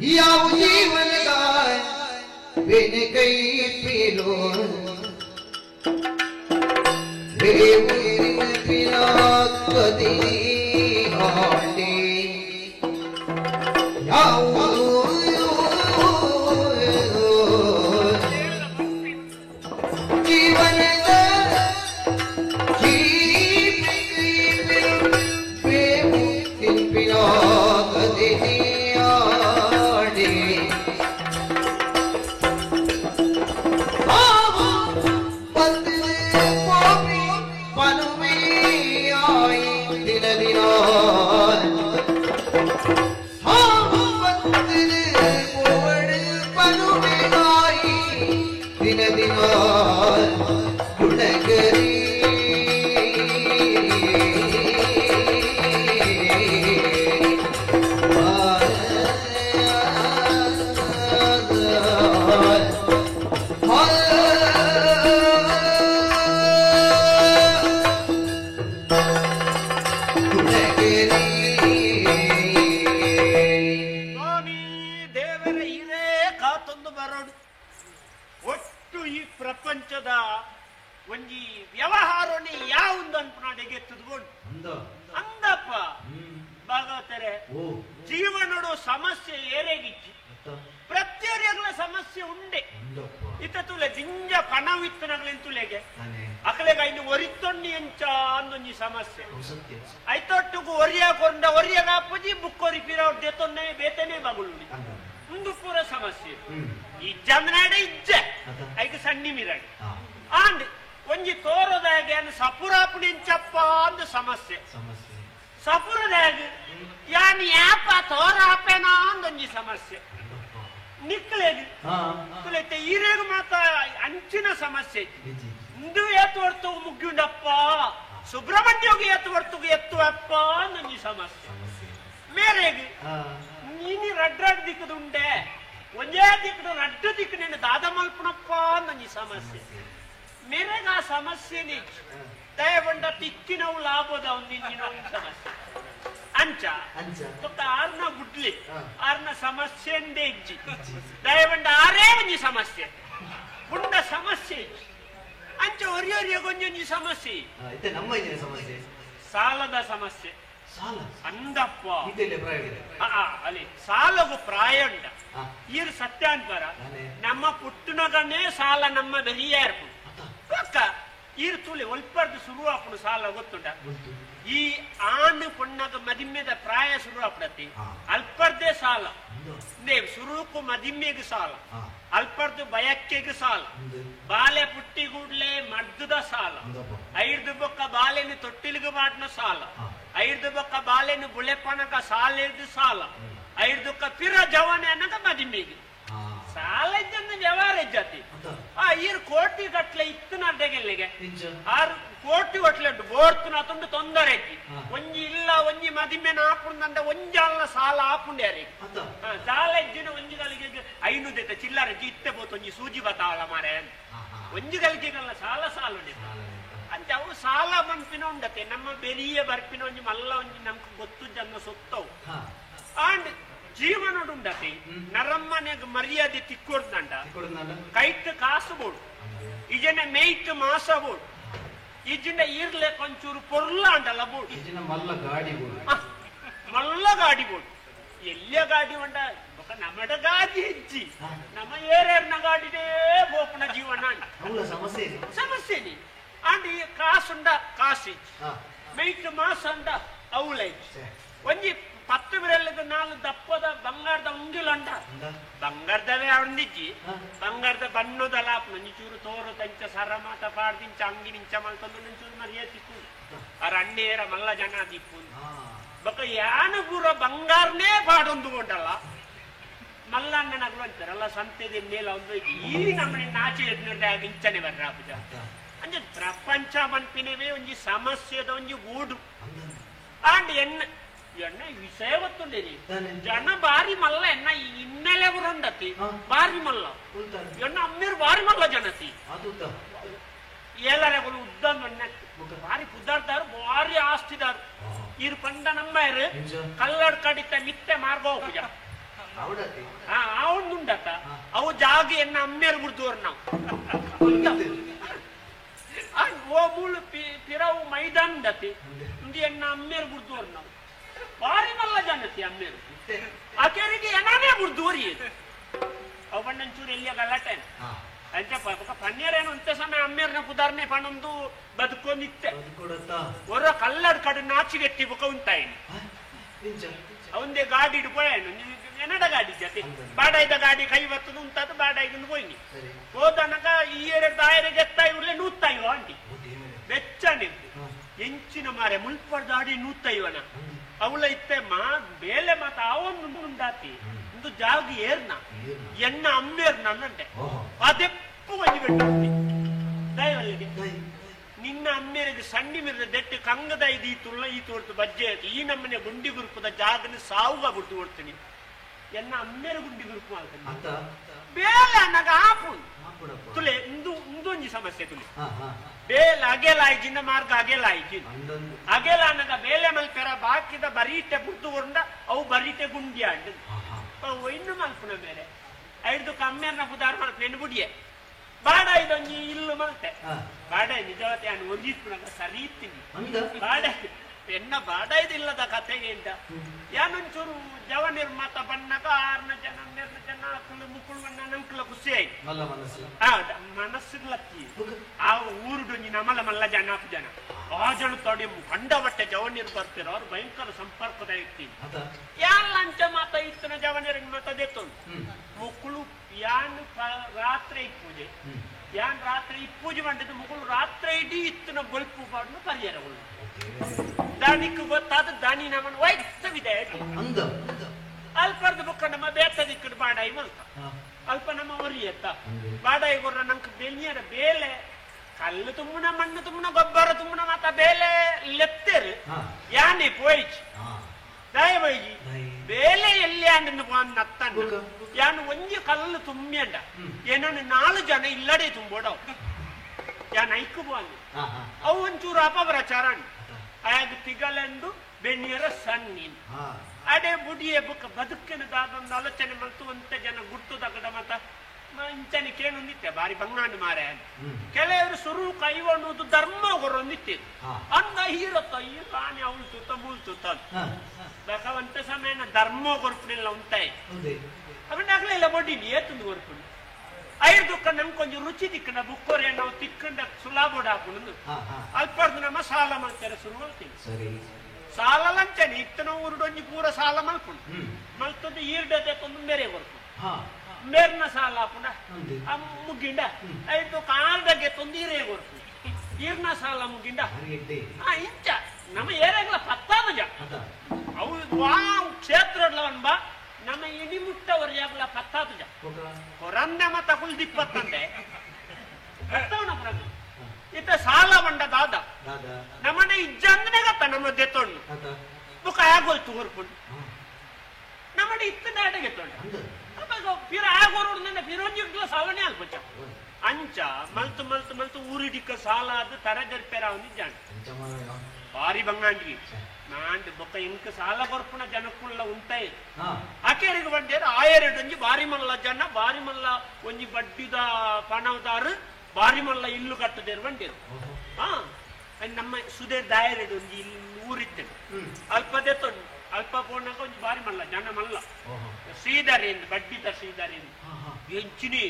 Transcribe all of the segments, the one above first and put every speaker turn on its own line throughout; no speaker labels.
ಯಾವ ಜೀವನದ ಬೆನೆ ಕೈ ಪೀಲೋ
ಅವು ಜಾಗ ಎನ್ನ ಅಮ್ಮೇರು ಬಿಡ್ದೋರ್ ನಾವು ಓ ಮೂಳು ಪಿರವು ಮೈದಾನ ದತಿ ಇಂದು ಎನ್ನ ಅಮ್ಮೇರು ಬಿಡ್ದೋರ್ ನಾವು ಬಾರಿ ಮಲ್ಲ ಜನತಿ ಅಮ್ಮೇರು ಆಕೆರಿಗೆ ಏನಾನೇ ಬಿಡ್ದೋರಿ ಅವು ಬಣ್ಣಂಚೂರು ಎಲ್ಲಿಯ ಗಲಾಟೆ ಅಂಚ ಪನ್ನೀರೇನು ಅಂತೆ ಸಮಯ ಅಮ್ಮೇರ್ನ ಕುದಾರ್ನೆ ಪಣೊಂದು ಬದುಕೊಂಡಿತ್ತೆ ಹೊರ ಕಲ್ಲಡ್ ಕಡೆ ನಾಚಿಗೆಟ್ಟಿ ಬುಕ ಉಂಟಾಯಿನಿ ಅವಂದೇ ಗಾಡಿ ಪೋಯನು ಎನ್ನಡ ಗಾಡಿ ಜೊತೆ ಬಾಡಾಯ್ದ ಗಾಡಿ ಕೈ ಬತ್ತದು ಉಂಟಾದ ಬಾಡಾಯ್ದು ಹೋಯ್ನಿ ಹೋದನಕ ಈ ಎರಡು ತಾಯರಿಗೆ ಎತ್ತಾಯಿ ಉರ್ಲೆ ನೂತ್ತಾಯಿವ ಆಂಟಿ ಬೆಚ್ಚನೆ ಎಂಚಿನ ಮಾರೆ ಮುಲ್ಪಡ್ ದಾಡಿ ನೂತ್ತಾಯಿವನ ಅವಳ ಇತ್ತೆ ಮಾ ಬೇಲೆ ಮಾತ ಅವನು ಉಂಡಾತಿ ಒಂದು ಜಾಗ ಏರ್ನ ಎನ್ನ ಅಮ್ಮೇರ್ನ ನನ್ನಂಟೆ ಅದೆಪ್ಪು ಒಂಜಿ ಬೆಟ್ಟ ದಯವಲ್ಲಿಗೆ ನಿನ್ನ ಅಮ್ಮೇರಿಗೆ ಸಣ್ಣ ಮಿರ್ದ ದೆಟ್ಟು ಕಂಗದ ಇದು ಈ ತುಳ್ಳ ಈ ತೋರ್ತು ಬಜ್ಜೆ ಈ ನಮ್ಮನೆ ಗುಂಡಿ ಗುರುಪದ ಜಾಗನ ಸಾವುಗ ಬಿಟ್ಟು ಓಡ್ತೀನಿ ಎನ್ನ ಅಮ್ಮೇರ ಗುಂಡಿ ಗುರುಪು ಮಾಡ್ತೀನಿ ಬೇಲೆ ಅನ್ನಗ ಆಪು ತುಲೆ ಇಂದು ಇಂದೊಂಜಿ ಸಮಸ್ಯೆ ತುಲೆ ಬೇಲೆ ಅಗೆಲ ಆಯ್ಜಿನ ಮಾರ್ಗ ಅಗೆಲ ಆಯ್ಜಿ ಅಗೆಲ ಅನ್ನಗ ಬೇಲೆ ಮಲ್ಪೆರ ಬಾಕಿದ ಬರೀತೆ ಬುಡ್ದು ಹೊಂಡ ಅವು ಬರೀತೆ ಗುಂಡಿ ಅಂಡು ಇನ್ನು ಮಲ್ಪುನ ಬೇರೆ ಐದು ಕಮ್ಮೇರ್ನ ಪುದಾರ್ ಮಲ್ಪೆಣ್ಣು ಬುಡಿಯೆ ಬಾಡ ಇದೊಂಜಿ ಇಲ್ಲು ಮಲ್ತೆ ಬಾಡ ನಿಜವತೆ ನಾನು ಒಂಜಿತ್ಪುನಗ ಸರಿ ಇತ್ತೀನಿ ಬಾಡ ಎನ್ನ ಬಾಡ ಇದಿಲ್ಲದ ಕಥೆಗೆ ಇಂದ ಯಾನೊಂಚೂರು ಜವ ನಿರ್ಮಾತ ಬಣ್ಣಗ ಆರ್ನ ಜನ ಮೇರ್ನ ಜನ ಅಕ್ಕಲು ಮುಕ್ಕುಳು ಬಣ್ಣ ನಂಕಲ ಖುಷಿ ಆಯ್ತು ಮನಸ್ಸಿರ್ಲತ್ತಿ ಆ ಊರುಡೊಂಜಿ ನಮಲ ಮಲ್ಲ ಜನ ಜನ ಆ ಜನ ತೊಡೆ ಕಂಡ ಬಟ್ಟೆ ಜವನೀರು ಬರ್ತೀರ ಅವ್ರು ಭಯಂಕರ ಸಂಪರ್ಕದ ಇರ್ತೀನಿ ಯಾನ್ ಲಂಚ ಮಾತ ಇತ್ತನ ಜವನೀರಿಗೆ ಮಾತದೇತು ಮುಕ್ಕಳು ಯಾನ್ ರಾತ್ರಿ ಪೂಜೆ ಯಾನ್ ರಾತ್ರಿ ಪೂಜೆ ಮಾಡಿದ್ದು ಮುಗುಳು ರಾತ್ರಿ ಇಡೀ ಇತ್ತನ ಬೊಲ್ಪು ಪಾಡನ್ನು ಪರಿಹಾರ ದಾನಿಕ್ ಗೊತ್ತಾದ ದಾನಿ ನಮ್ಮನ್ನು ವೈಸ್ತವಿದೆ ಅಲ್ಪರ್ದ ಬುಕ್ಕ ನಮ್ಮ ಬೇತ ದಿಕ್ಕಡು ಬಾಡಾಯಿ ಮಲ್ತ ಅಲ್ಪ ನಮ್ಮ ಒರಿಯತ್ತ ಬಾಡಾಯಿ ಗೊರ್ರ ನಮ್ಗೆ ಬೆನಿಯರ ಬೇಲೆ ಕಲ್ಲು ತುಂಬುನ ಮಣ್ಣು ತುಂಬುನ ಗೊಬ್ಬರ ತುಂಬುನ ಮಾತ ಬೇಲೆ ಲೆತ್ತೇರು ಯಾನೆ ಪೋಯ್ಚಿ ದಯವೈಜಿ ಬೇಲೆ ಎಲ್ಲಿ ನತ್ತಣ್ಣ ಯಾನು ಒಂಜಿ ಕಲ್ಲು ತುಂಬಿಯಂಡ ಏನನ್ನು ನಾಲು ಜನ ಇಲ್ಲಡೆ ತುಂಬೋಡವು ಯಾನ್ ಐಕು ಬಾಂದು ಅವು ಒಂಚೂರು ಅಪಪ್ರಚಾರ ಆಗ ತಿಗಲೆಂದು ಬೆಣ್ಣಿಯರ ಸಣ್ಣ ಅಡೆ ಬುಡಿಯ ಬುಕ್ಕ ಬದುಕಿನ ದಾದೊಂದು ಆಲೋಚನೆ ಮಲ್ತು ಅಂತ ಜನ ಗುರ್ತು ತಗದ ಮತ ಇಂಚನೆ ಕೇಳೊಂದಿತ್ತೆ ಬಾರಿ ಬಂಗಾಂಡು ಮಾರೆ ಕೆಲವರು ಸುರು ಕೈವಣ್ಣುದು ಧರ್ಮ ಹೊರೊಂದಿತ್ತೆ ಅಂದ ಹೀರತ್ತ ಈ ರಾಣಿ ಅವಳು ತುತ್ತ ಮುಳ್ ತುತ್ತ ಬೇಕವಂತ ಸಮಯನ ಧರ್ಮ ಕೊರ್ಪುನಿಲ್ಲ ಉಂಟಾಯಿ ಅವನ್ನ ಆಗ್ಲಿಲ್ಲ ಬೊಡ್ಡಿನಿ ಏತಂದು ಕೊರ್ಪುನಿ ಐದು ನಮ್ಗೆ ಕೊಂಚ ರುಚಿ ತಿಕ್ಕಂಡ ಬುಕ್ಕೋರೆ ನಾವು ತಿಕ್ಕಂಡ ಸುಲಾಬೋಡ ಹಾಕೊಂಡು ಅಲ್ಪರ್ದು ನಮ್ಮ ಸಾಲ ಮಾಡ್ತಾರೆ ಶುರು ಮಾಡ್ತೀವಿ ಸಾಲ ಲಂಚನೆ ಇತ್ತನ ಊರುಡೊಂಜಿ ಪೂರ ಸಾಲ ಮಲ್ಕೊಂಡು ಮಲ್ತದ್ದು ಈರ್ಡದೆ ತಂದು ಮೇರೆ ಕೊರ್ಪು ಮೇರ್ನ ಸಾಲ ಪುನಃ ಮುಗ್ಗಿಂಡ ಐದು ಕಾಲ್ದಾಗೆ ತಂದು ಈರೇ ಕೊರ್ಪು ಈರ್ನ ಸಾಲ ಮುಗಿಂಡ ಇಂಚ ನಮ್ಮ ಏರಾಗ್ಲ ಪತ್ತಾದ ಜ ಅವು ಕ್ಷೇತ್ರ ಬಾ ನಮ್ಮ ಇಣಿ ಮುಟ್ಟವರಿಯಾಗಲ ಪತ್ತಾದ ಜ ಹೊರನ್ನೆ ಮತ್ತ ಕುಲ್ದಿಪ್ಪತ್ತಂದೆ ಇತ ಸಾಲ ಬಂಡ ದಾದ ನಮ್ಮನೆ ಇಜ್ಜಂದ್ರೆ ಗತ್ತ ನಮ್ಮ ದೆತ್ತೊಣ್ಣು ಬುಕ್ಕ ಆಗೋಯ್ತು ಹೊರ್ಕೊಂಡು ನಮ್ಮನೆ ಇತ್ತ ನಾಟಗೆ ತೊಂಡ ಪಿರ ಆಗೋರು ಪಿರೋಜಿಗ್ಲ ಸಾವನೆ ಅಲ್ಪಚ ಅಂಚ ಮಲ್ತು ಮಲ್ತು ಮಲ್ತು ಊರಿಡಿಕ್ಕ ಸಾಲ ಅದು ತರಜರ್ಪೆರ ಅವನಿದ್ದಾನೆ ಭಾರಿ ಬಂಗಾಂಡಿ ನಾಂಡ್ ಬೊಕ್ಕ ಇಂಕ ಸಾಲ ಕೊರ್ಪುನ ಜನಕ್ಕುಳ್ಳ ಉಂಟಾಯಿ ಆಕೆರಿಗೆ ಬಂದೇರು ಆಯರೆಡು ಒಂಜಿ ಬಾರಿ ಮಲ್ಲ ಜನ ಬಾರಿ ಮಲ್ಲ ಒಂಜಿ ಬಡ್ಡಿದ ಪಣದಾರು ಬಾರಿ ಮಲ್ಲ ಇಲ್ಲು ಕಟ್ಟದೇರು ಬಂಡೇರು ಹಾ ನಮ್ಮ ಸುಧೀರ್ ದಾಯರೆಡು ಒಂಜಿ ಇಲ್ಲಿ ಊರಿದ್ದೇನೆ ಅಲ್ಪದೇ ತೊಂಡು ಅಲ್ಪ ಪೋಣಕ ಒಂಜಿ ಬಾರಿ ಮಲ್ಲ ಜನ ಮಲ್ಲ ಶ್ರೀಧರೇಂದ್ರ ಬಡ್ಡಿದ ಶ್ರೀಧರೇಂದ್ರ ಎಂಚಿನಿ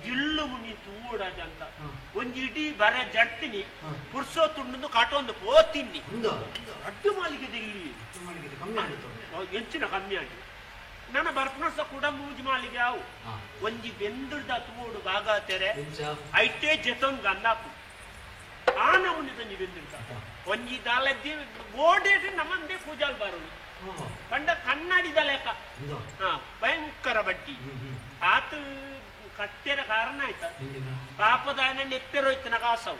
ಜಿಲ್ಲು ಮುನಿ ತೂಡಜ ಅಂತ ಒಂಜಿ ಇಡೀ ಬರ ಜಡ್ತೀನಿ ಪುರ್ಸೋ ತುಂಡು ಕಾಟೊಂದು ಪೋತಿನ್ನಿ ಅಡ್ಡು ಮಾಲಿಗೆ ಇಲ್ಲಿ ಎಂಚಿನ ಕಮ್ಮಿ ಆಗಿ ನನ್ನ ಬರ್ಪನಸ ಕೂಡ ಮೂಜಿ ಮಾಲಿಗೆ ಅವು ಒಂಜಿ ಬೆಂದುಡ್ದ ತೂಡು ಭಾಗ ತೆರೆ ಐಟೇ ಜೆತೊಂದು ಗಂದಾಪು ಆ ನಮೂನಿ ತಂಜಿ ಬೆಂದುಡ್ದ ಒಂಜಿ ದಾಲದ್ದಿ ಗೋಡೇಟಿ ನಮ್ಮಂದೇ ಪೂಜಾಲ್ ಬಾರು ಕಂಡ ಕನ್ನಡಿದ ಲೆಕ್ಕ ಭಯಂಕರ ಬಡ್ಡಿ ಆತ ಕತ್ತೆರ ಕಾರಣ ಆಯ್ತ ಪಾಪದಾನ ನೆತ್ತೆರೋಯ್ತನ ಕಾಸವು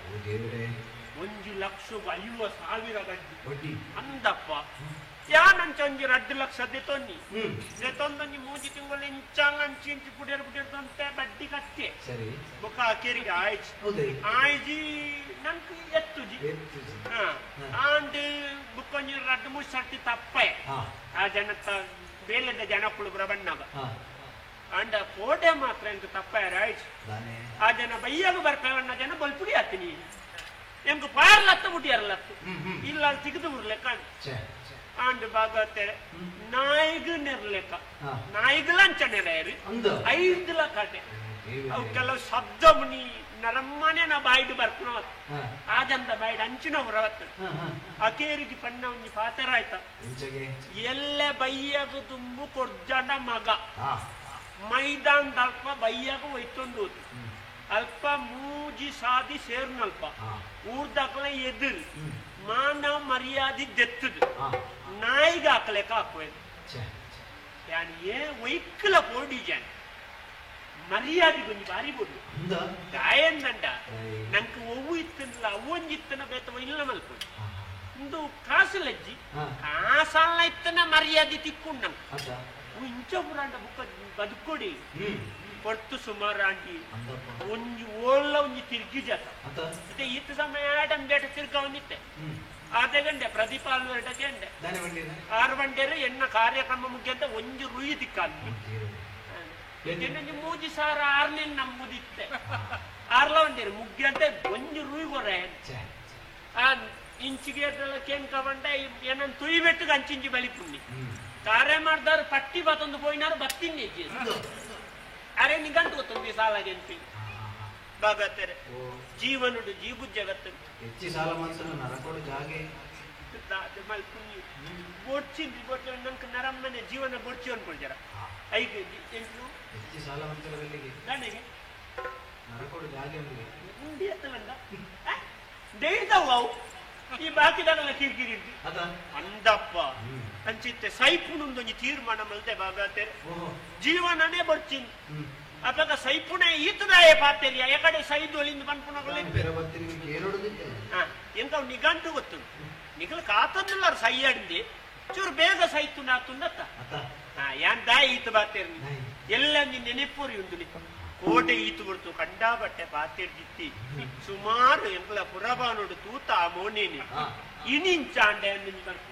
1,50,000 ಬಡ್ಡಿ ಅಂದಪ್ಪ ಯಾನಂಚ ಒಂಜಿ 2 ಲಕ್ಷ ದೆತೊನ್ನಿ ದೆತೊಂದೊಂಜಿ ಮೂಜಿ ತಿಂಗಳು ಇಂಚಾಂಗ ಅಂಚಿ ಇಂಚಿ ಪುಡಿಯರ್ ಪುಡಿಯರ್ ತೊಂತೆ ಬಡ್ಡಿ ಕತ್ತೆ ಬೊಕ್ಕ ಕೆರಿಗೆ ಆಯ್ಜಿ ಆಯ್ಜಿ ನಂಗೆ ಎತ್ತುಜಿ ಆಂಡ್ ಬುಕ್ಕೊಂಜಿ 2-3 ಸರ್ತಿ ತಪ್ಪೆ ಆ ಜನತ್ತ ಬೇಲೆದ ಜನಕ್ಕಳು ಬಣ್ಣಗ ಅಂಡ ಕೋಟೆ ಮಾತ್ರ ಎಂತ ತಪ್ಪಾರ ಆಯ್ತು. ಆ ಜನ ಬೈಯಾಗ ಬರ್ಪೇವಣ್ಣ ಜನ ಬಲ್ಪುಡಿ ಆತೀನಿ ಎಂಕ್ ಪಾರ್ಲತ್ತ ಮುಟ್ಟಿಯಾರಲತ್ತು ಇಲ್ಲ ಸಿಗದು ಲೆಕ್ಕ ಆಂಡ್ ಭಾಗವತರೆ ನಾಯಿಗು ನೆರ್ಲೆಕ್ಕ ನಾಯಿಗಳ ಅಂಚ ನೆರೆಯರು ಐದುಲ ಕಾಟೆ ಅವು ಕೆಲವು ಶಬ್ದ ಮುನಿ ನರಮ್ಮನೆ ನಾ ಬಾಯಿಡು ಬರ್ಪುನ ಆ ಜಂದ ಬಾಯಿಡು ಅಂಚಿನ ಬರವತ್ತು ಅಕೇರಿಗೆ ಪಣ್ಣ ಒಂಜಿ ಪಾತರ ಆಯ್ತ ಎಲ್ಲ ಬೈಯಾಗ ತುಂಬು ಕೊರ್ಜನ ಮಗ ಮೈದಾನ ಅಲ್ಪ ಬೈಯಾಗ ಒಯ್ತೊಂದು ಅಲ್ಪ ಮೂಜಿ ಸಾದಿ ಸೇರ್ನಲ್ಪ ಊರ್ದಾಕಲ ಎದುರು ಮಾನವ ಮರ್ಯಾದೆ ದೆತ್ತದು ನಾಯಿಗೆ ಹಾಕ್ಲೆಕ್ಕ ಹಾಕುವುದು ಯಾನ್ ಏ ಒಯ್ಕಲ ಪೋಡಿ ಜಾನ್ ಮರ್ಯಾದೆ ಕೊಂಚ ಭಾರಿ ಬೋಡು ದಾಯಂದಂಡ ನಂಗೆ ಒವ್ವು ಇತ್ತಲ್ಲ ಅವ್ವೊಂಜಿ ಇತ್ತನ ಬೇತವ ಇಲ್ಲ ಮಲ್ಪೊಡು ಇಂದು ಕಾಸು ಲಜ್ಜಿ ಕಾಸಲ್ಲ ಇತ್ತನ ಮರ್ಯಾದೆ ತಿಕ್ಕೊಂಡು ನಂಗೆ ಇಂಚ ಪುರಾಂಡ ಬುಕ್ಕ ಬದುಕೊಡಿ ಪೊರ್ತು ಸುಮಾರು ಆಂಟಿ ಒಂಜಿ ಓಲ್ಲ ಒಂಜಿ ತಿರ್ಗಿ ಜಾತ ಮತ್ತೆ ಈತ ಸಮಯ ಆಡಂ ಬೇಟ ತಿರ್ಗವನಿತ್ತೆ ಆದಗಂಡೆ ಪ್ರದೀಪ ಅಲ್ವರಟಕ್ಕೆ ಅಂಡೆ ಆರು ಬಂಡೇರು ಎನ್ನ ಕಾರ್ಯಕ್ರಮ ಮುಖ್ಯ ಒಂಜಿ ರುಯಿ ದಿಕ್ಕಾದ್ನಿ ಮೂಜಿ ಸಾರ ಆರ್ನೇ ನಂಬುದಿತ್ತೆ ಆರ್ಲ ಒಂದೇರು ಮುಗ್ಗಿ ಅಂತ ಒಂಜಿ ರುಯಿ ಕೊರೆ ಆ ಇಂಚಿಗೆ ಕೇನ್ ಕವಂಡ ಏನನ್ ತುಯಿ ಬೆಟ್ಟಗೆ ಅಂಚಿಂಚಿ ಬಲಿಪುಣ್ಣಿ ಕಾರ್ಯ ಮಾಡ್ದಾರು ಪಟ್ಟಿ ಬತ್ತೊಂದು ಪೋಯಿನಾರು ಬತ್ತಿನ್ನಿ ಅರೆ ನಿಗಂಟು ಗೊತ್ತೊಂದು ಸಾಲಾಗೆಂಪಿ ಬಾಗತ್ತಾರೆ ಜೀವನುಡು ಜೀಬು ಜಗತ್ತು
ಹೆಚ್ಚಿ ಸಾಲ ಮನ್ಸನ್ನು ನರಕೊಡು ಜಾಗೆ
ಮಲ್ಪುಣ್ಣಿ ಬೊಡ್ಚಿ ಬೊಡ್ಚಿ ನಂಗೆ ನರಮ್ಮನೆ ಜೀವನ ಬೊಡ್ಚಿ ಅನ್ಕೊಳ್ತಾರ ಐದು ಎಂಟು
ಹೆಚ್ಚಿ ಸಾಲ ಮನ್ಸರ ಬೆಲ್ಲಿಗೆ
ನನಗೆ
ನರಕೊಡು ಜಾಗೆ ಒಂದಿಗೆ
ಉಂಡಿ ಎತ್ತಲಂಡ ಡೈದವು ಅವು ಈ ಬಾಕಿದಾಗಲ್ಲ ಕಿರಿಕಿರಿ ಅಂದಪ್ಪ ಅಂಚಿತ್ತೆ ಸೈಪುಣೊಂದೊಂಜಿ ತೀರ್ಮಾನ ಮಲ್ತೆ ಬಾಗತ್ತೇರೆ ಜೀವನನೇ ಬಡ್ಚಿನ್ ಅಪಗ ಸೈಪುಣೆ ಈತದಾಯ ಪಾತೆರಿಯ ಎಕಡೆ ಸೈದೊಲಿಂದ ಪನ್ಪುಣಗಳು ಎಂತ ನಿಗಂಟು ಗೊತ್ತು ನಿಗಲ ಕಾತಂದಿಲ್ಲ ಸೈಯಾಡಿಂದಿ ಚೂರು ಬೇಗ ಸೈತು ನಾತುಂದತ್ತ ಯಾನ್ ದಾಯ ಈತ ಬಾತೇರಿ ಎಲ್ಲ ನಿನ್ನ ನೆನೆಪೂರಿ ಉಂದು ಕೋಟೆ ಈತು ಬಿಡ್ತು ಕಂಡಾಬಟ್ಟೆ ಪಾತಿರ್ದಿತ್ತಿ ಸುಮಾರು ಎಂಕಲ ಪುರಬಾನುಡು ತೂತ ಆ ಮೋನೇನಿ ಇನಿಂಚಾಂಡೆ ಅಂದಿಂಜಿ ಬರ್ಪು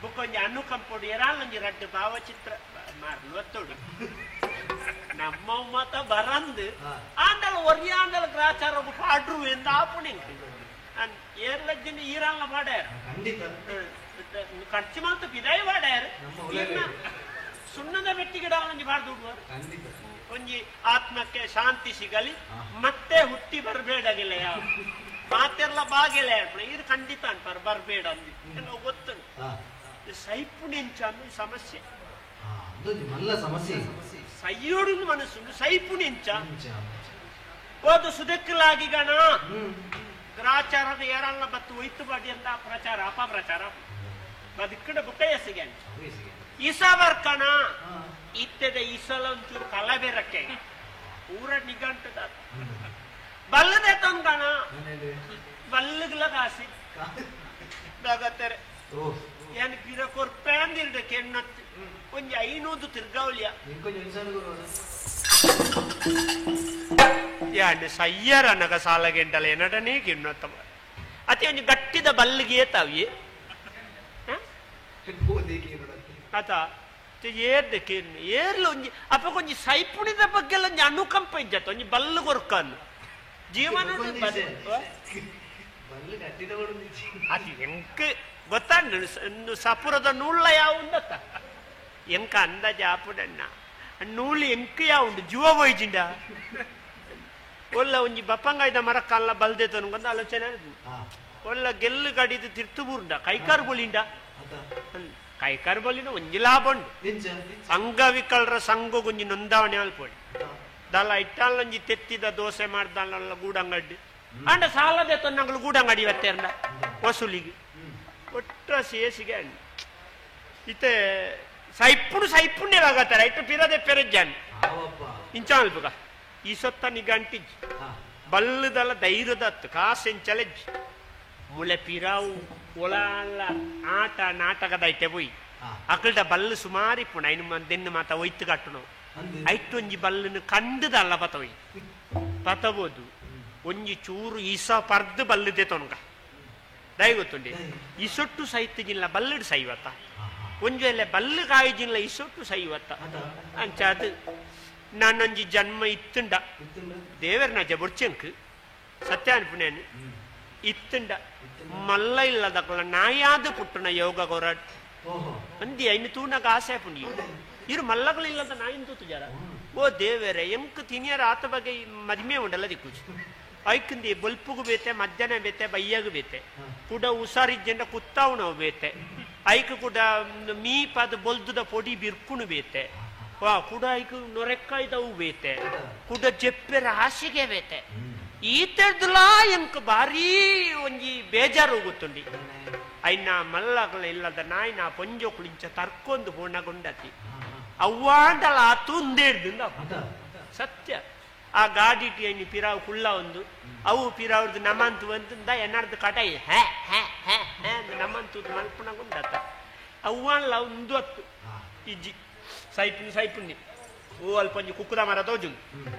ಬುಕ್ಕೊಂಜಿ ಅನುಕಂಪೊಡು ಎರಾಲೊಂಜಿ ರಡ್ಡು ಭಾವಚಿತ್ರ ಮಾರ್ಲೊತ್ತೊಡು ನಮ್ಮ ಮಾತ ಬರಂದು ಆಂಡಲ ಒರಿಯಾಂಡಲ ಗ್ರಾಚಾರ ಪಾಡ್ರು ಎಂದ ಆಪುಣೆ ಏರ್ಲಜ್ಜಿನ ಈರಾಲ ಪಾಡ್ಯಾರ ಖರ್ಚು ಮಾತ ಪಿದಾಯಿ ಪಾಡ್ಯಾರ ಸುಣ್ಣದ ಬೆಟ್ಟಿಗಿಡ ಒಂಜಿ ಪಾಡ್ದು ಒಂಜಿ ಆತ್ಮಕ್ಕೆ ಶಾಂತಿ ಸಿಗಲಿ ಮತ್ತೆ ಹುಟ್ಟಿ ಬರಬೇಡಗಿಲ್ಲ ಯಾವ ಮಾತೆಲ್ಲ ಬಾಗಿಲ್ಲ ಇದು ಖಂಡಿತ ಅನ್ಪಾರ ಬರಬೇಡ ಅಂದಿ ಗೊತ್ತು ಸೈಪುಣಿಂಚ ಅನ್ನೋ ಸಮಸ್ಯೆ
ಸಮಸ್ಯೆ
ಸೈಯೋಡು ಮನಸ್ಸು ಸೈಪುಣಿಂಚ ಹೋದ ಸುದಕ್ಕಲಾಗಿ ಗಣ ಗ್ರಾಚಾರದ ಏರಲ್ಲ ಬತ್ತು ಒಯ್ತು ಬಾಡಿ ಅಂತ ಪ್ರಚಾರ ಅಪಪ್ರಚಾರ ಬದುಕಡ ಬುಕ್ಕ ಎಸಿಗೆ ಇಸ ಬರ್ಕಣ ಇತ್ತದ ಇಸಲ ಒಂಚೂರು ಕಲಬೆರಕ್ಕೆ ಊರ ನಿಗಂಟದ ಬಲ್ಲದೆ ತಂಗಣ ಬಲ್ಲಗ್ಲ ಕಾಸಿ ಬಾಗತ್ತಾರೆ ಏನ್ ಪಿರ ಕೊರ್ಪೇಂದಿರ್ಡ ಕೆಣ್ಣತ್ತು ಒಂಜಿ ಐನೂದು ತಿರ್ಗಾವಲಿಯ ಯಾಂಡ್ ಸಯ್ಯರ ನಗ ಸಾಲಗೆಂಡಲ ಎನಡನೇ ಗಿಣ್ಣತ್ತವ ಅತಿ ಒಂಜಿ ಗಟ್ಟಿದ ಬಲ್ಲಿಗೆ ಏತಾವಿ ಆತ ಏರ್ದ ಕೇರ್ನು ಏರ್ಲ ಒಂಜಿ ಅಪ್ಪ ಕೊಂಜಿ ಸೈಪುಣಿದ ಬಗ್ಗೆ ಒಂಜಿ ಅನುಕಂಪ ಇಜ್ಜತ್ತ ಒಂಜಿ ಬಲ್ಲು ಕೊರ್ಕನ್ನು ಜೀವನ ಅದು ಎಂಕ್ ಗೊತ್ತಾಂಡು ಸಪುರದ ನೂಳ್ಳ ಯಾವುಂದತ್ತ ಎಂಕ ಅಂದಾಜ ಆಪುಡಣ್ಣ ನೂಲು ಎಂಕ್ ಯಾವುಂಡು ಜೀವ ವೈಜಿಂಡ ಒಲ್ಲ ಒಂಜಿ ಬಪ್ಪಂಗಾಯ್ದ ಮರಕ್ಕಲ್ಲ ಬಲ್ದೆ ತನಗೊಂದು ಆಲೋಚನೆ ಒಲ್ಲ ಗೆಲ್ಲು ಕಡಿದು ತಿರ್ತು ಬೂರ್ಂಡ ಕೈಕಾರು ಬೊಲಿಂಡ ಕೈಕಾರು ಬೊಲಿನ ಒಂಜಿ ಲಾಭ ಉಂಡು ಅಂಗವಿಕಲರ ಸಂಘ ಗುಂಜಿ ನೋಂದಾವಣೆ ಅಲ್ಪೊಡಿ ದಲ್ಲ ಇಟ್ಟಾಲೊಂಜಿ ತೆತ್ತಿದ ದೋಸೆ ಮಾಡ್ದಲ್ಲ ಗೂಡಂಗಡ್ಡಿ ಅಂಡ ಸಾಲದೆ ತೊನ್ನಂಗಳು ಗೂಡಂಗಡಿ ಬತ್ತೇರ್ನ ವಸೂಲಿಗೆ ಒಟ್ಟ ಸೇಸಿಗೆ ಅಂಡ್ ಇತ್ತೆ ಸೈಪುಣು ಸೈಪುಣ್ಯ ಆಗತ್ತಾರೆ ಇಟ್ಟು ಪಿರದೆ ಪೆರಜ್ಜಾನ್ ಇಂಚಾಲ್ಬುಗ ಈ ಸೊತ್ತ ನಿಗಂಟಿಜ್ ಬಲ್ಲದಲ್ಲ ಧೈರ್ಯದತ್ತು ಕಾಸೆಂಚಲೆಜ್ ಮುಳೆ ಪಿರಾವು ಒಳಲ್ಲ ಆಟ ನಾಟಕದ ಐತೆ ಪೋಯ್ ಅಕಲ್ಟ ಬಲ್ಲು ಸುಮಾರು ಇಪ್ಪುಣ ಐನು ದೆನ್ನು ಮಾತ ಒಯ್ತು ಕಟ್ಟುನು ಐಟೊಂಜಿ ಬಲ್ಲನ್ನು ಕಂಡುದಲ್ಲ ಪತವೊಯ್ ಪತಬೋದು ಒಂಜಿ ಚೂರು ಇಸ ಪರ್ದು ಬಲ್ಲದೆ ತೊನಗ ದಯ ಗೊತ್ತುಂಡೆ ಇಸೊಟ್ಟು ಸೈತು ಜಿಲ್ಲ ಬಲ್ಲಡು ಸೈವತ್ತ ಒಂಜಿ ಎಲ್ಲ ಬಲ್ಲು ಕಾಯಿ ಜಿಲ್ಲ ಇಸೊಟ್ಟು ಸೈವತ್ತ ಅಂಚ ಅದು ನಾನೊಂಜಿ ಜನ್ಮ ಇತ್ತುಂಡ ದೇವರನ ಜಬುರ್ಚಂಕ್ ಸತ್ಯ ಅನ್ಪುನೇನು ಇತ್ತುಂಡ ಮಲ್ಲ ಇಲ್ಲದಕ್ಕಲ್ಲ ನಾಯಾದ ಪುಟ್ಟನ ಯೋಗ ಕೊರಡ್ ಅಂದಿ ಐನು ತೂನಾಗ ಆಸೆ ಪುಣ್ಯ ಇರು ಮಲ್ಲಗಳು ಇಲ್ಲದ ನಾಯಿನ ತೂತು ಜರ ಓ ದೇವರೇ ಎಂಕ್ ತಿನಿಯರ ಆತ ಬಗ್ಗೆ ಮದಿಮೆ ಉಂಡಲ್ಲ ದಿಕ್ಕುಜು ಐಕಂದಿ ಬೊಲ್ಪುಗು ಬೇತೆ ಮಧ್ಯಾಹ್ನ ಬೇತೆ ಬಯ್ಯಾಗು ಬೇತೆ ಕೂಡ ಹುಷಾರಿಜ್ಜಂಡ ಕುತ್ತಾವಣ ಬೇತೆ ಐಕ್ ಕೂಡ ಮೀಪಾದ ಬೊಲ್ದುದ ಪೊಡಿ ಬಿರ್ಕುಣು ಬೇತೆ ವಾ ಕೂಡ ಐಕ್ ನೊರೆಕ್ಕಾಯ್ದವು ಬೇತೆ ಕೂಡ ಜೆಪ್ಪೆರ ಹಾಸಿಗೆ ಬೇತೆ ಈತರ್ದುಲಾ ಎಂಕ್ ಭಾರೀ ಒಂಜಿ ಬೇಜಾರು ಗೊತ್ತುಂಡಿ ಐನ ಮಲ್ಲಗಳ ಇಲ್ಲದ ನಾಯಿನ ಪೊಂಜೋ ಕುಳಿಂಚ ತರ್ಕೊಂದು ಪೂರ್ಣಗೊಂಡತಿ ಅವ್ವಾಂಡಲ ತುಂದೇಡ್ದಿಂದ ಸತ್ಯ ಆ ಗಾಡಿ ಐನಿ ಪಿರಾವ್ ಕುಳ್ಳ ಒಂದು ಅವು ಪಿರಾವ್ರದ್ದು ನಮ್ಮಂತು ಒಂದಿಂದ ಎನ್ನಾರ್ದು ಕಟಾಯಿ ಹೇ ಹೇ ಹೇ ಹೇ ನಮ್ಮಂತು ಮಲ್ಪುಣಗೊಂಡತ ಅವ್ವಾಂಡ್ಲ ಒಂದು ಹತ್ತು ಇಜ್ಜಿ ಸೈಪುನಿ ಸೈಪುನಿ ಓ ಅಲ್ಪ ಒಂಜಿ ಕುಕ್ಕುದ ಮರ ತೋಜು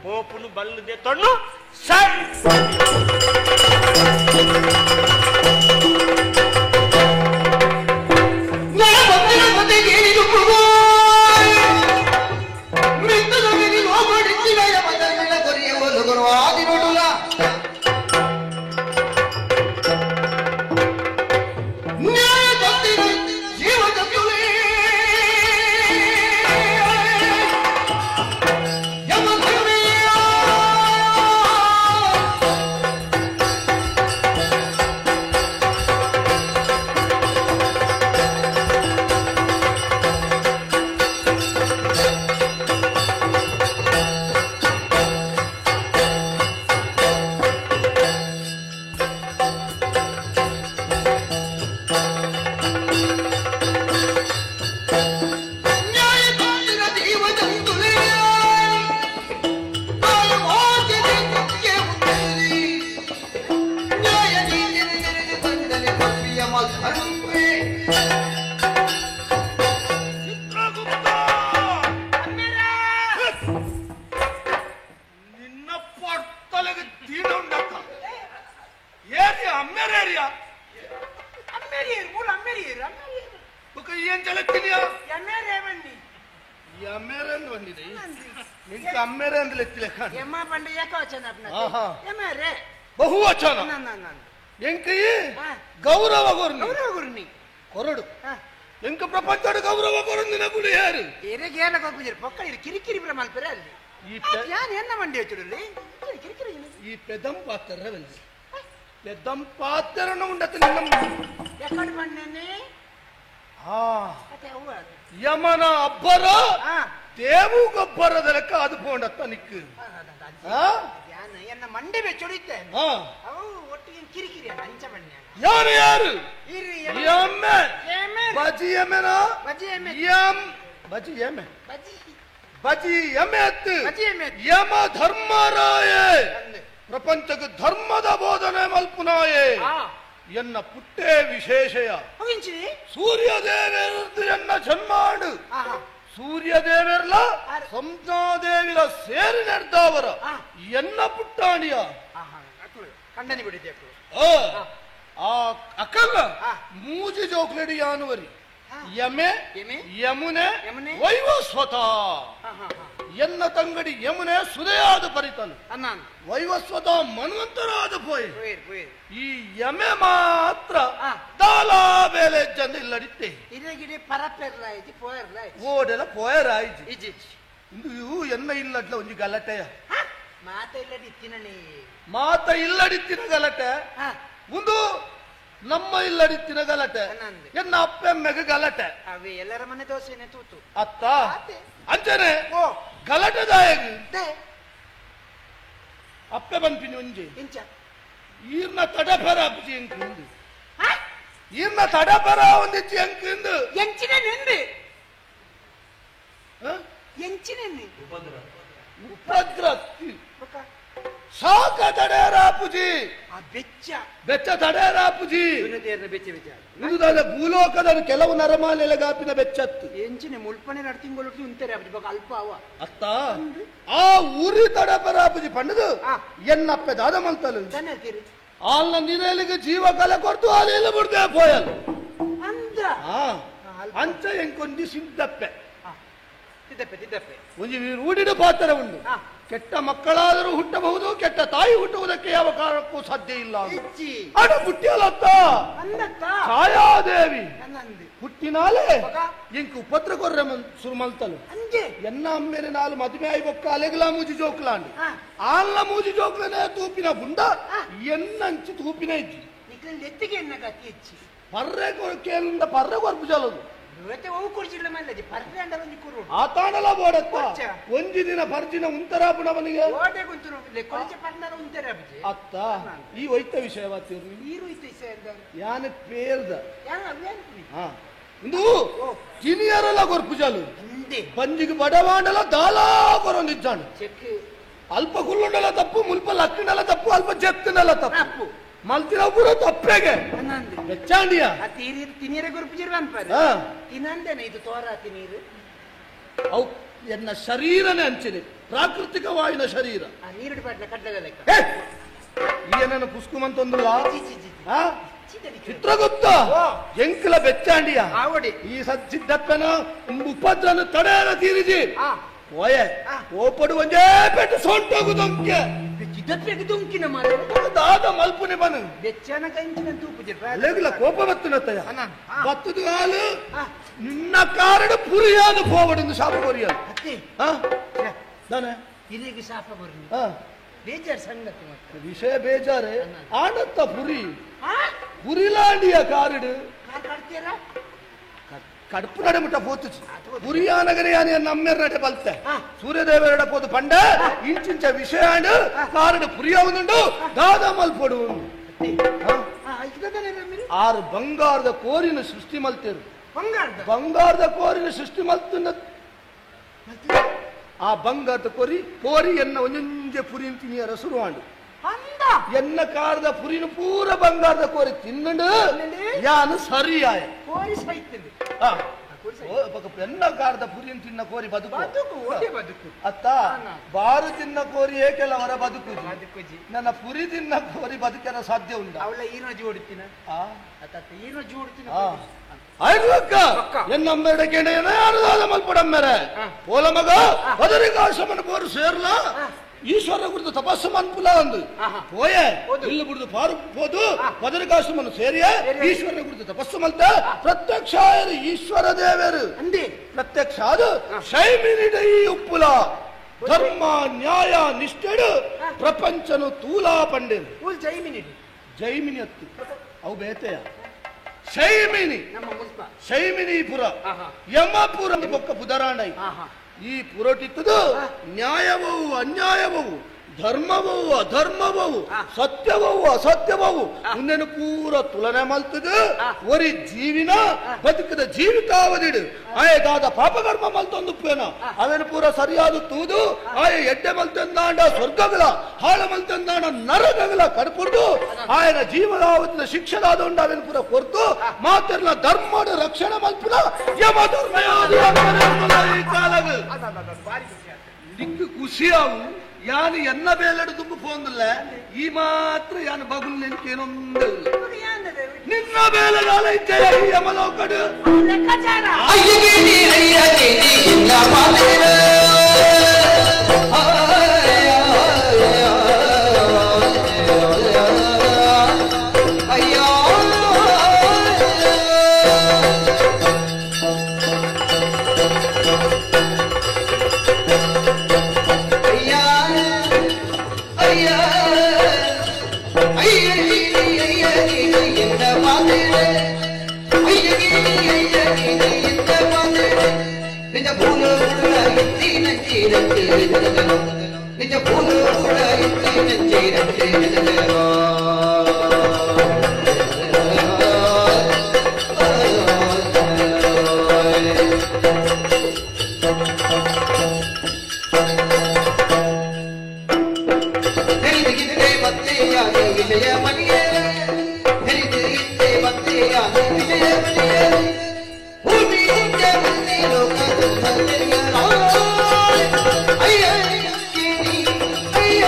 ಪೋಪುನು ಬಲ್ಲದೆ ತೊಣ್ಣು ಸೈ
ಬಹುವಚನ ಗೌರವ ಕೊರಡು ಎಂಕ ಪ್ರಪಂಚ ಗೌರವ ಕೊರಡು ನಗುಲು ಯಾರು
ಕಿರಿಕಿರಿ
ಈ ಪೆದಂ ಪಾತ್ರ ಪೆದಂ ಪಾತ್ರನ ಉಂಡತ ಯಮನ ಅಬ್ಬರ ದೇವು ಗೊಬ್ಬರದ ಲೆಕ್ಕ ಅದು ಪೋಂಡತ್ತ ನಿಕ್ಕು
ಎನ್ನ ಮಂಡೆ ಬೆಚ್ಚೊಡಿದ್ದೆ ಅವು ಒಟ್ಟಿಗೆ ಕಿರಿಕಿರಿ ಅಂಚ ಬಣ್ಣ
ಯಾರು ಯಾರು ಎಮ್ಮೆ ಬಜಿ ಎಮ್ಮೆನ
ಬಜಿ ಎಮ್ಮೆ
ಎಂ ಬಜಿ ಎಮ್ಮೆ
ಬಜಿ
ಬಜಿ ಎಮ್ಮೆ ಅತ್ತು
ಬಜಿ ಎಮ್ಮೆ
ಯಮ ಧರ್ಮರಾಯೇ ಪ್ರಪಂಚಕ್ಕೆ ಧರ್ಮದ ಬೋಧನೆ ಮಲ್ಪುನಾಯೇ ಎನ್ನ ಪುಟ್ಟೆ ವಿಶೇಷಯ ಸೂರ್ಯದೇವರದ್ದು ಎನ್ನ ಜನ್ಮಾಡು ಸೂರ್ಯದೇವರ್ಲ ಸಂಜ್ಞಾದೇವಿರ ಸೇರಿ ನಡೆದವರ ಎನ್ನ ಪುಟ್ಟಾಣಿಯ
ಕಂಡನಿ ಬಿಡಿದೆ
ಆ ಅಕಲ್ಲ ಮೂಜಿ ಜೋಕ್ಲೆಡಿ ಯಾನುವರಿ ಯಮೆ ಯಮುನೆ ವೈವಸ್ವತ ಎನ್ನ ತಂಗಡಿ ಯಮುನೆ ಸುದೆಯಾದ ಪರಿತನು ವೈವಸ್ವತ ಮನ್ವಂತರಾದ ಪೋಯ್ ಈ ಯಮೆ ಮಾತ್ರ ದಾಲಾ ಬೇಲೆ ಜನ ಇಲ್ಲಡಿತ್ತೆ ಓಡೆಲ್ಲ ಪೋಯರಾಯ್ತು ಇವು ಎನ್ನ ಇಲ್ಲಡ್ಲ ಒಂಜಿ ಗಲಾಟೆಯ
ಮಾತ ಇಲ್ಲಡಿತ್ತಿನ
ಮಾತ ಇಲ್ಲಡಿತ್ತಿನ ಗಲಾಟೆ ಒಂದು ನಮ್ಮ ಇಲ್ಲಡಿತ್ತಿನ ಗಲಾಟೆ ಎನ್ನ ಅಪ್ಪೆಮ್ಮೆಗೆ ಗಲಾಟೆ
ಎಲ್ಲರ ಮನೆ ದೋಸೆನೆ ತೂತು
ಅತ್ತ ಅಂಚನೆ ಗಲಾಟೆದಾಯಗ ಅಪ್ಪೆ ಬಂದ್ಪಿನಿ ಒಂಜಿ ಈರ್ನ ತಡಪರ ಅಪ್ಪಿ ಎಂಕು ಈರ್ನ ತಡಪರ ಒಂದಿಚ್ಚಿ ಎಂಕು
ಎಂಚಿನ ನಿಂದು ಎಂಚಿನ
ಉಪದ್ರ ಸಾಕ ತಡೆಯರಾಪುಜಿ
ಬೆಚ್ಚ
ಬೆಚ್ಚ ತಡೆಯರಾಪುಜಿ ಇದು ಭೂಲೋಕದ ಕೆಲವು ನರಮಾಲೆಗಾಪಿನ ಬೆಚ್ಚತ್ತು
ಎಂಚಿನ ಮುಲ್ಪನೆ ನಡ್ತಿಂಗೊಳ್ಳು ಉಂತಾರೆ ಅಲ್ಪ ಅವ
ಅತ್ತ ಆ ಊರಿ ತಡಪರಾಪುಜಿ ಪಂಡದು ಎನ್ನಪ್ಪೆ ದಾದ ಮಂತಲು ಆಲ್ನ ನಿರೇಲಿಗೆ ಜೀವ ಕಲೆ ಕೊಡ್ತು ಆಲೆಲ್ಲ ಬಿಡ್ದೆ ಪೋಯಲ್
ಅಂದ
ಅಂಚ ಎಂಕೊಂದಿ ಸಿದ್ದಪ್ಪೆ ಒಂಜಿ ರೂಢಿನ ಪಾತ್ರ ಉಂಡು. ಕೆಟ್ಟ ಮಕ್ಕಳಾದರೂ ಹುಟ್ಟಬಹುದು, ಕೆಟ್ಟ ತಾಯಿ ಹುಟ್ಟುವುದಕ್ಕೆ ಯಾವ ಕಾರಣಕ್ಕೂ ಸಾಧ್ಯ ಇಲ್ಲ. ಅಡ ಹುಟ್ಟಿಯಲತ್ತ ಛಾಯಾದೇವಿ ಹುಟ್ಟಿನಾಲೆ ಇಂಕ್ ಉಪದ್ರ ಕೊರ್ರೆ ಶುರು ಮಲ್ತಲು. ಎನ್ನ ಅಮ್ಮೇನೆ ನಾಲು ಮದುವೆ ಆಯ್ಬೊಕ್ಕ ಅಲೆಗಲ ಮೂಜಿ ಜೋಕ್ಲಾಂಡಿ ಆಲ್ಲ ಮೂಜಿ ಜೋಕ್ಲನೆ ತೂಪಿನ ಬುಂಡ ಎನ್ನಂಚಿ ತೂಪಿನ ಇಜ್ಜಿ ಪರ್ರೆ ಕೇಳಿಂದ ಪರ್ರೆ ಕೊರ್ಪು ಜಲದು ಆತಾಣಲ ಬೋಡತ್ತ ಒಂಜಿ ದಿನ ಪರ್ಜಿನ ಉಂತರಾಪುಣವನಿಗೆ ಅತ್ತ ಈ ವೈತ ವಿಷಯವಾತಿರು ಯಾನ ಪೇರ್ದ ಇಂದು ಕಿನಿಯರಲ್ಲ ಕೊರ್ಪು ಜಾಲು ಪಂಜಿಗೆ ಬಡವಾಂಡಲ ದಾಲಾ ಕೊರೊಂದಿದ್ದಾನು. ಅಲ್ಪ ಕುಲ್ಲುಂಡಲ ತಪ್ಪು, ಮುಲ್ಪ ಲಕ್ಕಿಂಡಲ ತಪ್ಪು, ಅಲ್ಪ ಜೆತ್ತಿನಲ ತಪ್ಪು, ಮಲ್ತಿನ ಪೂರ ತಪ್ಪೆಗೆ ಹೆಚ್ಚಾಂಡಿಯ
ತಿನೀರ ಗುರುಪುಜಿರ್ ತಿನಂದೇನೆ ಇದು ತೋರಾತಿ ನೀರು
ಅವು ಎನ್ನ ಶರೀರನೇ ಅಂಚಿದೆ ಪ್ರಾಕೃತಿಕವಾಯಿನ ಶರೀರ.
ನೀರು ಕಡ್ಲೆ
ಏನನ್ನು ಪುಸ್ಕುಮಂತೊಂದುಲ್ಲ ಚಿತ್ರಗುಪ್ತ ಎಂಕಲ ಬೆಚ್ಚಾಂಡಿಯ ಈ ಸಜ್ಜಿದ್ದಪ್ಪನ ಉಪದ್ರನ ತಡೆಯರ ತೀರಿಜಿ ಓಯೆ ಓಪಡು ಒಂದೇ ಪೆಟ್ಟು ಸೊಂಟೋಗುದೊಂಕೆ
ದುಂಕಿನ
ದಾದ ಮಲ್ಪುನೆ ಬನು
ಬೆಚ್ಚನ ಕಂಚಿನ ತೂಪುಜಿ
ಲೆಗ್ಲ ಕೋಪ ಬತ್ತುನತ್ತಯ ಬತ್ತದು ಹಾಲು ನಿನ್ನ ಕಾರಣ ಪುರಿಯಾದ ಪೋವಡೆಂದು ಶಾಪ ಕೊರಿಯದು ದಾನೆ
ಇದೀಗ ಶಾಪ ಕೊರಿ ಬೇಜಾರ್ ಸಂಗತಿ ಮತ್ತೆ
ವಿಷಯ ಬೇಜಾರೆ ಆನತ್ತ ಪುರಿ ಪುರಿಲಾಂಡಿಯ ಕಾರಿಡು
ಕಾರ್
ಕಡುಪು ನಡೆ ಮುಟ್ಟ ಪೋತುಚಿ ಪುರಿಯಾನಗರಿಯಾನೆ ನಮ್ಮೆರ್ ನಡೆ ಬಲ್ತೆ ಸೂರ್ಯದೇವರಡ ಪೋದು ಪಂಡ ಇಂಚಿಂಚ ವಿಷಯಾಂಡು ಕಾರಡು ಪುರಿಯ ಒಂದುಂಡು ದಾದ ಮಲ್ಪೊಡು ಆರು ಬಂಗಾರದ ಕೋರಿನ ಸೃಷ್ಟಿ ಮಲ್ತೇರು. ಬಂಗಾರದ ಕೋರಿನ ಸೃಷ್ಟಿ ಮಲ್ತುನ ಆ ಬಂಗಾರದ ಕೋರಿ ಕೋರಿ ಎನ್ನ ಒಂಜೊಂಜೆ ಪುರಿನ ತಿನಿಯರ ಶುರುವಾಂಡು ಎನ್ನ ಕಾರದ ಪುರಿನ ಪೂರ ಬಂಗಾರದ ಕೋರಿ ತಿನ್ನಂಡು ಯಾನು ಸರಿಯಾಯ
ಕೋರಿ ಸೈತಂದು
ಎನ್ನ ಕಾರದ ಪುರಿನ ತಿನ್ನ ಕೋರಿ ಬದುಕು ಬದುಕು ಅತ್ತ ಬಾರು ತಿನ್ನ ಕೋರಿ ಏಕೆಲ್ಲ ಹೊರ ಬದುಕು ನನ್ನ ಪುರಿ ತಿನ್ನ ಕೋರಿ ಬದುಕರ ಸಾಧ್ಯ ಉಂಟು.
ಅವಳ ಈನ ಜೋಡುತ್ತಿನ ಈನ ಜೋಡುತ್ತಿನ
ಎನ್ನಮ್ಮೆರಡೆ ಪೋಲ ಮಗ ಬದರಿಕಾಶ್ರಮನ ಬೋರು ಸೇರ್ಲ ಈಶ್ವರ ಕುರಿತು ತಪಸ್ಸು ಮನ್ಪುಲ ಅಂದು ಪೋಯೆ ಇಲ್ಲಿ ಬಿಡುದು ಪಾರು ಪೋದು ಬದರಿಕಾಶ್ರಮನು ಸೇರಿಯ ಈಶ್ವರನ ಕುರಿತು ತಪಸ್ಸು ಮಲ್ತ ಪ್ರತ್ಯಕ್ಷ ಈಶ್ವರ ದೇವರು ಪ್ರತ್ಯಕ್ಷ ಅದು ಶೈಮಿನಿಡೈ ಉಪ್ಪುಲ ಧರ್ಮ ನ್ಯಾಯ ನಿಷ್ಠೆಡು ಪ್ರಪಂಚನು ತೂಲಾ ಪಂಡೆರು
ಜೈಮಿನಿ
ಜೈಮಿನಿ ಅತ್ತು ಅವು ಬೇತೆಯ ಶೈಮಿನಿ ಶೈಮಿನಿಪುರ ಯಮಪುರ ಬೊಕ್ಕ ಪುದರಾಂಡೈ ಈ ಪುರಟಿತ್ತದು ನ್ಯಾಯವೂ ಅನ್ಯಾಯವೂ ಧರ್ಮವೂ ಅಧರ್ಮವೂ ಸತ್ಯವೂ ಅಸತ್ಯವೂ ಮುಂದೆನು ಪೂರ ತುಲನೆ ಮಲ್ತದು ಒರಿ ಜೀವಿನ ಬದುಕದ ಜೀವಿತಾವಧಿಡು ಆಯದಾದ ಪಾಪಕರ್ಮ ಮಲ್ತೊಂದು ಪೇನ ಅವನು ಪೂರ ಸರಿಯಾದ ತೂದು ಆಯ ಎಡ್ಡೆ ಮಲ್ತಂದಾಂಡ ಸ್ವರ್ಗಗಳ ಹಾಳ ಮಲ್ತಂದಾಂಡ ನರಕಗಳ ಕಡ್ಪುರ್ದು ಆಯನ ಜೀವನಾವಧಿನ ಶಿಕ್ಷೆದಾದ ಉಂಡ ಅವನು ಪೂರ ಕೊರ್ತು ಮಾತಿರ್ನ ಧರ್ಮದ ರಕ್ಷಣೆ ಮಲ್ಪುನ ಯಮ ಧರ್ಮ ಈ ಕಾಲಗ ನಿಕ್ಕು ಖುಷಿಯಾವು ಯಾನು ಎನ್ನ ಬೇಲೆಡು ತುಂಬ ಪೋಂದಿಲ್ಲ ಈ ಮಾತ್ರ ಯಾನು ಬಗುಲ್ ನೆನಕೇನೊಂದೇ ನಿನ್ನ ಬೇಲೆಗಾಲ ಇದ್ದೆ ಯಮಲೋಕಡು
ಅಯ್ಯ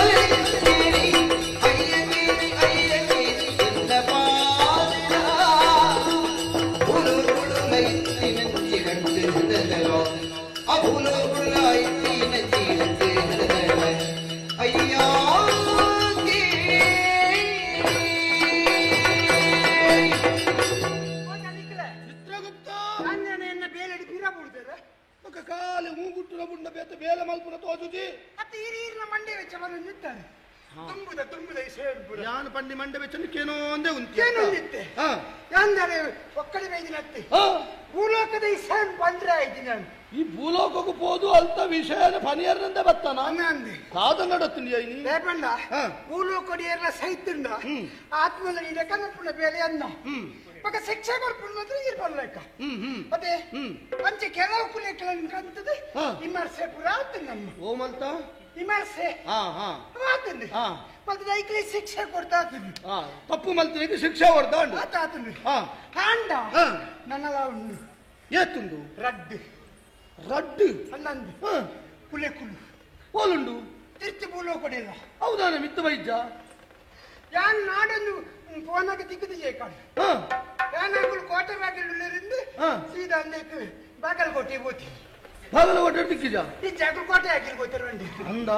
ಬೇಲೆ ಮಲ್ಪುನ ತೋಜುಜಿ
ಅತ್ತ ಈರಿನ ಮಂಡೆ ವೆಚ್ಚ ಬರೊಂದಿತ್ತಾರೆ ತುಂಬುದ ತುಂಬುದ ಈ ಸೇಡ್ ಪೂರ
ಯಾನ್ ಪಂಡಿ ಮಂಡೆ ವೆಚ್ಚ ಕೇನೋ ಅಂದೆ ಉಂತಿ
ಕೇನೊಂದಿತ್ತೆ ಯಾಂದರೆ ಒಕ್ಕಡೆ ಬೈದಿನತ್ತೆ ಭೂಲೋಕದ ಈ ಸೇಡ್ ಬಂದ್ರೆ ಆಯ್ತು ನಾನು
ಈ ಭೂಲೋಕಕ್ಕೂ ಪೋದು ಅಲ್ತ ವಿಷಯನ ಫನಿಯರ್ನಂದೆ ಬತ್ತಾನ ಸಾಧ ನಡತ್ತೀನಿ ಐನಿ
ರೇಪಂಡ ಭೂಲೋಕಡಿಯರ್ಲ ಸೈತುಂಡ ಆತ್ಮದ ಕನಪುಣ ಬೇಲೆ ಅನ್ನ ಪಕ್ಕ ಶಿಕ್ಷೆ ಕೊರ್ಪುಂಡು ಅಂದ್ರೆ ಇರ್ ಬರ್ಲೇಕ ಅದೇ ಅಂಚೆ ಕೆಲವು ಕುಲೇಕಲನ್ನು ಕಂತದೆ ವಿಮರ್ಶೆ ಪೂರ ಆತು ನಮ್ಮ
ಓ ಮಲ್ತ
ವಿಮರ್ಶೆ ಆತಂದೆ ಮತ್ತೆ ಐಕ್ಲೆ ಶಿಕ್ಷೆ ಕೊಡ್ತಾ ಆತಂದೆ
ತಪ್ಪು ಮಲ್ತನಿಗೆ ಶಿಕ್ಷೆ ಕೊಡ್ತಾ ಉಂಟು
ಆತ ಆತಂದೆ ಹಾಂಡ ನನ್ನಲ ಉಂಡು
ಏತುಂಡು
ರಡ್ಡು
ರಡ್ಡು
ಅಲ್ಲಂದು ಕುಲೆ ಕುಲು
ಓಲುಂಡು
ತಿರ್ತಿ ಬೂಲೋ ಕೊಡಿಲ್ಲ
ಹೌದಾನ ಮಿತ್ತ ವೈದ್ಯ
ಯಾನ್ ನಾಡೊಂದು ಫೋನಾಗ ತಿಕ್ಕುದು ಕಾಡು ಯಾನ್ ಕೋಟೆ ಬಾಗಿಲು ಸೀದಾ ಅಂದೇಕು ಬಾಗಲಕೋಟೆ ಹೋತಿ
ಬಾಗಲಕೋಟೆ ತಿಕ್ಕಿಜ
ಈ ಜಾಗಲಕೋಟೆ ಆಗಿಲ್ ಗೊತ್ತಿರುವಂಡಿ
ಅಂದ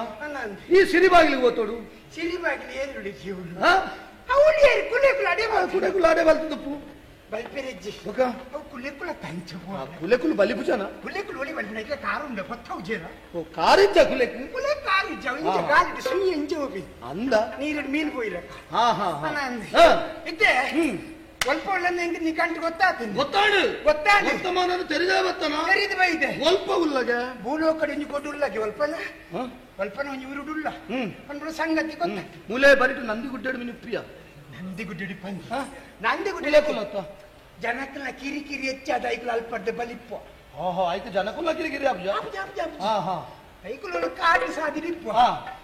ಈ ಸಿರಿ ಬಾಗಿಲಿಗೆ ಹೋತೋಡು
ಸಿರಿ ಬಾಗಿಲು ಏರುಡಿ ಜೀವನ ಅವಳು ಏರು ಕುಲೆ ಕುಲು ಅಡೆ
ಕುಲೆ ಕುಲು ಅಡೆ ಬಲ್ತದಪ್ಪು
ಬಲ್ಪೆರೆಜ್ಜಿ
ಬೊಕ
ಅವು ಕುಲೆ ಕುಲ ತಂಚ
ಕುಲೆ ಕುಲು ಬಲಿಪುಜನ
ಕುಲೆ ಕುಲು ಒಲಿ ಬಲ್ಪಿನ ಕಾರು ಉಂಡ ಪತ್ತವು ಜೇನ
ಓ ಕಾರಿಜ್ಜ ಕುಲೆ
ಕುಲೆ ಕಾರಿಜ್ಜ ಇಂಚ ಕಾಲಿಟ್ಟು ಸುಮ್ಮನೆ ಇಂಚ ಹೋಗಿ
ಅಂದ
ನೀರಿಡು ಮೀನು ಪೋಯಿರಕ್ಕ
ಹಾ ಹಾ
ಹಾ ಇದ್ದೆ ಒಲ್ಪ ಉಳ್ಳಂದ ಹೆಂಗೆ ನೀ ಕಂಟು ಗೊತ್ತಾಗ್ತದೆ
ಗೊತ್ತಾಡು
ಗೊತ್ತಾಡು
ವರ್ತಮಾನ ತೆರಿದ ಬತ್ತನ
ತೆರಿದ ಬೈದೆ
ಒಲ್ಪ ಉಲ್ಲಗೆ
ಭೂಲೋಕಡೆ ಒಂಜಿ ಕೊಡು ಉಲ್ಲಗೆ ಒಲ್ಪನ ಒಲ್ಪನ ಒಂಜಿ ಉರುಡುಲ್ಲ ಪಂಡ್ರು ಸಂಗತಿ ಗೊತ್ತಾಗ್ತದೆ
ಮೂಲೆ ಬರಿಟು ನಂದಿ ಗುಡ್ಡಾಡು ಮಿನಿ ಪ್ರಿಯ
ನಂದಿ ಗುಡ್ಡಡಿ ಪಂಜಿ ನಂದಿ ಗುಡ್ಡ
ಕುಲತ್ತ
ಜನಕಲ ಕಿರಿಕಿರಿ ಹೆಚ್ಚಾದ ಐಕುಲ ಅಲ್ಪಡ್ದೆ ಬಲಿಪ್ಪ
ಓಹೋ ಆಯ್ತು ಜನಕುಲ ಕಿರಿಕಿರಿ ಅಬ್ಜ ಹಾ ಹಾ
ಐಕುಲ ಕಾಡು ಸಾದಿರಿಪ್ಪ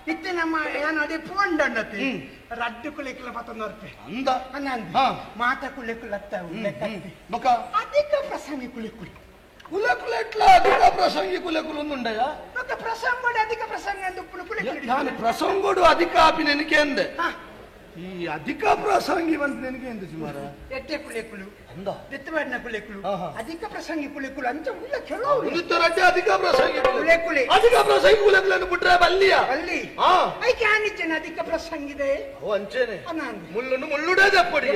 ಇತ್ತೆ ನಮ್ಮ ಏನು ಅದೇ ಪೋಂಡಂಡತಿ ರಡ್ಡು ಕುಲೆಕುಲ ಪತ್ತೊಂದು
ಅಂದ
ಅಂದ ಮಾತ ಕುಲೆಕುಲ
ಬೊಕ
ಅಧಿಕ ಪ್ರಸಂಗಿ ಕುಲೆಕುಲು
ಕುಲೆಕುಲ ಎಟ್ಲ ಅಧಿಕ ಪ್ರಸಂಗಿ ಕುಲೆಕುಲು ಉಂಡಯ್ಯ
ಬೊಕ ಪ್ರಸಂಗೋಡು ಅಧಿಕ ಪ್ರಸಂಗ ಅಂದ್ ಕುಲೆಕುಲು
ನಾನು ಪ್ರಸಂಗೋಡು ಅಧಿಕ ಆಪಿ ನೆನಕೆ ಅಂದೆ ಈ ಅಧಿಕ ಪ್ರಸಂಗಿ ಬಂತ ನಿನಗೆ ಎಂದು ಸುಮಾರ
ಎಟ್ಟೆ ಕುಲೆಕುಲು
ಅಂದ
ದೆತ್ತವಾಡಿನ ಕುಲೆಕುಲು ಅಧಿಕ ಪ್ರಸಂಗಿ ಕುಲೆಕುಲು ಅಂಚ ಉಲ್ಲ ಕೆಲವು
ಉಳಿತರಡ್ಡೆ ಅಧಿಕ ಪ್ರಸಂಗಿ
ಕುಲೆಕುಲೆ
ಅಧಿಕ ಪ್ರಸಂಗಿ ಕುಲೆಕುಲನ್ನು ಬಿಟ್ರೆ ಬಲ್ಲಿಯ
ಬಲ್ಲಿ ಐಕೆ ಆನಿಚ್ಚನ ಅಧಿಕ ಪ್ರಸಂಗಿದೆ
ಓ ಅಂಚೇನೆ ಮುಳ್ಳುನ್ನು ಮುಳ್ಳುಡೇ ದಪ್ಪಡಿ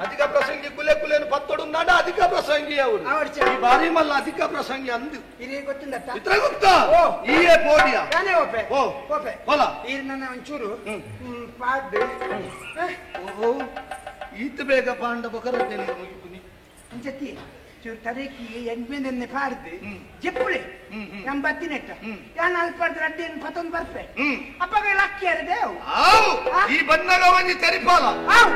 ಅಧಿಕ ಪ್ರಸಂಗಿ ಕುಲೆಕುಲೇನು ಪತ್ತೊಡು ನಾಡ ಅಧಿಕ ಪ್ರಸಂಗಿ ಅವರು ಈ ಬಾರಿ ಮಲ್ಲ ಅಧಿಕ ಪ್ರಸಂಗಿ ಅಂದು
ಇರೇ ಗೊತ್ತಿಲ್ಲ
ಚಿತ್ರಗುಪ್ತ ಈಯೇ ಪೋಡಿಯ
ನಾನೇ ಓಪೆ
ಓ
ಓಪೆ
ಹೋಲ
ಈ ನನ್ನ ಒಂಚೂರು ಪಾಡ್
ಓಹೋ ಈತ ಬೇಗ ಪಾಂಡ ಬಕರದ್ದೇನೆ ಮುಗಿಪುನಿ
ಅಂಚತಿ ಚೂರು ತರೇಕಿ ಎಂಟ್ಮೇನೆ ಪಾಡ್ದು ಜೆಪ್ಪುಳೆ ನಮ್ಮ ಬತ್ತಿನೆಟ್ಟ ಯಾನ್ ಅಲ್ಪಾಡ್ದು ರಡ್ಡೇನು ಪತ್ತೊಂದು ಬರ್ಪೆ ಅಪ್ಪಗ ಲಕ್ಕಿ ದೇವ್
ಆವು ಈ ಬನ್ನಗ ಒಂಜಿ ತೆರಿಪಾಲ
ಆವು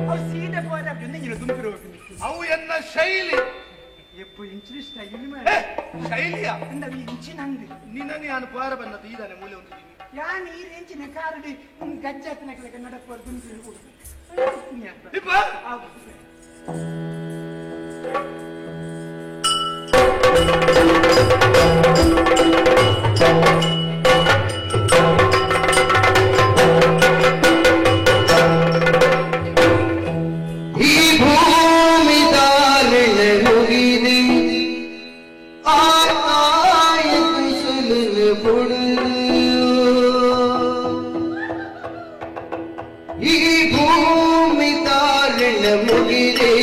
ಅವು ಸೀದಾ ಹೋದ
ಅವು ಎನ್ನ ಶೈಲಿ ಶೈಲಿಯ ನಿನ್ನ ನಾನು ಪಾರ ಬಂದದ್ದು ಈದಾನೆ ಮೂಲೆ ಒಂದು
ಯಾನ್ ಈ ರೇಂಜಿನ ಕಾರುಡಿ ಗಜ್ಜಾತನ ನಡಪ
ಈ ಭೂಮಿ ದಾರಿನ ಮುಗಿದಿ ಈ ಭೂಮಿ ತಾರಣ ಮುಗಿದೆ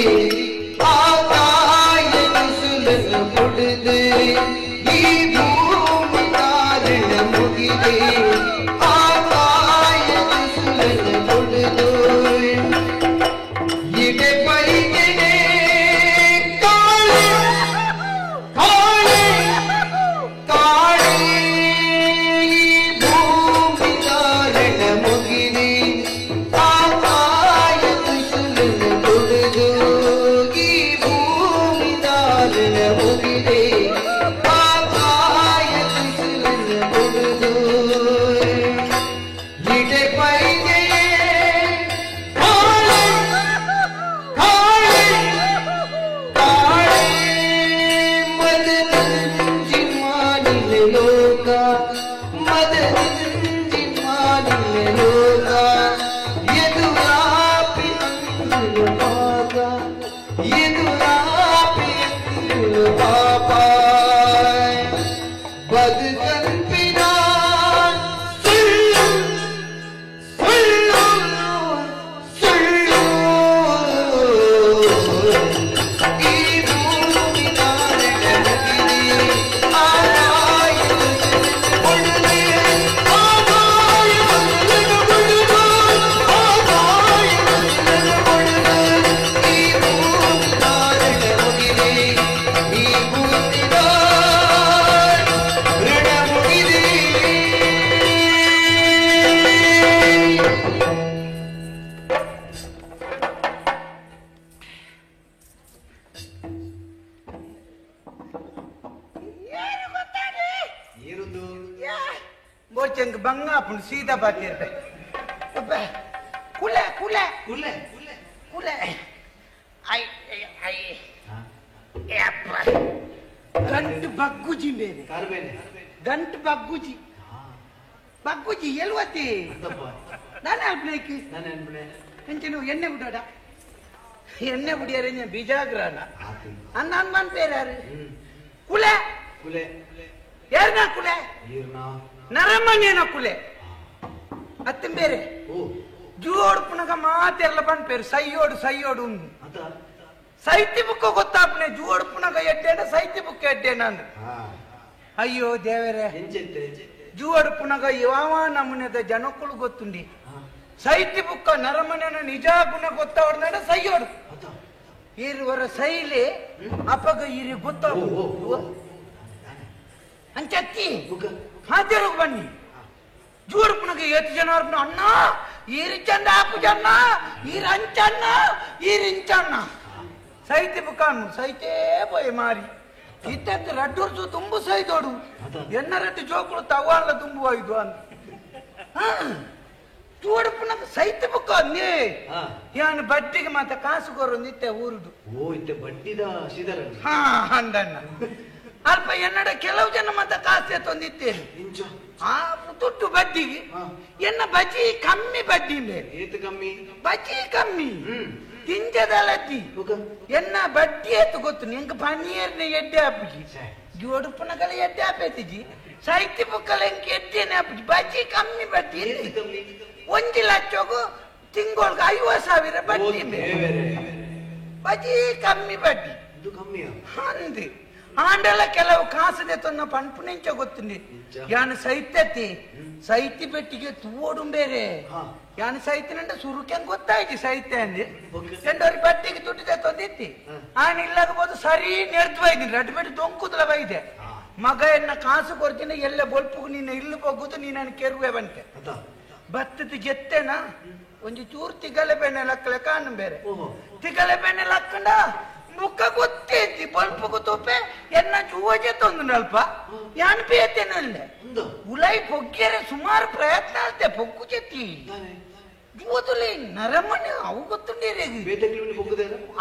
ಆ ತಾಯ ಕುಸುಲನ ಮುಡಿದೆ ಈ ಭೂಮಿ ತಾರಣ ಮುಗಿದೆ ಆ ತಾಯ ಕುಸುಲನ ಮುಡಿದು ಇಡೆ ಪೈದೆನೆ ಕಾಳೆ ಕಾಳೆ ಕಾಳೆ ಈ ಭೂಮಿ ತಾರಣ ಮುಗಿದೆ ಆ ತಾಯ ಕುಸುಲನ ಮುಡಿದು ಈ ಭೂಮಿ ತಾರಣ ಮುಗಿದೆ ಆ ತಾಯ ಕುಸುಲನ ಮುಡಿದು ಇಡೆ ಪೈದೆನೆ ಕಾಳೆ ಕಾಳೆ ಕಾಳೆ ಮದನಂಜಿ ಮಾನಿನ ಲೋಕ ಮದನಂಜಿ ಮಾನಿನ ಲೋಕ ಎದುರಾಪಿ ಅಂಗುಲ ಪಾಪ ಎದುರಾಪಿ ಅಂಗುಲ ಪಾಪ ಬದುಕಂಪಿನ ಸುಳ್ಳು ಸುಳ್ಳು ಸುಳ್ಳು
ಬೊಡ್ಚಂಗ್ ಬಂಗ ಆಪುಂಡು ಸೀದಾ ಬಾತಿರ್ಬೆ ಕುಲೆ ಕುಲೆ
ಕುಲೆ
ಕುಲೆ I I ಗಂಟು ಬಗ್ಗುಜಿ ಬೇರೆ ಗಂಟು ಬಗ್ಗುಜಿ ಬಗ್ಗುಜಿ ಎಲ್ವತ್ತಿ ನಾನು ಅಲ್ಪನೇಕಿ ಎಂಚನು ಎಣ್ಣೆ ಬಿಡೋಡ ಎಣ್ಣೆ ಬಿಡಿಯಾರೆ ಬೀಜಾಗ್ರಹಣ ಅನ್ನ ಅನ್ಮಾನ್ പേര് ಯಾರು ಕುಲೆ
ಕುಲೆ
ಯಾರನ ಕುಲೆ ನರಮಣ್ಯನ ಕುಲೆ ಅತ್ತಿನ ಬೇರೆ ಜೋಡು ಪುನಗ ಮಾತೆಲ್ಲ ಪನ್ಪೇರು ಸೈಯೋಡು ಸೈಯೋಡು ಸೈತಿ ಬುಕ್ಕ ಗೊತ್ತಾಪನೆ ಜೋಡು ಪುನಗ ಎಡ್ಡೇನ ಸೈತಿ ಬುಕ್ಕ ಎಡ್ಡೇನ ಅಂದ್ರು. ಅಯ್ಯೋ ದೇವರೇ, ಜೋಡು ಪುನಗ ಯಾವ ನಮೂನೆದ ಜನಕ್ಕಳು ಗೊತ್ತುಂಡಿ ಸೈತಿ ಬುಕ್ಕ ನರಮನೆನ ನಿಜ ಗುಣ ಗೊತ್ತಾವಡ್ನಾಡ ಸೈಯೋಡು ಇರುವರ ಸೈಲಿ ಅಪ್ಪಗ ಇರಿ ಗೊತ್ತಾಗ ಅಂಚತ್ತಿ ಹಾಜರು ಬನ್ನಿ ಜೋಡು ಪುನಗ ಏತು ಜನ ಅಣ್ಣ ಈರಿಚಂದ ಆಪು ಜನ ಈರಂಚಣ್ಣ ಈರಿಂಚಣ್ಣ ಸೈತಿ ಬುಕ್ಕಾನು ಸೈತೇ ಪೋಯ್ ಮಾರಿ ಇತ್ತಂತ ರಡ್ಡೂರ್ಸು ತುಂಬು ಸೈದೋಡು ಎನ್ನ ರಡ್ಡು ಜೋಕುಳು ತವಾಲ ತುಂಬು ಹೋಯ್ದು ಅಂತ ಜೋಡು ಪುನಗ ಸೈತಿ ಬುಕ್ಕ ಅಂದೇ ಯಾನು ಬಡ್ಡಿಗೆ ಮಾತ ಕಾಸು ಕೊರು ನಿತ್ಯ ಊರುದು
ಓ ಇತ್ತೆ ಬಡ್ಡಿದ ಸೀದರ
ಹಾ ಅಂದಣ್ಣ ಅಲ್ಪ ಎನ್ನಡ ಕೆಲವು ಜನ ಮಾತ ಕಾಸು ತಂದಿತ್ತೇನೆ ಆ ದುಡ್ಡು ಬಡ್ಡಿಗೆ ಎನ್ನ ಬಜ್ಜಿ ಕಮ್ಮಿ ಬಡ್ಡಿ ಮೇಲೆ
ಏತು ಕಮ್ಮಿ
ಬಜ್ಜಿ ಕಮ್ಮಿ ತಿಂಜದಲದ್ದಿ ಎನ್ನ ಬಡ್ಡಿ ಏತು ಗೊತ್ತು ನಿಂಗೆ ಪನ್ನೀರ್ನ ಎಡ್ಡೆ ಆಪುಜಿ ಜೋಡು ಪುನಗಲ ಎಡ್ಡೆ ಆಪೇತಿಜಿ ಸೈತಿ ಬುಕ್ಕಲ ಎಂಕ್ ಎಡ್ಡೆನೆ ಆಪುಜಿ ಬಜ್ಜಿ ಕಮ್ಮಿ ಬಡ್ಡಿ ಒಂಜಿ ಲಕ್ಷಗೂ ತಿಂಗಳಿಗೆ 50,000 ಬಡ್ಡಿ ಮೇಲೆ ಬಜ್ಜಿ ಕಮ್ಮಿ ಬಡ್ಡಿ ಅಂದು ಆಂಡಲ ಕೆಲವು ಕಾಸದೆ ತೊನ್ನ ಪನ್ಪುನೆಂಚ ಗೊತ್ತುಂಡಿ ಯಾನು ಸೈತತಿ ಸೈತಿ ಪೆಟ್ಟಿಗೆ ತೂಡು ಬೇರೆ ಯಾನು ಸೈತಿನಂಡ ಸುರುಕೆಂಗ್ ಗೊತ್ತಾಯ್ತು ಸೈತ್ಯ ಅಂದೆ ಎಂಡವ್ರಿಗೆ ಬಟ್ಟಿಗೆ ದುಡ್ಡು ತಂದಿತ್ತಿ ಆನ್ ಇಲ್ಲಾಗಬಹುದು ಸರಿ ನೆರ್ದು ಬೈದಿನಿ ರಡ್ಡು ಬೆಟ್ಟಿ ದೊಂಕುದಲ ಬೈದೆ ಮಗ ಎನ್ನ ಕಾಸು ಕೊಡ್ತೀನಿ ಎಲ್ಲ ಬೊಲ್ಪುಗು ನೀನು ಇಲ್ಲಿ ಹೋಗುದು ನೀನು ಕೆರುವೆ ಬಂತೆ ಬತ್ತದ ಜೆತ್ತೆನಾ ಒಂಜಿ ಚೂರು ತಿಗಲೆ ಬೆಣ್ಣೆ ಲಕ್ಕಲೆ ಕಾಣು ಬೇರೆ ತಿಗಲೆ ಬೆಣ್ಣೆ ಲಕ್ಕಂಡ ಮುಖ ಗೊತ್ತೇತಿ ಬಲ್ಪುಗು ತೂಪೆ ಎನ್ನ ಜೂವಜೆ ತೊಂದನಲ್ಪ ಯಾನ್ ಪೇತೇನಲ್ಲ ಉಲೈ ಪೊಗ್ಗೆರೆ ಸುಮಾರು ಪ್ರಯತ್ನ ಅಲ್ತೆ ಪೊಗ್ಗು ಜೆತ್ತಿ ಜೂವದುಲೆ ನರಮನೆ ಅವು ಗೊತ್ತುಂಡೇರೆ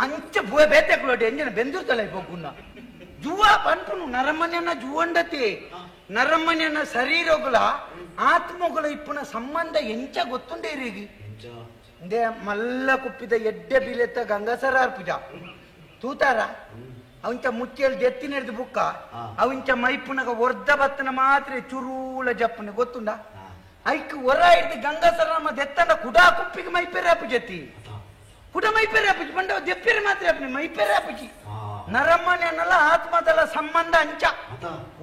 ಅಂಚ ಬೇತೆಕ್ಲೋಟಿ ಎಂಜನ ಬೆಂದೂರ್ತಲೆ ಪೊಗ್ಗುನ ಜೂವ ಪನ್ಪುನು ನರಮನೆಯನ್ನ ಜೂವಂಡತಿ ನರಮನೆಯನ್ನ ಶರೀರಗಳ ಆತ್ಮಗಳ ಇಪ್ಪುನ ಸಂಬಂಧ ಎಂಚ ಗೊತ್ತುಂಡೇರಿಗೆ ಇಂದೇ ಮಲ್ಲ ಕುಪ್ಪಿದ ಎಡ್ಡೆ ಬಿಲೆತ್ತ ಗಂಗಾಸರಾರ್ ಪೂಜಾ ತೂತಾರ ಅವಂಚ ಮುಚ್ಚಿಯಲ್ಲಿ ದೆತ್ತಿನೆಡ್ದು ಬುಕ್ಕ ಅವಂಚ ಮೈಪುನಗ ಒರ್ದ ಬತ್ತನ ಮಾತ್ರ ಚುರುಳ ಜಪ್ಪನ ಗೊತ್ತುಂಡ ಐಕ್ ಹೊರ ಹಿಡ್ದು ಗಂಗಾಸರ ದೆತ್ತನ ಕುಡಾ ಕುಪ್ಪಿಗೆ ಮೈಪೇರೆ ಅಪ್ಪುಜತಿ ಕುಡ ಮೈಪೇರೆ ಅಪ್ಪುಜಿ ಬಂಡ ದೆಪ್ಪಿರ ಮಾತ್ರ ಅಪ್ಪನಿ ಮೈಪೇರೆ ಅಪ್ಪುಜಿ ನರಮ್ಮನೆಯನ್ನೆಲ್ಲ ಆತ್ಮದಲ್ಲ ಸಂಬಂಧ ಅಂಚ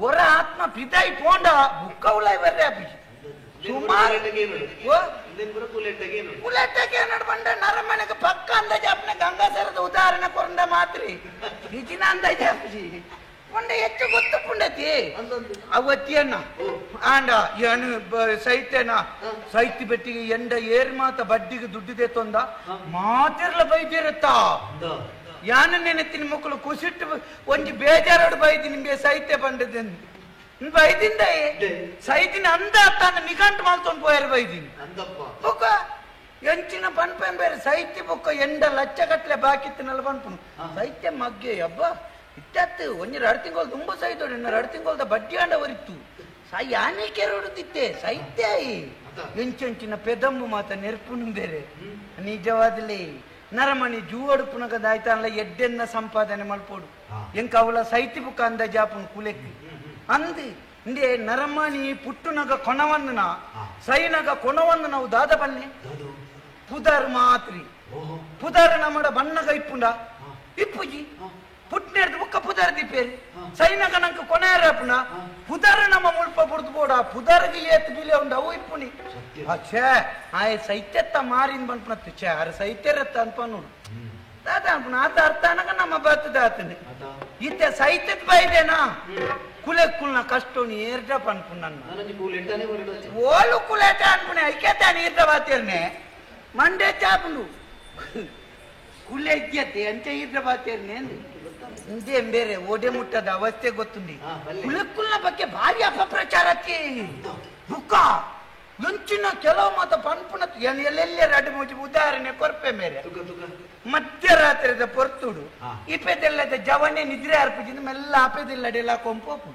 ಹೊರ ಆತ್ಮ ಪಿದಾಯಿ ಪೋಂಡ ಬುಕ್ಕ ಉಲಾಯ್ ಬರ್ರೆ ಅಪ್ಪುಜಿ ಸುಮಾರು ಕುಲೆಟ್ಟಗೆ ಬಂಡ ನರಮನೆಗೆ ಪಕ್ಕ ಅಂದಾಜು ಅಪ್ಪನ ಗಂಗಾಸರದ ಉದಾಹರಣೆ ಕೊರಂಡ ಮಾತ್ರಿ ನಿಜಿನ ಅಂದಾಜು ಅಪ್ಪಜಿ ಪುಂಡ ಹೆಚ್ಚು ಗೊತ್ತು ಪುಂಡತಿ ಅವತ್ತಿಯನ್ನ ಆಂಡ ಏನು ಸೈತ್ಯನ ಸೈತಿ ಬೆಟ್ಟಿಗೆ ಎಂಡ ಏರ್ ಮಾತ ಬಡ್ಡಿಗೆ ದುಡ್ಡಿದೆ ತೊಂದ ಮಾತಿರ್ಲ ಬೈದಿರುತ್ತ ಯಾನ ನೆನೆತ್ತಿನ ಮಕ್ಕಳು ಕುಸಿಟ್ಟು ಒಂಜಿ ಬೇಜಾರೋಡು ಬೈದಿ ನಿಮ್ಗೆ ಸೈತ್ಯ ಬಂದದೆ ಬೈದಿಂದ ಸೈತಿನ ಅಂದ ತಾನು ನಿಘಂಟು ಮಾಡ್ಕೊಂಡು ಪೋಯಾರ ಬೈದಿನಿ ಬೊಕ್ಕ ಎಂಚಿನ ಪನ್ಪೆನ್ ಬೇರೆ ಸೈತ್ಯ ಬೊಕ್ಕ ಎಂಡ ಲಕ್ಷ ಗಟ್ಟಲೆ ಬಾಕಿತ್ತಿನಲ್ಲ ಪನ್ಪುನು ಸೈತ್ಯ ಮಗ್ಗೆ ಅಬ್ಬ ಇತ್ತತ್ತು ಒಂಜಿ ಎರಡು ತಿಂಗಳು ತುಂಬ ಸೈತೋಡಿ ಎರಡು ತಿಂಗಳದ ಬಡ್ಡಿ ಅಂಡ ಒರಿತ್ತು ಸೈ ಯಾನೇ ಕೆರೊಡುತ್ತಿತ್ತೆ ಸೈತ್ಯ ಎಂಚೆಂಚಿನ ಪೆದಂಬು ಮಾತ ನೆರ್ಪುನು ಬೇರೆ ನಿಜವಾದಲೇ ನರಮಣಿ ಜೂವಡು ಪುನಗದಾಯ್ತಾನಲ್ಲ ಎಡ್ಡೆನ್ನ ಸಂಪಾದನೆ ಮಲ್ಪೋಡು ಎಂಕ ಅವಳ ಸೈತಿ ಬುಕ್ಕ ಅಂದ ಜಾಪುನು ಕುಲೆಕ್ಕು ಅಂದು ಇಂದೇ ನರಮಣಿ ಪುಟ್ಟುನಗ ಕೊಣವಂದನ ಸೈನಗ ಕೊಣವಂದು ನಾವು ದಾದ ಬನ್ನಿ ಪುದರ್ ಮಾತ್ರಿ ಪುದರ್ ನಮ್ಮಡ ಬಣ್ಣಗ ಇಪ್ಪುಂಡ ಇಪ್ಪುಜಿ ಪುಟ್ಟನೇರ್ದು ಬುಕ್ಕ ಪುದರ್ ದಿಪ್ಪೇರಿ ಸೈನಗ ನಂಗೆ ಕೊನೆಯರಪ್ಪನ ಪುದರ್ ನಮ್ಮ ಮುಲ್ಪ ಬುಡ್ದು ಬೋಡ ಪುದರ್ಗೆ ಏತ್ ಬಿಲೆ ಉಂಡು ಅವು ಇಪ್ಪುನಿ ಛೇ ಆಯ್ ಸೈತ್ಯತ್ತ ಮಾರಿನ್ ಬಂದ್ಪುನತ್ತು ಛೇ ಅರ ಸೈತ್ಯರತ್ತ ಅನ್ಪ ನೋಡು ದಾದ ಅನ್ಪುನ ಆತ ಅರ್ಥ ಅನಗ ನಮ್ಮ ಬರ್ತದ ಆತನೆ ಇತ್ತೆ ಸೈತ್ಯದ ಬೈದೇನಾ ಕುಲೆ ಕುಲ್ನ ಕಷ್ಟೋನಿ ಏರ್ಡ ಪನ್ಪು ನನ್ನ ಓಲು ಕುಲೇಟ ಅನ್ಪುಣೆ ಐಕ್ಯತಾನೆ ಈರ್ಡ ಬಾತೇರ್ನೆ ಮಂಡೆ ಚಾಪುಂಡು ಕುಲೆ ಇದ್ಯತೆ ಅಂಚೆ ಈರ್ಡ ಬಾತೇರ್ನೆ ಇಂದೇ ಬೇರೆ ಓಡೆ ಮುಟ್ಟದ ಅವಸ್ಥೆ ಗೊತ್ತುಂಡಿ ಕುಲೆ ಕುಲ್ನ ಬಗ್ಗೆ ಭಾರಿ ಅಪಪ್ರಚಾರಕ್ಕೆ ಬುಕ್ಕ ಎಂಚಿನ ಕೆಲವು ಮಾತ ಪನ್ಪುನ ಎಲ್ಲೆಲ್ಲ ರಡ್ಡು ಮೂಜಿ ಉದಾಹರಣೆ ಕೊರ್ಪೆ ಮೇರೆ ಮಧ್ಯರಾತ್ರಿದ ಪೊರ್ತುಡು ಇಪ್ಪೆದೆಲ್ಲದ ಜವನೆ ನಿದ್ರೆ ಅರ್ಪುಜಿಂದ ಮೆಲ್ಲ ಆಪೆದಿಲ್ಲಡೆಲ್ಲ ಕೊಂಪೋಪು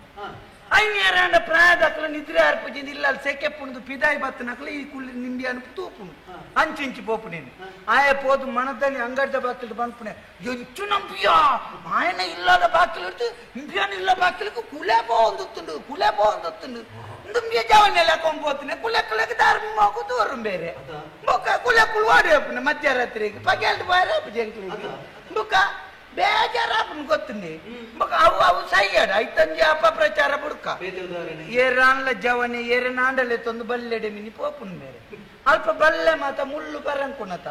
ಐನೇರಾಂಡ ಪ್ರಾಯದಕ್ಲ ನಿದ್ರೆ ಅರ್ಪುಜಿಂದ ಇಲ್ಲ ಸೆಕೆ ಪುಣದು ಪಿದಾಯಿ ಬತ್ತನಕ್ಲ ಈ ಕುಳ್ಳಿ ನಿಂಡಿ ಅನುಪು ತೂಪುನು ಅಂಚಿಂಚಿ ಪೋಪು ನೀನು ಆಯ ಪೋದು ಮನದಲ್ಲಿ ಅಂಗಡಿದ ಬಾಕಿಲು ಬಂದ್ಪುಣೆ ಎಂಚು ನಂಬಿಯಾ ఆయన ಇಲ್ಲದ ಬಾಕಿಲು ಇಂಪಿಯಾನ ಇಲ್ಲ ಬಾಕಿಲಿಗೆ ಕುಲೆ ಪೋಂದುತ್ತುಂಡು ಕುಲೆ ಪೋಂದುತ್ತುಂಡು ಇಂದುಂಬಿಯ ಜವನೆಲ್ಲ ಕೊಂಪೋತನೆ ಕುಲೆ ಕುಲೆಗೆ ಧರ್ಮಕ್ಕೂ ದೂರ ಬೇರೆ ಬೊಕ್ಕ ಕುಲೆ ಕುಳುವಾಡಿ ಅಪ್ಪನ ಮಧ್ಯರಾತ್ರಿಗೆ ಪಗೆಲ್ದು ಬಾರಪ್ಪ ಜಂಕ್ಲಿಗೆ ಬೊಕ್ಕ ಬೇಜಾರಪ್ಪನ ಗೊತ್ತುಂಡಿ ಬೊಕ್ಕ ಅವು ಅವು ಸೈಯಾಡ ಐತಂಜಿ ಅಪಪ್ರಚಾರ ಬುಡ್ಕ ಏರಾನ್ಲ ಜವನೆ ಏರನಾಂಡಲೆ ತೊಂದು ಬಲ್ಲೆಡೆ ಮಿನಿ ಪೋಪುನ್ ಬೇರೆ ಅಲ್ಪ ಬಲ್ಲೆ ಮಾತ ಮುಳ್ಳು ಬರಂಕುನತ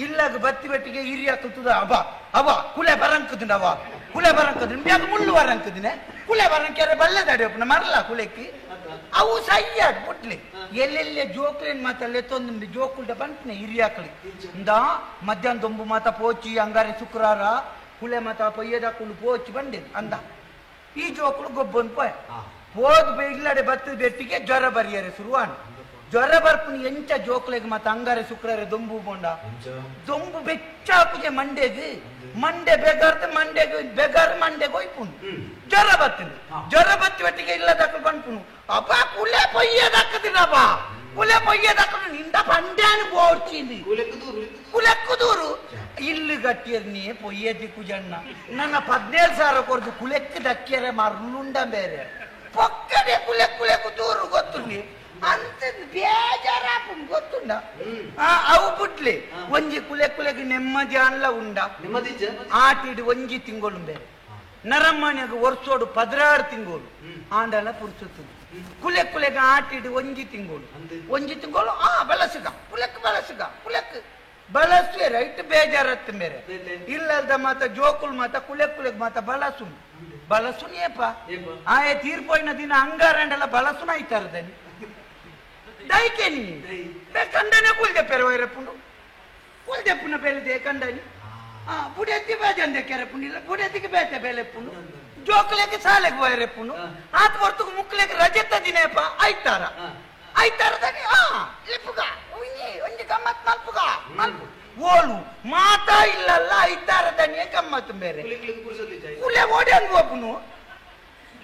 ಇಲ್ಲಾಗ ಬತ್ತಿ ಬಟ್ಟಿಗೆ ಹಿರಿಯ ತುದ ಅವ ಅವ ಕುಲೆ ಬರಂಕುದಿನ ಅವ ಕುಲೆ ಬರಂಕುದಿನ ಬ್ಯಾಗ ಮುಳ್ಳು ಬರಂಕುದಿನ ಕುಲೆ ಬರಂಕೆರೆ ಬಲ್ಲೆ ತಡೆಯಪ್ಪನ ಮರಲ ಕುಲೆಕ್ಕಿ ಅವು ಸೈಯಾಡ್ ಬುಟ್ಲಿ ಎಲ್ಲೆಲ್ಲೆ ಜೋಕ್ಲೇನ್ ಮಾತಲ್ಲೇ ತೊಂದು ಜೋಕುಲ್ಡ ಬಂತನೆ ಹಿರಿಯಾಕಲಿ ಇಂದ ಮಧ್ಯಾಹ್ನ ದೊಂಬು ಮಾತ ಪೋಚಿ ಅಂಗಾರೆ ಶುಕ್ರಾರ ಕುಲೆ ಮಾತ ಪೊಯ್ಯದ ಕುಲು ಪೋಚಿ ಬಂದೆ ಅಂದ ಈ ಜೋಕುಲು ಗೊಬ್ಬನ್ ಪೋಯ ಹೋದ್ ಇಲ್ಲಡೆ ಬತ್ತದ ಬೆಟ್ಟಿಗೆ ಜ್ವರ ಬರಿಯರೆ ಶುರುವಾನ ಜ್ವರ ಬರ್ಪುನಿ ಎಂಚ ಜೋಕ್ಲೆಗ್ ಮಾತ ಅಂಗಾರೆ ಶುಕ್ರಾರೆ ದೊಂಬು ಬೋಂಡ ದೊಂಬು ಬೆಚ್ಚಾಪುಗೆ ಮಂಡೆಗ್ ಮಂಡೆ ಬೇಗಾರ್ದ ಮಂಡೆಗ್ ಬೇಗಾರ ಮಂಡೆಗೆ ಹೋಯ್ಪುನು ಜ್ವರ ಬತ್ತಿನ ಜ್ವರ ಬತ್ತಿ ಒಟ್ಟಿಗೆ ಇಲ್ಲದಕ್ಕಲು ಬಂದ್ಪುನು ಅಪ್ಪ ಕುಲೆ ಪೊಯ್ಯದಕ್ಕದಿನಪ್ಪ ಕುಲೆ ಪೊಯ್ಯದಕ್ಕಲು ನಿಂದ ಪಂಡ್ಯಾನು ಬೋಡ್ಚಿಂದು ಕುಲೆಕ್ಕು ದೂರು ಇಲ್ಲಿ ಗಟ್ಟಿಯರ್ನಿ ಪೊಯ್ಯದಿ ಕುಜಣ್ಣ ನನ್ನ 17,000 ಕೊರ್ದು ಕುಲೆಕ್ಕು ದಕ್ಕಿಯರೆ ಮರುಂಡ ಬೇರೆ ಪೊಕ್ಕಡೆ ಕುಲೆ ಕುಲೆಕ್ಕು ದೂರು ಗೊತ್ತುಂಡಿ ಅಂತ ಬೇಜಾರಾಪುನ್ ಗೊತ್ತುಂಡ ಅವು ಬುಡ್ಲಿ ಒಂಜಿ ಕುಲೆ ಕುಲೆಗೆ ನೆಮ್ಮದಿ ಅಲ್ಲ ಉಂಡ ಆಟಿಡು ಒಂಜಿ ತಿಂಗಳು ಬೇರೆ ನರಮ್ಮನೆಗೆ ವರ್ಷೋಡು 16 ತಿಂಗಳು ಆಂಡಲ ಪುರ್ಸುತ್ತದೆ ಕುಲೆ ಕುಲೆಗೆ ಆಟಿಡು ಒಂಜಿ ತಿಂಗಳು ಒಂಜಿ ತಿಂಗಳು ಆ ಬಳಸುಗ ಕುಲೆಕ್ ಬಳಸುಗ ಕುಲೆಕ್ ಬಳಸುವೆ ರೈಟ್ ಬೇಜಾರತ್ತ ಬೇರೆ ಇಲ್ಲದ ಮಾತ ಜೋಕುಲ್ ಮಾತ ಕುಲೆ ಕುಲೆಗ್ ಮಾತ ಬಳಸು ಬಳಸುನೇಪ ಆಯ ತೀರ್ಪೋಯಿನ ದಿನ ಅಂಗಾರಂಡಲ ಬಳಸುನ ಐತಾರದನಿ ದೈಕೆ ನೀ ಕಂಡನೆ ಕುಲ್ದೆ ಪೆರವೈರಪ್ಪುಂಡು ಕುಲ್ದೆಪ್ಪುನ ಬೆಳೆದೆ ಕಂಡನಿ ಆ ಬುಡೆತ್ತಿ ಬೇಜಂದೆ ಕೆರೆಪುಂಡಿಲ್ಲ ಬುಡೆತ್ತಿಗೆ ಬೇತೆ ಬೆಲೆಪ್ಪುಂಡು ಜೋಕ್ಲೆಗೆ ಸಾಲೆಗೆ ವೈರಪ್ಪುಂಡು ಆತ ಹೊರ್ತುಗು ಮುಕ್ಲೆಗೆ ರಜೆತ್ತ ದಿನೇಪ ಐತಾರ ಐತಾರದಾನೆ ಆ ಲೆಪ್ಪುಗ ಒಂಜಿ ಗಮ್ಮತ್ ಮಲ್ಪುಗ ಮಲ್ಪು ಓಲು ಮಾತಾ ಇಲ್ಲಲ್ಲ ಐತಾರದನಿಯೇ ಗಮ್ಮತ್ತು ಬೇರೆ ಕುಲೆ ಓಡಿ ಅನ್ಬೋಪುನು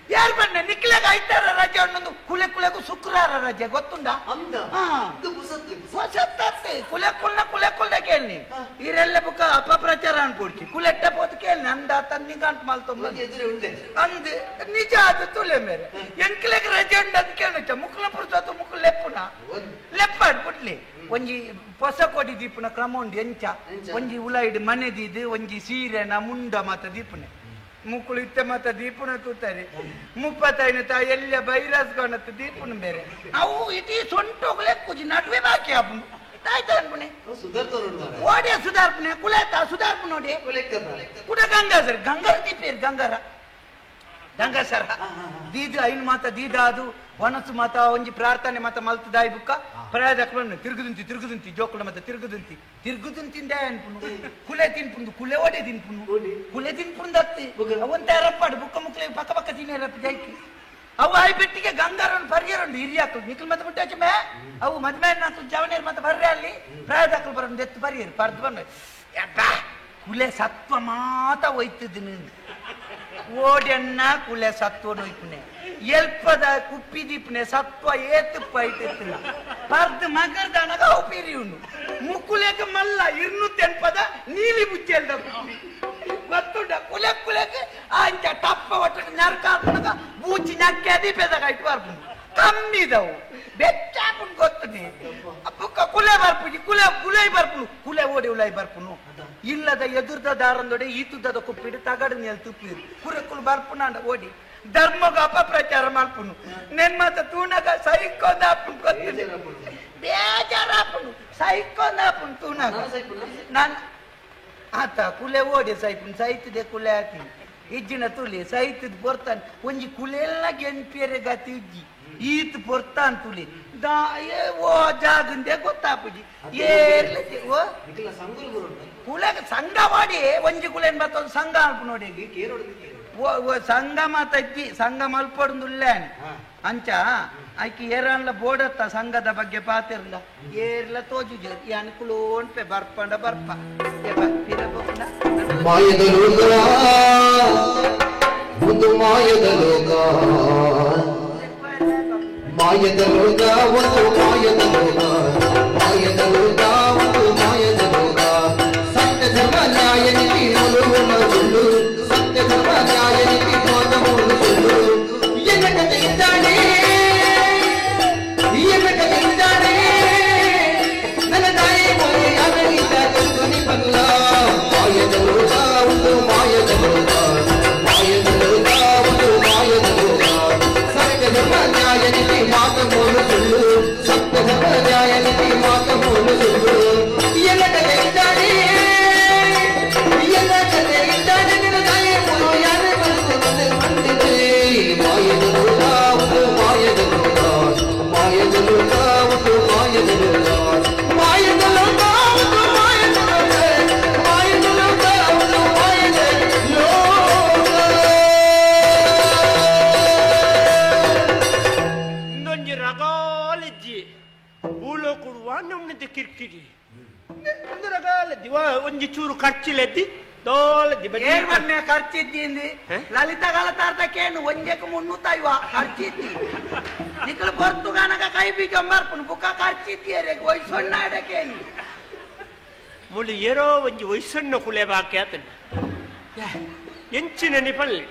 ಯಾರು ಬಣ್ಣ ನಿಕ್ಲೆಗ ಐತಾರ ರಜೆ ಅನ್ನೊಂದು ಕುಲೆ ಕುಲೆಗೂ ಶುಕ್ರಾರ ರಜೆ ಗೊತ್ತುಂಡ ಹೊಸತ್ತೆ ಕುಲೆ ಕುಲ್ನ ಕುಲೆ ಕುಲ್ದ ಕೇಳಿ ಇರೆಲ್ಲ ಬುಕ್ಕ ಅಪಪ್ರಚಾರ ಅನ್ಕೊಡ್ತಿ ಕುಲೆಟ್ಟ ಪೋತು ಕೇಳಿ ಅಂದ ತನ್ನಿ ಗಂಟು ಮಲ್ತೊಂಬ ಅಂದ್ ನಿಜ ಅದು ತುಲೆ ಮೇರೆ ಎಂಕ್ಲೆಗ್ ರಜೆ ಉಂಡು ಅಂತ ಕೇಳಿ ಮುಕ್ಲ ಪುರ್ಸೊತ್ತು ಮುಕ್ಲು ಲೆಪ್ಪುನ ಲೆಪ್ಪಾಡ್ ಬಿಡ್ಲಿ ಒಂಜಿ ಹೊಸ ಕೊಡಿ ದೀಪನ ಕ್ರಮ ಉಂಡು ಎಂಚ ಒಂಜಿ ಉಲಾಯಿಡ್ ಮನೆ ದೀದು ಒಂಜಿ ಸೀರೆನ ಮುಂಡ ಮಾತ ದೀಪನೆ ಮುಕ್ಕಳು ಇತ್ತ ಮಾತ ದೀಪನ ತೂತಾರೆ ಮುಪ್ಪತ್ತೈನ ತಾ ಎಲ್ಲ ಬೈರಾಸ್ಕೊಂಡತ್ತ ದೀಪನ ಬೇರೆ ಅವು ಇಡೀ ಸೊಂಟೋಗ್ಲೆ ಕುಜಿ ನಡುವೆ ಬಾಕಿ ಅಪ್ಪನು ತಾಯ್ತ ಅನ್ಪುಣೆ ಓಡಿಯ ಸುಧಾರ್ಪಣೆ ಕುಲೇತ ಸುಧಾರ್ಪು ನೋಡಿ ಕುಡ ಗಂಗಾಸರ್ ಗಂಗಾರ ದೀಪೇರ್ ಗಂಗಾರ ಗಂಗಾಸರ ದೀದ ಐನ್ ಮಾತ ದೀದ ಅದು ವನಸು ಮಾತ ಒಂಜಿ ಪ್ರಾರ್ಥನೆ ಮಾತ ಮಲ್ತದಾಯಿ ಬುಕ್ಕ ಪ್ರಾಯದಕ್ಕೊಂಡು ತಿರುಗುದುಂತಿ ತಿರುಗುದುಂತಿ ಜೋಕುಳ ಮಾತ ತಿರುಗುದುಂತಿ ತಿರುಗುದುಂತಿಂದೆ ಅನ್ಪುನು ಕುಲೆ ತಿನ್ಪುಂದು ಕುಲೆ ಓಡೆ ತಿನ್ಪುನು ಕುಲೆ ತಿನ್ಪುಂದತ್ತಿ ಅವಂತ ರಪ್ಪಾಡು ಬುಕ್ಕ ಮುಕ್ಲೆ ಪಕ್ಕ ಪಕ್ಕ ತಿನ್ನೇರಪ್ಪ ಜೈಕಿ ಅವು ಆಯ್ ಬೆಟ್ಟಿಗೆ ಗಂಗಾರನ್ ಪರಿಯರಂಡು ಹಿರಿಯಾಕಲು ನಿಖಲ್ ಮತ್ತೆ ಮುಟ್ಟಾಚೆ ಮೇ ಅವು ಮದ್ಮೆ ನಾಕು ಜವನೇರು ಮತ್ತೆ ಬರ್ರೆ ಅಲ್ಲಿ ಪ್ರಾಯದಾಕಲು ಬರಂದು ಎತ್ತು ಪರಿಯರು ಪರ್ದು ಬಂದು ಯಬ್ಬಾ ಕುಲೆ ಸತ್ವ ಮಾತ ಒಯ್ತಿದ್ದೀನಿ ಓಡೆಣ್ಣ ಕುಲೆ ಸತ್ವ ನೊಯ್ಪುನೆ ಎಲ್ಪದ ಕುಪ್ಪಿ ದೀಪನೆ ಸತ್ವ ಏತುಪ್ಪ ಐತಿತ್ತಿಲ್ಲ ಪರ್ದು ಮಗರ್ದನಗ ಅವು ಪಿರಿಯುಂಡು ಮುಕ್ಕುಲೇಕ ಮಲ್ಲ 280 ನೀಲಿ ಬುಚ್ಚೆಲ್ದ ಕುಪ್ಪಿ ಗೊತ್ತುಂಡ ಕುಲೆ ಕುಲೆಕ್ ಅಂಚ ಟಪ್ಪ ಒಟ್ಟಕ್ಕೆ ನರ್ಕಾಪುನಗ ಬೂಚಿ ನಕ್ಕೆ ದೀಪದಾಗ ಇಟ್ಟು ಬರ್ಪುಂಡು ಕಮ್ಮಿದವು ಬೆಚ್ಚಾಪುಂಡು ಗೊತ್ತುನಿ ಬುಕ್ಕ ಕುಲೆ ಬರ್ಪುಜಿ ಕುಲೆ ಕುಲೆ ಬರ್ಪುನು ಕುಲೆ ಓಡಿ ಉಲಾಯಿ ಬರ್ಪುನು ಇಲ್ಲದ ಎದುರ್ದ ದಾರಂದೊಡೆ ಈತುದ್ದದ ಕುಪ್ಪಿಡು ತಗಡು ನೆಲ್ ತುಪ್ಪಿರು ಕುರೆಕುಲು ಬರ್ಪುನಾಂಡ ಓಡಿ ಧರ್ಮಗ ಅಪಪ್ರಚಾರ ಮಾಡ್ಪುನು ನೆನ್ಮಾತ ತೂನಗ ಸೈಕೊಂದ ಅಪ್ಪುನ್ ಗೊತ್ತಿದೆ ಬೇಜಾರಾಪುನು ಸೈಕೊಂದ ಅಪ್ಪುನ್ ತೂನಗ ನಾನು ಆತ ಕುಲೆ ಓಡಿ ಸೈಪುನ್ ಸೈತಿದೆ ಕುಲೆ ಆತಿ ಇಜ್ಜಿನ ತುಲಿ ಸೈತದ ಪೊರ್ತಾನ್ ಒಂಜಿ ಕುಲೆಲ್ಲ ಗೆನ್ಪಿಯರೆ ಗತಿ ಇಜ್ಜಿ ಈತ್ ಪೊರ್ತಾನ್ ತುಲಿ ದಾ ಓ ಜಾಗಂದೆ ಗೊತ್ತಾಪುಜಿ ಏರ್ಲೆ ಓ ಕುಲೆಗ ಸಂಘ ಮಾಡಿ ಒಂಜಿ ಕುಲೇನ್ ಬತ್ತೊಂದು ಸಂಘ ಅನ್ಪು ನೋಡಿ. ಸಂಗಮ ತಜ್ಜಿ ಸಂಘ ಮಲ್ಪೊಡುಂದುಲ್ಲೇನೆ ಅಂಚ ಐಕಿ ಏರನ್ಲ ಬೋಡತ್ತ ಸಂಘದ ಬಗ್ಗೆ ಪಾತಿರ್ಲ ಏರ್ಲ ತೋಜು ಯಾನ್ ಕುಲೋನ್ಪೆ ಬರ್ಪಂಡ ಬರ್ಪ
ಮಾಯದ ಲೋಕ ಒಂದು ಮಾಯದ ಲೋಕ ಮಾಯದ ಲೋಕ ಒಂದು ಮಾಯದ ಲೋಕ ಮಾಯದ ಲೋಕ ಒಂದು ಮಾಯದ ಲೋಕ ಸತ್ಯ ಧರ್ಮ ನ್ಯಾಯ ನೀತಿ ಸುಳ್ಳು ಸತ್ಯ ಧರ್ಮ ನ್ಯಾಯ ನೀತಿ ಮಾತಮೂಲು ಸುಳ್ಳು ಎನ್ನ ಕಥೆ ಇದ್ದಾನೆ ಎನ್ನ ಕಥೆ ಇದ್ದಾನೆ ನನ್ನ ತಾಯಿ ಮೋಯಿ ಆಗಲಿಲ್ಲ ಚಂದುನಿ ಬಂಗ್ಲ ಮಾಯದ ಲೋಕ ಒಂದು ಮಾಯದ ಲೋಕ ಮಾಯದ ಲೋಕ ಒಂದು ಮಾಯದ ಲೋಕ ಸತ್ಯ ಧರ್ಮ ನ್ಯಾಯ ನೀತಿ ಮಾತಮೂಲು ಸುಳ್ಳು ಸತ್ಯ ಧರ್ಮ ನ್ಯಾಯ ನೀತಿ ಮಾತಮೂಲು ಸುಳ್ಳು ಎನ್ನ ಕಥೆ ಇದ್ದಾನೆ ಎನ್ನ ಕಥೆ ಇದ್ದಾನೆ ನನ್ನ ತಾಯಿ ಮೋಯಿ ಯಾರೇ ಬಂದು ಬಂದಿದೆ ಮಾಯದ ಲೋಕ ಒಂದು ಮಾಯದ ಲೋಕ ಮಾಯದ ಲೋಕ ಒಂದು ಮಾಯದ ಲೋಕ ಮಾಯದ ಲೋಕ ಒಂದು ಮಾಯದ ಲೋಕ ಮಾಯದ ಲೋಕ ಒಂದು ಮಾಯದ ಲೋಕ.
ಇನ್ನೊಂಜಿ ರಗಾಲಜ್ಜಿ ಬೂಲೋ ಕೊಡುವ ನಮ್ಮದ ಕಿರ್ಕಿರಿ ಒಂದು ರಗಾಲಜ್ಜಿ ಒಂಜಿ ಚೂರು ಖರ್ಚಿಲೆದ್ದಿ ದೋಲಜ್ಜಿ
ಏರ್ ಮೊನ್ನೆ ಖರ್ಚಿದ್ದಿ ಲಲಿತ ಗಲತಾರ್ದಕ್ಕೇನು ಒಂಜಕ್ಕೆ ಮುನ್ನೂತೈವ ಖರ್ಚಿದ್ದಿ ನಿಕ್ಕಲು ಪೊರ್ತುಗಾನಗ ಕೈ ಬೀಜ ಬರ್ಪುನು ಬುಕ್ಕ ಖರ್ಚಿದ್ದೀಯರೆ ವಯಸ್ಸೊಣ್ಣ ಅಡಕೇನು
ಮುಳ್ಳು ಏರೋ ಒಂಜಿ ವಯಸ್ಸಣ್ಣ ಕುಲೆ ಬಾಕಿ ಆತನ ಎಂಚಿನ ನಿಪಲ್ಲೆ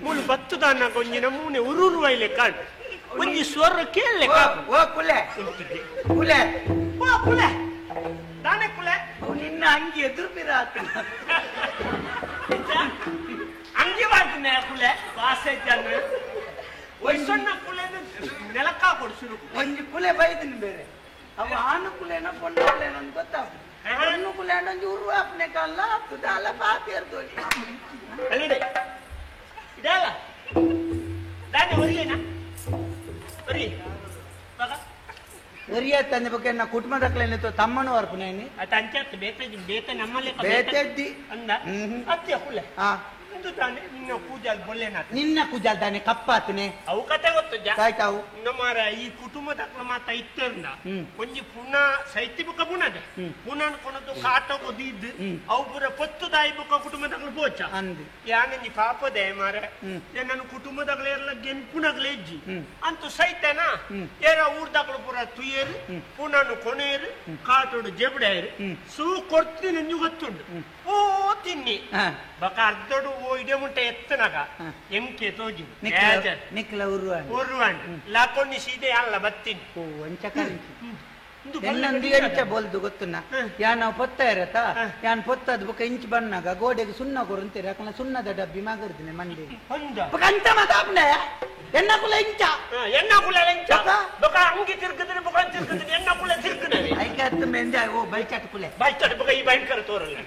ಮುಳ್ಳು ಬತ್ತುದಾನ ಒಂಜಿ ನಮೂನೆ ಉರುರು ವೈಲೆ ಕಾಣ್ ಒಂಜಿ ಸ್ವರ ಕೇಳಲೆ
ಓ ಕುಲೆ ಕುಲೆ
ಓ ಕುಲೆ ದಾನೆ ಕುಲೆ
ನಿನ್ನ ಅಂಗಿ ಎದುರು ಬಿರಾತನ
ಅಂಗಿ ಮಾಡ್ತೀನಿ ಕುಲೆ ವಾಸೆ ಜನ ವಯಸ್ಸಣ್ಣ ಕುಲೆ ನೆಲಕ್ಕ ಕೊಡ್ಸುರು
ಒಂಜಿ ಕುಲೆ ಬೈದಿನ ಬೇರೆ ಅವ ಆನು ಕುಲೆನ ಪೊಣ್ಣು ಕುಲೆನ ಅಂತ ಗೊತ್ತಾಗ್ತದೆ ಪೊಣ್ಣು ಕುಲೆ ಒಂಜಿ ಉರು ಅಪ್ನೆ ಕಲ್ಲ ತುದಾಲ ಪಾತೇರ್ದೋಲಿ
ಅಲ್ಲಿಡೆ ಇದಲ್ಲ ದಾನೆ ಒರಿಯೇನಾ ಒರಿ ಬಗ
ಒರಿಯತ್ತಂದೆ ಬಗ್ಗೆ ನಾ ಕುಟುಂಬದಕ್ಲೇನಿತ್ತು ತಮ್ಮನು ವರ್ಪುನೇನಿ
ಅದು ಅಂಚಾತ್ ಬೇತೆ ಬೇತೆ ನಮ್ಮಲ್ಲಿ
ಬೇತೆದ್ದಿ
ಅಂದ ಅತ್ಯ ಕುಲೆ
ಹಾ
ಇಂದು ತಾನೆ ನಿನ್ನ ಪೂಜಾಲ್ ಬೊಲ್ಲೆನಾತ
ನಿನ್ನ ಕುಜಾಲ್ ತಾನೆ ಕಪ್ಪಾತನೆ
ಅವು ಕತೆ ಗೊತ್ತು
ಕಾಯ್ತಾವು
ನಮ್ಮಾರ ಈ ಕುಟುಂಬದ ಮಾತ ಇತ್ತರ್ನ ಒಂಜಿ ಪುನಃ ಸೈತಿ ಬುಕ್ಕ ಪುನದೆ ಪುನಃ ಕೊನದು ಕಾಟಗು ದಿದ್ದು ಅವು ಪೂರ ಪೊತ್ತು ದಾಯಿ ಬುಕ್ಕ ಕುಟುಂಬದಕ್ಲು ಪೋಚ
ಅಂದು
ಯಾನಂಜಿ ಪಾಪದೆ ಮಾರ ನನ್ನ ಕುಟುಂಬದಗ್ಲ ಗೆನ್ಪುನಗ್ಲ ಹೆಜ್ಜಿ ಅಂತೂ ಸೈತನಾ ಏರ ಊರ್ದಾಕ್ಲು ಪೂರ ತುಯೇರು ಪುನಃ ಕೊನೆಯರು ಕಾಟೋಡು ಜೆಬಡೇರು ಸೂ ಕೊಡ್ತೀನಿ ನಂಜು ಗೊತ್ತುಂಡು ಓ ತಿನ್ನಿ ಬಕ ಅರ್ಧಡು ಓ ಇಡೆ ಮುಂಟೆ ಎತ್ತನಾಗ ಎಂಕೆ ತೋಜಿ
ನಿಕ್ಲ
ಉರುವಾಣ್ ಲಾಕೊಣ್ಣಿ ಸೀದೆ ಅಲ್ಲ ಬತ್ತೀನಿ
ಓ ಅಂಚ ಕರಿಂಚಿ ಎಂಚ ಬೋಲ್ದು ಗೊತ್ತುನ ಯಾನ್ ಪೊತ್ತ ಇರತ್ತ ಯಾನ್ ಪೊತ್ತದ ಬೊಕ ಇಂಚ್ ಬಣ್ಣಾಗ ಗೋಡೆಗೆ ಸುಣ್ಣ ಕೊರಂತೀರ ಯಾಕಂದ್ರೆ ಸುಣ್ಣದ ಡಬ್ಬಿ ಮಗರ್ದಿನಿ ಮಂಡಿ ಅಂಚ ಮಾತಾಪ್ನೆ ಎನ್ನ ಕುಲ ಇಂಚ
ಎನ್ನ ಕುಲ ಇಂಚ ಬೊಕ ಅಂಗಿ ತಿರ್ಗದಿನಿ ಬೊಕ ತಿರ್ಗದಿನಿ ಎನ್ನ ಕುಲ ತಿರ್ಗದವಿ
ಐಕೆ ಹತ್ತು ಮೆಂದೆ ಓ ಬೈಚಾಟ್ ಕುಲೆ
ಬೈಚಾಟ್ ಬೊಕ ಈ ಭಯಂಕರ ತೋರಲ್ಲ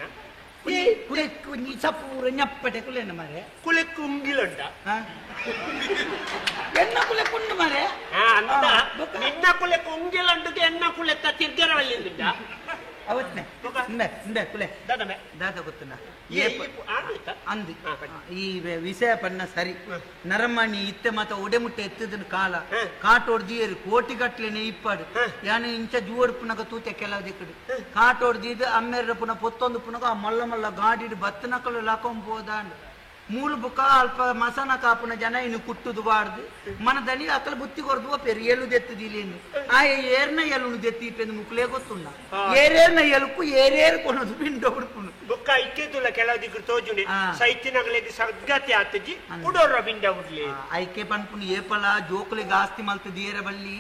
ಸಪೂರ ñಪ್ಪಟೆ ಕುಲೆನ ಮಾರೆ
ಕುಲೆ ಕುಂಗಿಲುಂಡ
ಎನ್ನ ಕುಲೆ ಕುಂಡು ಮಾರೆ
ಅಂದ ನಿನ್ನ ಕುಲೆ ಕುಂಗಿಲಂಡುಗೆ ಎನ್ನ ಕುಲೆತ್ತ ತಿರ್ಗರವಲ್ಲಿಂದ
ಅವತ್ನೆ ಇಂಬೆ ಇಂಬೆ ಕುಲೆ
ದಾದಮೆ
ದಾದ ಗೊತ್ತುನ ಅಂದು ಈ ವಿಷಯ ಪನ್ನ ಸರಿ ನರಮಣಿ ಇತ್ತೆ ಮಾತ ಒಡೆ ಮುಟ್ಟೆ ಎತ್ತದನ್ ಕಾಲ ಕಾಟೋಡ್ದಿಯರು ಕೋಟಿ ಗಟ್ಲೆನೆ ಇಪ್ಪಾಡು ಯಾನು ಇಂಚ ಜೂವಡ್ ಪುನಗ ತೂತೆ ಕೆಲವು ದಿಕ್ಕಡು ಕಾಟೋಡ್ದಿದ್ದು ಅಮ್ಮೆರ್ರ ಪುನಃ ಪೊತ್ತೊಂದು ಪುನಗ ಆ ಮಲ್ಲ ಮಲ್ಲ ಗಾಡಿಡ್ ಬತ್ತನಕಲು ಲಾಕೊಂಬೋದಾಂಡ್ ಮೂಲ ಬುಕ್ಕ ಅಲ್ಪ ಮಸನ ಕಾಪುನ ಜನ ಇನ್ನು ಕುಟ್ಟುದು ಬಾರ್ದು ಮನದಲ್ಲಿ ಅಕಲ ಬುತ್ತಿ ಕೊರ್ದು ಪೆರು ಏಳು ದೆತ್ತದಿಲೇನು ಆ ಏರ್ನ ಎಲುನು ದೆತ್ತಿ ಇಪ್ಪೆಂದು ಮುಕ್ಲೇ ಗೊತ್ತುಂಡ ಏರೇರ್ನ ಎಲುಕು ಏರೇರು ಕೊನದು ಪಿಂಡ ಉಡ್ಪುನು
ಬುಕ್ಕ ಇಕ್ಕೆದುಲ್ಲ ಕೆಲವು ದಿಕ್ಕು ತೋಜುನಿ ಸೈತಿನಗಲೇದಿ ಸದ್ಗತಿ ಆತಜಿ ಉಡೋರ ಬಿಂಡ ಉಡ್ಲಿ
ಐಕೆ ಪನ್ಪುನು ಏಪಲ ಜೋಕುಲಿಗೆ ಆಸ್ತಿ ಮಲ್ತದ ಏರ ಬಲ್ಲಿ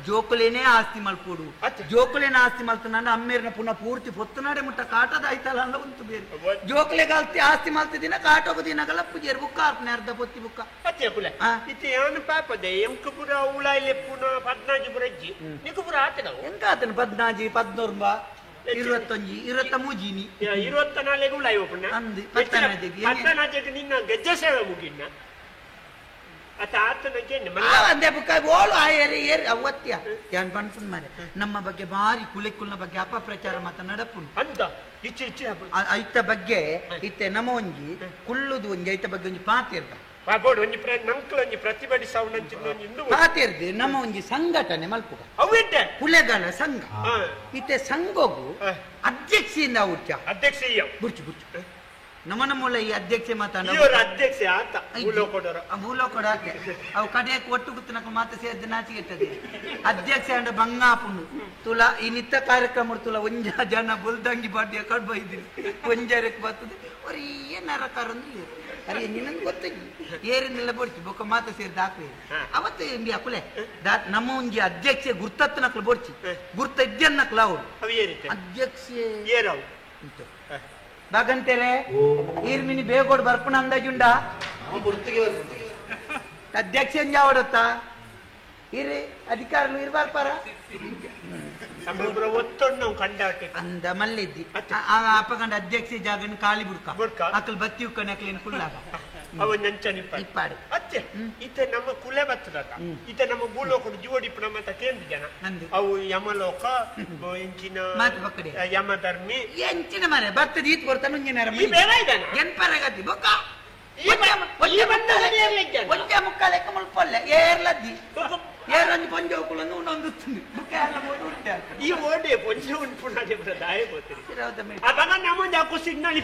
ಜೋಕುಲೇನೆ ಆಸ್ತಿ ಮಲ್ಪೋಡು ಜೋಕುಲೇನ ಆಸ್ತಿ ಮಲ್ತನ ಅಮ್ಮೇರ್ನ ಪುನಃ ಪೂರ್ತಿ ಪೊತ್ತನಾಡೆ ಮುಟ್ಟ ಕಾಟದ ಆಯ್ತಲ್ಲ ಅಲ್ಲ ಉಂಟು ಬೇರೆ ಜೋಕುಲೆಗೆ ಆಸ್ತಿ ಆಸ್ತಿ ಮಲ್ತ ದಿನ ಕಾಟೋಗ ದಿನಗಲ ಪೂಜೆರ್ ಬುಕ್ಕ ಆರ್ಪನೆ ಅರ್ಧ ಪೊತ್ತಿ ಬುಕ್ಕ
ಅತ್ತೆ ಕುಲೆ ಇತ್ತೆ ಯಾನು ಪಾಪದೆ ಎಂಕು ಪುರ ಉಳಾಯಿಲೆ ಪುನ ಪದ್ನಾಜಿ ಪುರಜ್ಜಿ ನಿಕ್ಕು ಪುರ ಆತನವು
ಎಂಕ ಆತನ ಪದ್ನಾಜಿ ಪದ್ನೂರ್ಂಬ ಇರುವತ್ತೊಂಜಿ ಇರುವತ್ತ ಮೂಜಿನಿ
ಇರುವತ್ತ ನಾಲೆಗೆ ಉಳಾಯಿ ಒಪ್ಪುನ
ಅಂದು ಪತ್ತನಾಜೆಗೆ
ಪತ್ತನಾಜೆಗೆ ನಿನ್ನ ಗೆಜ್ಜೆ ಸೇವೆ ಮುಗಿನ್ನ ಅತ ಆತನಗೆ
ಅಂದೆ ಬುಕ್ಕ ಓಳು ಆ ಏರಿ ಏರಿ ಅವತ್ಯ ಯಾನ್ ಪನ್ಪುನ್ ಮಾರೆ ನಮ್ಮ ಬಗ್ಗೆ ಬಾರಿ ಕುಲೆಕುಲ್ನ ಬಗ್ಗೆ ಅಪಪ್ರಚಾರ ಮಾತ ನಡಪುನು
ಅಂತ ಇಚ್ಚೆ ಇಚ್ಚೆ
ಐತ ಬಗ್ಗೆ ಇತ್ತೆ ನಮ್ಮ ಒಂಜಿ ಕುಲ್ಲುದು ಒಂಜಿ ಐತ ಬಗ್ಗೆ ಒಂಜಿ ಪಾತಿರ್ದ
ಬೋಡು ಒಂಜಿ ನಂಕ್ಲ ಒಂಜಿ ಪ್ರತಿಭಟಿಸವು
ಪಾತಿರ್ದು ನಮ್ಮ ಒಂಜಿ ಸಂಘಟನೆ ಮಲ್ಪುಗ
ಅವೆಡ್ಡೆ
ಕುಲೆಗಳ ಸಂಘ ಇತ್ತೆ ಸಂಘಗು ಅಧ್ಯಕ್ಷೆಯಿಂದ ಉಚ್ಚ
ಅಧ್ಯಕ್ಷ
ಬುರ್ಚು ಬುರ್ಚು ನಮ್ಮನ ಮೂಲ ಈ ಅಧ್ಯಕ್ಷೆ ಮಾತಾಡ
ಅಧ್ಯಕ್ಷೆ ಆತ ಭೂಲೋಕಡೋರ
ಭೂಲೋಕಡ ಆಕೆ ಅವು ಕಡೆಯಕ್ಕೆ ಒಟ್ಟು ಗುತ್ತನಕ ಮಾತ ಸೇರಿದ ನಾಚಿಗೆ ಇಟ್ಟದೆ ಅಧ್ಯಕ್ಷ ಅಂಡ ಬಂಗಾಪುಂಡು ತುಲಾ ಈ ನಿತ್ತ ಕಾರ್ಯಕ್ರಮ ತುಲಾ ಒಂಜ ಜನ ಬುಲ್ದಂಗಿ ಬಾಡಿಯ ಕಡ್ಬ ಇದ್ದೀರಿ ಒಂಜರಕ್ಕೆ ಬರ್ತದೆ ಅವ್ರು ಏನಾರ ಅರೆ ನಿನ್ನಂಗೆ ಗೊತ್ತಿಲ್ಲ ಏರಿನೆಲ್ಲ ಬೋಡ್ಚಿ ಬೊಕ್ಕ ಮಾತ ಸೇರಿದ ಹಾಕ್ರಿ ಅವತ್ತು ಇಂಡಿ ಅಕುಲೆ ನಮ್ಮ ಒಂಜಿ ಅಧ್ಯಕ್ಷೆ ಗುರ್ತತ್ನಕ್ಲು ಬೋಡ್ಚಿ ಗುರ್ತ ಇದ್ದನ್ನಕ್ಲ ಅವರು ಅಧ್ಯಕ್ಷೆ
ಏರವು
ಬಾಗಂತೇರೆ ಈರ್ಮಿನಿ ಬೇಗೋಡ್ ಬರ್ಪಣ ಅಂದಾಜುಂಡ ಅಧ್ಯಕ್ಷ ಎಂಜಾವಡತ್ತ ಇರಿ ಅಧಿಕಾರಲು ಇರ್ಬಾರ್ಪಾರ ಅಂದ ಮಲ್ಲಿದ್ದಿ ಅಪ್ಪಗಂಡ ಅಧ್ಯಕ್ಷ ಜಾಗನ ಖಾಲಿ ಬುಡ್ಕ ಅಕಲ್ ಬತ್ತಿ ಉಕ್ಕನೆ ಅಕ್ಲೇನು ಕುಲ್ಲಾಗ
ಇಪ್ಪಾಡು ಅತ್ತೆ ಇತ್ತೆ ನಮ್ಮ ಕುಲೆ ಬತ್ತದ ಇತ್ತೆ ನಮ್ಮ ಭೂಲೋಕಡು ಜೀವಡಿಪ್ಪು ನಮ್ಮ ಕೇಂದ್ರ ಜನ ಅವು ಯಮಲೋಕ ಎಂಚಿನ ಯಮಧರ್ಮಿ
ಎಂಚಿನ ಮನೆ ಬರ್ತದ ಈತ್ ಕೊಡ್ತಾನೆ ಎನ್ಪರಗತಿ ಬೊಕ್ಕ ಒಂಜೆ ಮುಕ್ಕಾಲೆಕ್ಕ ಮುಲ್ಪೊಲ್ಲೆ ಏರ್ಲದ್ದಿ ಏರೊಂಜಿ ಪೊಂಜೆ ಹೋಗುಲನ್ನು ಉನ್ನೊಂದು
ಈ ಓಡೆ ಪೊಂಜೆ ಉಂಟು ದಾಯ ಗೊತ್ತಿರಿ ಅದಾಗ ನಮ್ಮೊಂದು ಹಾಕು ಸಿಗ್ನಲ್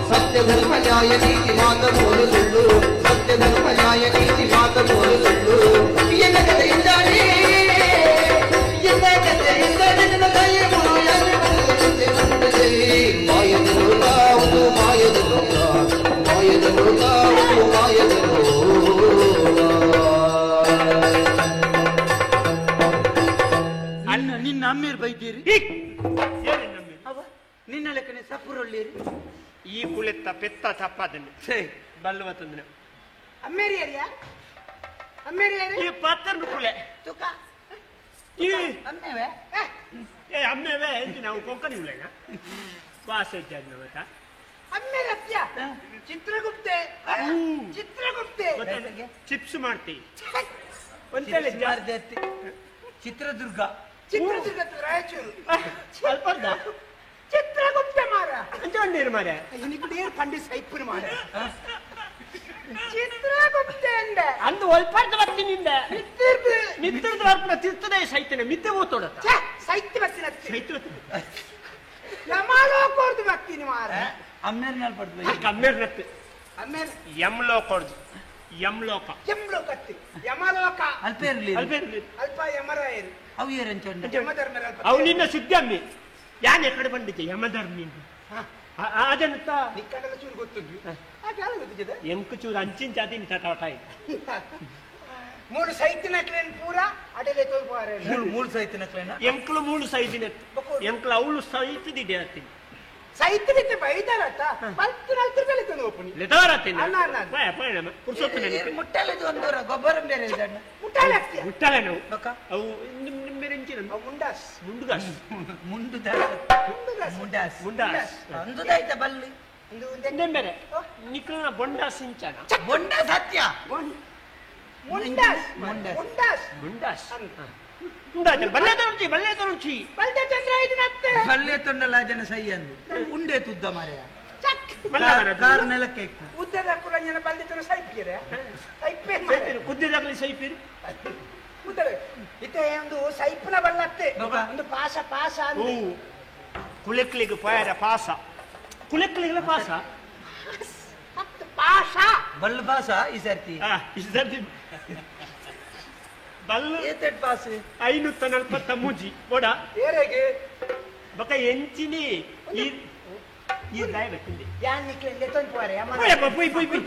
ಸತ್ಯ ಧರ್ಮ ನ್ಯಾಯ ನೀತಿ ಮಾತ ಮೋಲು ಸುಳ್ಳು ಸತ್ಯ ಧರ್ಮ ನ್ಯಾಯ ನೀತಿ ಮಾತ ಮೋಲು ಸುಳ್ಳು ಎನ್ನ ಕಥೆಯಿಂದಾನೇ ಎನ್ನ ಕಥೆಯಿಂದಾನೇ ನನ್ನ ತಾಯಿ ಮಾಯದ ಲೋಕ ಒಂದು ಮಾಯದ ಲೋಕ ಮಾಯದ ಲೋಕ ಒಂದು ಮಾಯದ ಲೋಕ.
ನಿನ್ನ ಅಮ್ಮೀರ್ ಬೈದ್ದೀರಿ ನಿನ್ನ ಲೆಕ್ಕನೆ ಸಪುರೊಳ್ಳಿರಿ
ಈ ಕುಳೆತ್ತ ಪೆತ್ತ ತಪ್ಪದನ್ನು ಬಲ್ಲುವ ತಂದ್ರೆ
ಅಮ್ಮೇರಿ ಯಾರಿಯ ಅಮ್ಮೇರಿ ಯಾರಿ
ಈ ಪಾತ್ರನು ಕುಳೆ
ತುಕ
ಈ
ಅಮ್ಮೇವೆ
ಏ ಅಮ್ಮೇವೆ ಎಂತ ನಾವು ಕೊಂಕಣಿ ಉಳ್ಳೇನ ವಾಸ ಇದ್ದ ಮತ್ತ
ಅಮ್ಮೇರಿ ಅತ್ಯ ಚಿತ್ರಗುಪ್ತೆ ಚಿತ್ರಗುಪ್ತೆ
ಚಿಪ್ಸ್ ಮಾಡ್ತೀವಿ ಒಂದ್ಸಲ
ಚಿತ್ರದುರ್ಗ
ಚಿತ್ರದುರ್ಗ ರಾಯಚೂರು
ಅಲ್ಪರ್ದ
ಚಿತ್ರಗುಪ್ತ ಮಾರ
ಅಂಚ ಒಂದೇನು ಮಾರ
ಇನ್ನಿಕಡೆ ಪಂಡಿ ಸೈಪುನ ಮಾರ ಚಿತ್ರಗುಪ್ತೆ ಅಂದ
ಅಂದು ಒಲ್ಪರ್ದ ಬರ್ತೀನಿಂದ
ಮಿತ್ತಿರ್ದು
ಮಿತ್ತಿರ್ದು ಬರ್ಪುನ ತಿರ್ತದೆ ಸೈತನೆ ಮಿತ್ತೆ ಓತೋಡ
ಸೈತ್ಯ ಬರ್ತೀನಿ
ಸೈತ್ಯ ಬರ್ತೀನಿ
ಯಮಲೋಕೋರ್ದು ಬರ್ತೀನಿ ಮಾರ
ಅಮ್ಮೇರ್ ನಾಲ್ ಪಡ್ದು
ಅಮ್ಮೇರ್ ನತ್ತು
ಅಮ್ಮೇರ್
ಯಮಲೋಕೋರ್ದು ಯಮಲೋಕ
ಯಮಲೋಕತ್ತಿ ಯಮಲೋಕ
ಅಲ್ಪ ಇರ್ಲಿ
ಅಲ್ಪ ಇರ್ಲಿ
ಅಲ್ಪ ಯಮರಾಯರು
ಅವು ಏರಂಚ
ಯಮಧರ್ಮರ ಅಲ್ಪ
ಅವು ನಿನ್ನ ಸುದ್ದಿ ಅಮ್ಮಿ ಯಾನೆ ಕಡೆ ಬಂದಿದ್ದೆ ಯಮಧರ್ಮಿ ಅದನ್ನ
ನಿಕ್ಕಡೆಲ್ಲ ಚೂರು ಗೊತ್ತುಂಟು ಗೊತ್ತಿದೆ
ಎಂಕು ಚೂರು ಅಂಚಿನ ಜಾತಿ ತಟಾಟ
ಮೂರು ಸೈತಿನ ಕ್ಲೇನ್ ಪೂರ ಅಡೆಲೆ ತೋರ್ಪಾರೆ
ಮೂರು ಸೈತಿನ ಕ್ಲೇನ
ಎಂಕ್ಲು ಮೂರು ಸೈತಿನ ಎಂಕ್ಲು ಅವಳು ಸೈತಿದಿದೆ ಅತ್ತೀನಿ
ಸೈತಿನಿತ್ತೆ ಬೈದಾರತ್ತ ಪಲ್ತು ನಲ್ತು ಬೆಳಿತಾನೆ ಒಪ್ಪುನಿ
ಲೆದಾರತ್ತೀನಿ
ಅಣ್ಣ ಅಣ್ಣ
ಪಾಯ ಪಾಯ ನಮ್ಮ ಪುರುಷೋತ್ತಮ
ಮುಟ್ಟಲದು ಒಂದೂರ ಗೊಬ್ಬರ ಬೇರೆ ಇದಣ್ಣ
ಮುಟ್ಟಾಲೆ ಹಾಕ್ತೀಯ
ಮುಟ್ಟಾಲೆ ನಾವು
ಬಕ್ಕ
ಅವು ನಿಮ್ಮ ನಿಮ್ಮ ಬೇರೆ ಎಂಚಿನ
ಮುಂಡಾಸ್
ಮುಂಡುಗಾಸ್
ಮುಂಡುದಾಸ್ ಮುಂಡಾಸ್
ಮುಂಡಾಸ್
ಅಂದುದಾಯ್ತ ಬಲ್ಲಿ
ಬೇರೆ ನಿಕ್ಲನ ಬೊಂಡಾಸ್ ಇಂಚನ
ಬೊಂಡ ಸತ್ಯ
ಮುಂಡಾಸ್
ಮುಂಡಾಸ್
ಮುಂಡಾಸ್
ಮುಂಡಾಸ್ ಮುಂಡಾಸ್ ಬಲ್ಲೆ ತರುಚಿ ಬಲ್ಲೆ ತರುಚಿ
ಬಲ್ದೆ ಚಂದ್ರ ಇದನ್ನತ್ತೆ
ಬಲ್ಲೆ ತೊಂಡಲ ಜನ ಸೈ ಅಂದು ಉಂಡೆ ತುದ್ದ ಮಾರೆಯ
ಚಕ್
ಕಾರ್ ನೆಲಕ್ಕೆ ಇಕ್ಕು
ಉದ್ದದ ಕುರಂಜನ ಬಲ್ದೆ ತೊಂಡ ಸೈಪಿರೆ ಸೈಪೆ
ಕುದ್ದಿದಾಗಲಿ ಸೈಪಿರಿ
ಉದ್ದದ ಇತ್ತೆ ಒಂದು ಸೈಪುನ ಬಲ್ಲತ್ತೆ ಒಂದು ಪಾಸ ಪಾಸ
ಓ ಕುಲೆಕ್ಲಿಗೆ ಪಾಯರ ಪಾಸ ಕುಲೆಕ್ಲಿಗೆ ಪಾಸ
ಪಾಸ
ಬಲ್ಲು ಪಾಸ ಈ ಸರ್ತಿ
ಈ ಸರ್ತಿ ಬಲ್ಲು
ಏತೆಟ್ ಪಾಸ್
540 ಮೂಜಿ ಬೋಡ
ಏರೆಗೆ
ಬಕ ಎಂಚಿನಿ ಈ ಈ ದಾಯ ಬೆಟ್ಟಿಂದೆ
ಯಾನ್ ನಿಕ್ಲೆ ತೊಂದು ಪೋರೆ ಅಮ್ಮ
ಪೋಯ್ ಪೋಯ್ ಪೋಯ್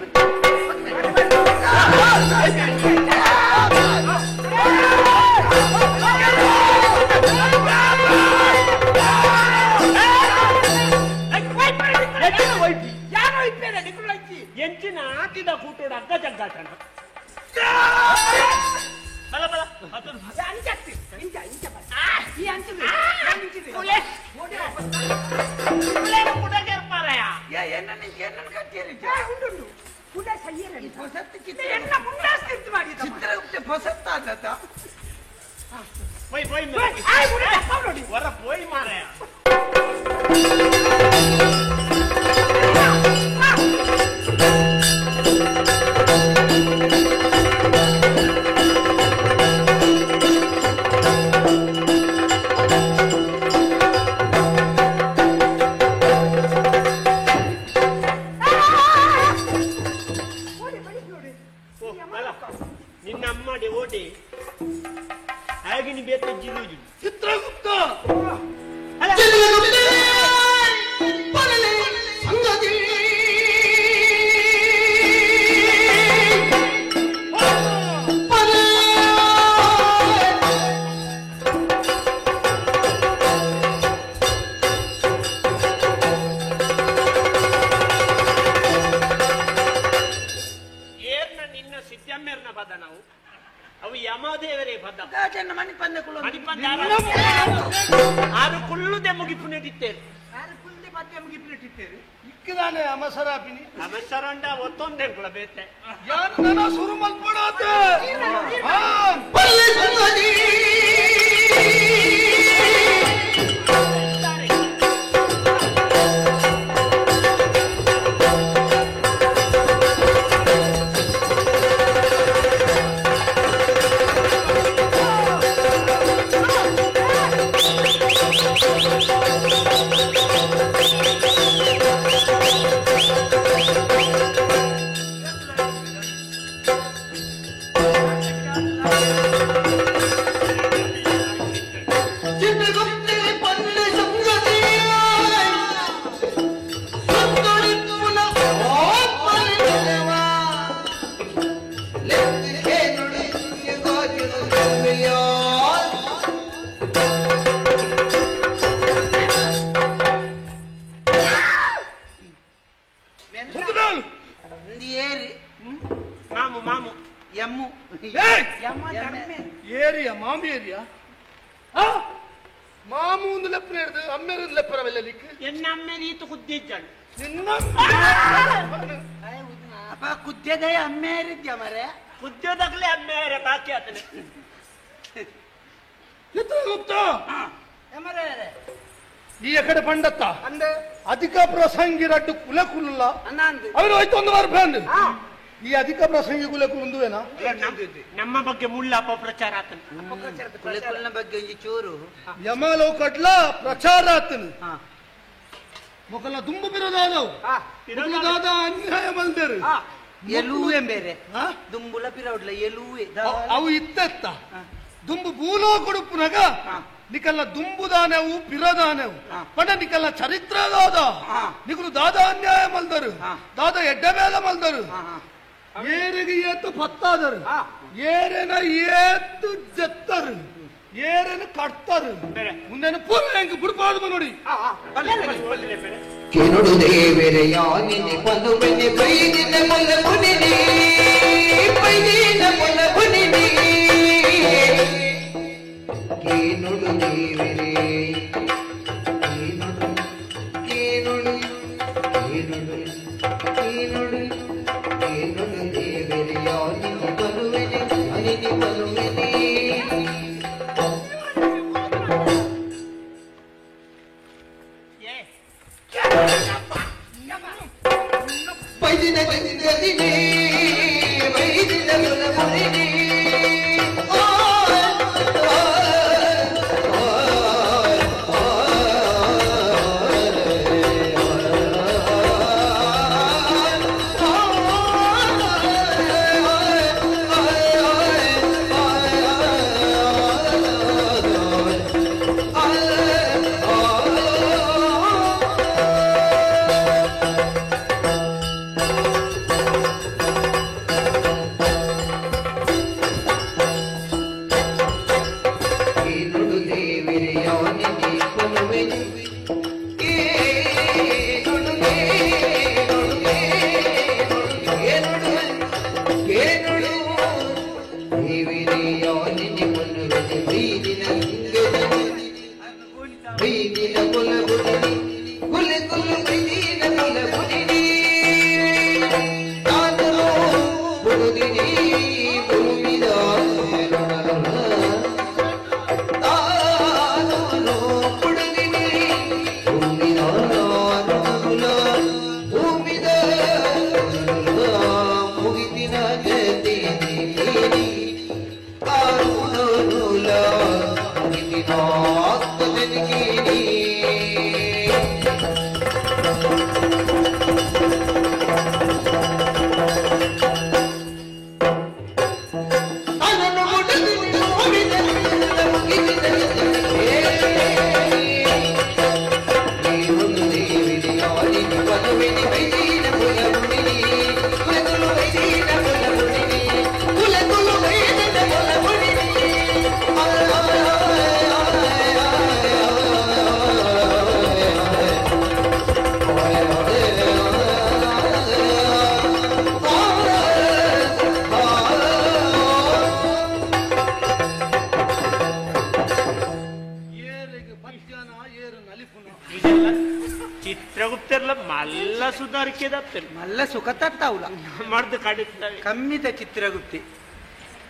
ಯಾರೋ ಇಪ್ಪೇನೆ ನಿಕ್ಲು
ಎಂಚಿನ ಆಟಿದ ಕೂಟೋಡ ಅಗ್ಗ ಜಗ್ಗಾಟನ ಬಲ ಬಲ
ಅಂಚಿ ಇಂಚ ಇಂಚ ಈ ಅಂಚು
ಕುಲೆ ಕುಲೆ ಕುಡಗೆ ಪೋಯಿ ಮಾರಾಯ. ನಿನ್ನ ಅಮ್ಮಡೆ ಓಟಿ ಆಗಿನ ಬೇತ ಜಿಲುಜು
ಚಿತ್ರಗುಪ್ತ
ಏರ್ನ ನಿನ್ನ ಸಿದ್ದಮ್ಮೇರ್ನ ಪದ ನಾವು ಅವು ಯಮದೇವರೇ ಪದ
ಮಣಿಪಂದೆ ಕುಳ್ಳು
ಮಣಿಪಂದೆ ಆರು ಕುಳ್ಳುದೆ ಮುಗಿಪುನೆದಿತ್ತೇರು
ಆರು ಕುಳ್ಳುದೆ ಪದ್ಯ ಮುಗಿಪುನೆಟ್ಟಿತ್ತೇರು
ಇಕ್ಕಿದಾನೆ ಅಮಸರಾಪಿನಿ
ಅಮಸರಂಡ ಒತ್ತೊಂದೆ ಕುಳ ಬೇತೆ
ಯಾನು ನನ್ನ ಸುರು ಮಲ್ಪಡಾತೆ
ಮಾಮು ಮಾಮು
ಯಮ್ಮು
ಏರಿಯಾ ಮಾಮು ಏರಿಯಾ ಮಾಮು ಒಂದು ಲೆಪ್ಪನ ಹಿಡಿದು ಅಮ್ಮೇರು ಒಂದು ಲೆಪ್ಪರ ಬೆಲ್ಲಲಿಕ್ಕೆ
ಎನ್ನ ಅಮ್ಮೇರು ಈತ ಕುದ್ದಿದ್ದಾನೆ
ನಿನ್ನ
ಅಪ್ಪ ಕುದ್ಯದಯ ಅಮ್ಮೇರಿದ್ಯ ಮರೆ
ಕುದ್ಯೋದಾಗ್ಲೇ ಅಮ್ಮೇರ ಬಾಕಿ ಆತನೆ
ಚಿತ್ರಗುಪ್ತ ಈ ಎಕಡೆ ಪಂಡತ್ತ ಅಧಿಕ ಪ್ರಸಂಗಿ ರಡ್ಡು ಕುಲ ಕುಲ್ಲ ಅವರು ಹೋಯ್ತು ಒಂದು ವಾರ ಬಂದು ಈ ಅಧಿಕ ಪ್ರಸಂಗಿ ಕುಲ ಕುಂದುವೇನಾ
ನಮ್ಮ ಬಗ್ಗೆ ಮುಳ್ಳ ಅಪಪ್ರಚಾರ ಆತನ
ಕುಲಕುಲನ ಬಗ್ಗೆ ಒಂಜಿ ಚೂರು
ಯಮಲೋಕಡ್ಲ ಪ್ರಚಾರ ಆತನ ಮೊಕಲ ದುಂಬು ಬಿರೋದಾದವು ದಾದ ಅನ್ಯಾಯ ಮಲ್ದರು
ಎಲುವೆ ಬೇರೆ ದುಂಬುಲ ಪಿರೌಡ್ಲ ಎಲುವೆ
ಅವು ಇತ್ತೆತ್ತ ದುಂಬು ಭೂಲೋ ಕೊಡುಪುನಗ ನಿಕಲ್ಲ ದುಂಬುದಾನೆವು ಪಿರದಾನೆವು ಪಂಡ ನಿಕಲ್ಲ ಚರಿತ್ರ ದಾದ ನಿಕಲು ದಾದ ಅನ್ಯಾಯ ಮಲ್ದರು ದಾದ ಎಡ್ಡ ಮೇಲೆ ಮಲ್ದರು ಏರಿಗೆ ಏತು ಪತ್ತಾದರು ಏರೇನ ಏತು ಜತ್ತರು ಏರೇನು ಕಟ್ತಾರು ಮುಂದೆ ಪೂರ್ವ ಹೆಂಗ್ ಬಿಡ್ಬಾರ್ದು ನೋಡಿ
ಕಿರುಡು ದೇವರೆಯಾನಿನಿ ಪನುವೆನೆ ಪೈದಿನ ಮೊಲ ಮುನಿನಿ ಪೈದಿನ ಮೊಲ ಮುನಿನಿ ಕೇನುಡು ದೇವರೇ ಕೇನುಡು ಕೇನುಡು ಕೇನುಡು ಕೇನುಡು ಕೇನುಡು ದೇವರೆಯಾನಿನಿ ಪನುವೆನೆ ಅನಿನಿ ಪನುವೆನೆ ಪೈದಿನ ಗದಿನಿ ಪೈದಿನ ಮುನಿನಿ ಓ Oh, महाजन कीनी।
ಚಿತ್ರಗುಪ್ತರ್ಲ ಮಲ್ಲ ಸುಧಾರಿಕೆದಪ್ತರ್
ಮಲ್ಲ ಸುಖ ತತ್ತಾವುಲ
ಮರ್ದು ಕಡಿತ
ಕಮ್ಮಿದ ಚಿತ್ರಗುಪ್ತಿ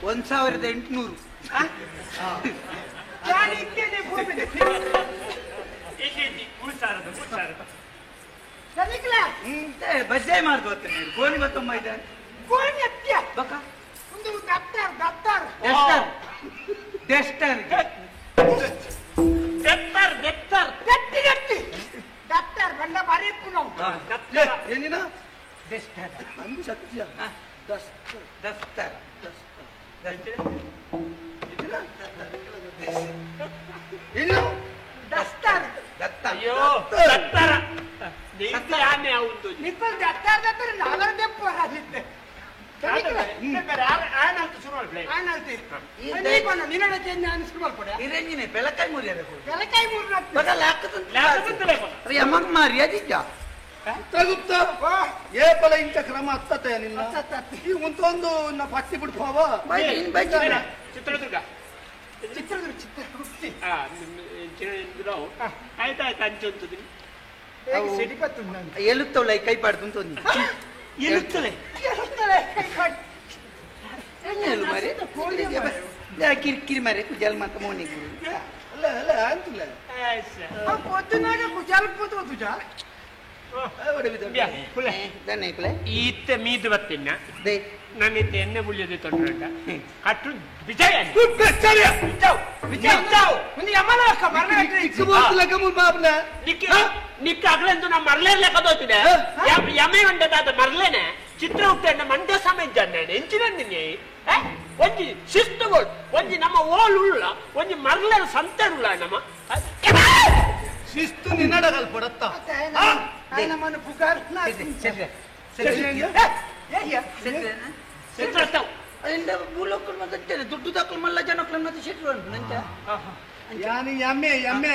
1800 ಬಜ್ಜಾಯಿ ಮಾಡ್ದು ಗೋಣಿ ಗೊತ್ತಮ್ಮ ಇದ್ದಾರೆ
ಗೋಣಿ ಅತ್ಯ
ಬಕ
ಒಂದು ದತ್ತಾರ್ ದತ್ತಾರ್
ಡಸ್ಟರ್
ದತ್ತಾರ್ ದತ್ತಾರ್
ಗಟ್ಟಿ ಗಟ್ಟಿ ದತ್ತಾರ್ ಬಂಡ ಬಾರಿ ಪುನಃ
ಏನಿನ
ಡಸ್ಟರ್
ಸತ್ಯ ಡಸ್ಟರ್
ದಸ್ತರ್
ಏನು
ದಸ್ತಾರ್
ದತ್ತ
ಅಯ್ಯೋ ದತ್ತಾರ ಆನೆ ಒಂದು
ನಿಕ್ಕಲ್ ದತ್ತಾರ್ ದತ್ತಾರ್ ನಾಲ್ವರು ದೆಪ್ಪ ಆಗಿದ್ದೆ
ಇರಂಜಿನೆ ಬೆಳಕಾಯಿ ಮುರಿಯಬೇಕು
ಬೆಳಕಾಯಿ ಮುರಿ
ಯಮಗ್ ಮಾರಿ ಅದಿಜ್ಜ
ಚಿತ್ರಗುಪ್ತ ಏ ಪಲ ಇಂಚ ಕ್ರಮ ಅತ್ತತೆ ನಿನ್ನ ಈ ಉಂತೊಂದು ಪಟ್ಟಿ ಬಿಡ್ಪಾವ
ಚಿತ್ರದುರ್ಗ
ಚಿತ್ರದುರ್ಗ ಚಿತ್ರಗುಪ್ತಿ
ಆಯ್ತಾಯ್ತು ಅಂಚುಂತದೆ
ಎಲುತ್ತವಳ ಕೈ ಪಾಡ್ದು
ಎಲುತ್ತಲೆ
ಮರೆ ಕಿರಿಕಿರಿ ಮರೆ ಕುಜಾಲ್ ಮಾತ ಮೋನಿಗೆ
ಅಲ್ಲ ಅಲ್ಲ ಅಂತಿಲ್ಲ
ಪೊತ್ತನಾಗ ಕುಜಾಲ್ ಪೋತು ತುಜಾ
ಈತ ಮೀದು ಬತ್ತಿನ ನಾನು ಎಣ್ಣೆ ಬುಳ್ಳಿಯದು ತೊಂದರೆ ಕಟ್ಟು ವಿಜಯ ನಿಕ್ಕ ಅಗ್ಲೆಂದು ನಾ ಮರಲೇ ಲೆಕ್ಕದೋತಿದೆ ಯಮೆ ಉಂಡದಾದ ಮರಲೇನೆ ಚಿತ್ರಗುಪ್ತ ಮಂಡ್ಯ ಸಮಯ ಜನ ಎಂಚಿನ ಒಂಜಿ ಶಿಸ್ತುಗಳು ಒಂಜಿ ನಮ್ಮ ಓಲ್ ಉಳ್ಳ ಒಂಜಿ ಮರಲೇ ಸಂತೆ ಉಳ್ಳ ನಮ್ಮ
ಶಿಸ್ತು ನಿನ್ನಡಗಲ್ ಪಡತ್ತ
ದುಡ್ಡು ದಾಖಲು ಮಲ್ಲ ಜನಕ್ಲು ಮತ್ತೆ ಶೆಟ್ರು ನಂಚ
ಎಮ್ಮೆ ಎಮ್ಮೆ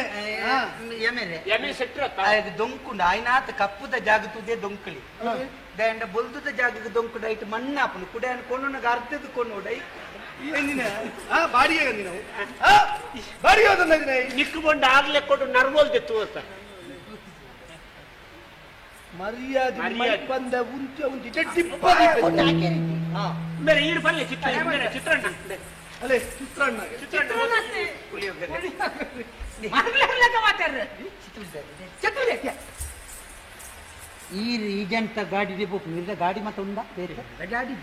ಎಮ್ಮೆ ದೊಂಕುಂಡ ಆಯ್ನಾತ ಕಪ್ಪುದ ಜಾಗ ತುದೇ ದೊಂಕಳಿ ದಂಡ ಬೊಲ್ದುದ ಜಾಗಕ್ಕೆ ದೊಂಕುಡ ಐಟ್ ಮಣ್ಣಾಪುನು ಕುಡ ಕೊಣ್ಣಗ ಅರ್ಧದ ಕೊಣ್ಣುಡ
ಏನಿನ ಬಾಡಿಗೆ ನೀನು ಬಾಡಿಗೆ
ನಿಕ್ಕು ಬಂಡ ಆಗ್ಲೇ ಕೊಟ್ಟು ನರ್ವೋಲ್ದೆ ತೋರ್ತ
ಮರ್ಯಾದೆ ಬಂದ ಉಂಚೆ ಉಂಚೆ
ಬೇರೆ ಈರು ಬರಲಿ ಚಿತ್ರ ಚಿತ್ರಾನ್ನ
ಅಲ್ಲೇ ಚಿತ್ರಾನ್ನ
ಈ ಈಜಂತ ಗಾಡಿ ಬೋಪು ಇರ್ದ ಗಾಡಿ ಮತ್ತೆ ಉಂಡ ಬೇರೆ
ಗಾಡಿ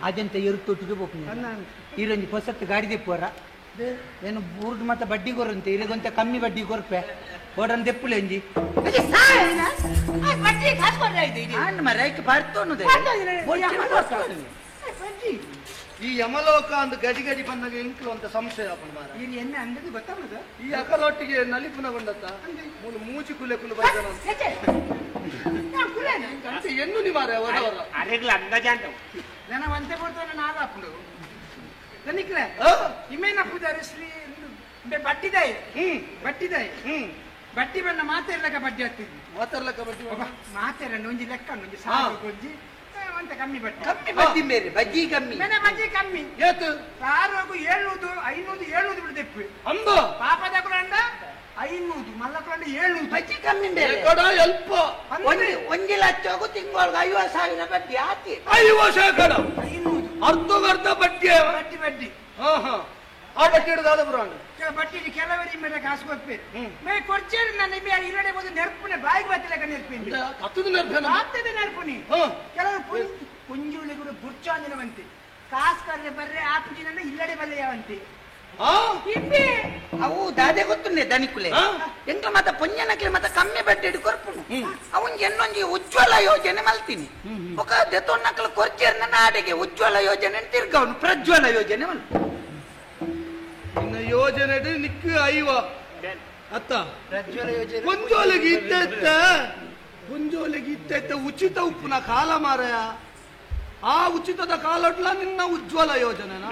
ಅಜಂತ ಎರುತ್ತೊಟ್ಟಿಗೆ ಬೋಪು ಈರೊಂಜಿ ಹೊಸತ್ತು ಗಾಡಿ ದೆಪ್ಪುವರ ಏನು ಊರ್ದು ಮತ್ತೆ ಬಡ್ಡಿ ಕೊರಂತೆ ಇರಗೊಂತ ಕಮ್ಮಿ ಬಡ್ಡಿ ಕೊರ್ಪೆ ಓಡನ್ ದೆಪ್ಪುಲೆ ಒಂಜಿ ಮರ ಬರ್ತೋನುದೆ
ಈ ಯಮಲೋಕ ಅಂದ್ ಗಡಿ ಗಡಿ ಬಂದಾಗ ಎಂಕ್ಲು ಅಂತ ಸಂಶಯ ಮಾರ
ಎಣ್ಣೆ ಅಂದದ್ದು ಗೊತ್ತಾಗ್ತದ
ಈ ಅಕಲೊಟ್ಟಿಗೆ ನಲಿಪುನಗೊಂಡತ್ತ ಮೂಲು ಮೂಚಿ ಕುಲೆ ಕುಲು ಬೈದನ ಅಂತ ಎನ್ನು ನಿ ಮಾರ ಅವರವರ
ಅರೆಗ್ಲ ಅಂದಾಜಾಂಡವು
ನನ್ನ ಒಂತೆ ಕೊಡ್ತಾನೆ ನಾನು ಹಾಕೊಂಡು ತನಿಕ್ಲೆ ಇಮೇನ ಪೂಜಾರಿ ಶ್ರೀ ಬಟ್ಟಿದಾಯಿ ಬಟ್ಟಿದಾಯಿ ಬಟ್ಟಿ ಬಣ್ಣ ಮಾತಾಡ್ಲಕ್ಕ ಬಡ್ಡಿ ಆಗ್ತಿದ್ವಿ
ಮಾತಾಡ್ಲಕ್ಕ ಬಡ್ಡಿ
ಮಾತಾಡ ಒಂಜಿ ಲೆಕ್ಕ ಒಂಜಿ ಸಾಕು ಒಂಜಿ ಅಂತ ಕಮ್ಮಿ ಬಡ್ಡಿ
ಕಮ್ಮಿ ಬಡ್ಡಿ ಮೇರೆ ಬಜ್ಜಿ ಕಮ್ಮಿ
ಮನೆ ಬಜ್ಜಿ ಕಮ್ಮಿ
ಏತು
ಸಾರೋಗು 700 500 700 ಬಿಡ್ದೆಪ್ಪು
ಅಂಬ
ಪಾಪದ ಕುರಂಡ 500 ಮಲ್ಲ ಕುರಂಡ 700
ಬಜ್ಜಿ ಕಮ್ಮಿ ಮೇರೆ
ಕೊಡ ಅಲ್ಪ
ಒಂಜಿ ಲಕ್ಷಗೂ ತಿಂಗಳಿಗೆ 50,000 ಬಡ್ಡಿ ಆತಿ
50,000
500
ಅರ್ಧ ಬಡ್ಡಿ
ಬಡ್ಡಿ ಬಡ್ಡಿ
ಹಾ ಹಾ ಆ ಬಟ್ಟಿ ಹಿಡಿದಾದ ಬರೋಣ
ಬಟ್ಟಿ ಕೆಲವರಿಗೆ ಮೇಲೆ ಕಾಸು ಕೊಡ್ಬೇಕು ಮೇ ಕೊಡ್ಚೇರಿ ನನ್ನ ಇಲ್ಲಡೆ ಒಂದು ನೆರ್ಪುನೆ ಬಾಯಿಗೆ ಬತ್ತಿಲ್ಲ ನೆರ್ಪಿನ
ಹತ್ತದ ನೆರ್ಪೇನ
ಹತ್ತದ ನೆರ್ಪುನಿ ಕೆಲವರು ಪುಂಜುಳಿ ಕೂಡ ಬುರ್ಚಾಂಜಿನವಂತೆ ಕಾಸು ಕರ್ರೆ ಬರ್ರೆ ಆ ಪುಂಜಿನ ಇಲ್ಲಡೆ ಬಲ್ಲೆಯವಂತೆ
ಅವು ದಾದೆ ಗೊತ್ತುಂಡೆ ದನಿಕುಲೆ ಎಂಕ್ಲ ಮಾತ ಪೊಂಜನಕ್ಲೆ ಮಾತ ಕಮ್ಮಿ ಬಡ್ಡಿ ಕೊರ್ಪುನು ಅವನ್ ಎನ್ನೊಂಜಿ ಉಜ್ವಲ ಯೋಜನೆ ಮಲ್ತೀನಿ ఒక ದೆತೊನ್ನಕ್ಲ ಕೊರ್ಚೇರ್ನ ನಾಡಿಗೆ ಉಜ್ವಲ ಯೋಜನೆ ತಿರ್ಗವನು ಪ್ರಜ್ವಲ ಯೋಜನೆ ಮಲ್
ನಿನ್ನ ಯೋಜನೆ ನಿಕ್ಕು ಐವ ಅತ್ತ
ಪ್ರಜ್ವಲ ಯೋಜನೆ
ಪೊಂಜೋಲಿಗೆ ಇತ್ತ ಪೊಂಜೋಲಿಗೆ ಇತ್ತ ಉಚಿತ ಉಪ್ಪುನ ಕಾಲ ಮಾರಾಯ ಆ ಉಚಿತದ ಕಾಲಟ್ಲ ನಿನ್ನ ಉಜ್ವಲ ಯೋಜನೆನಾ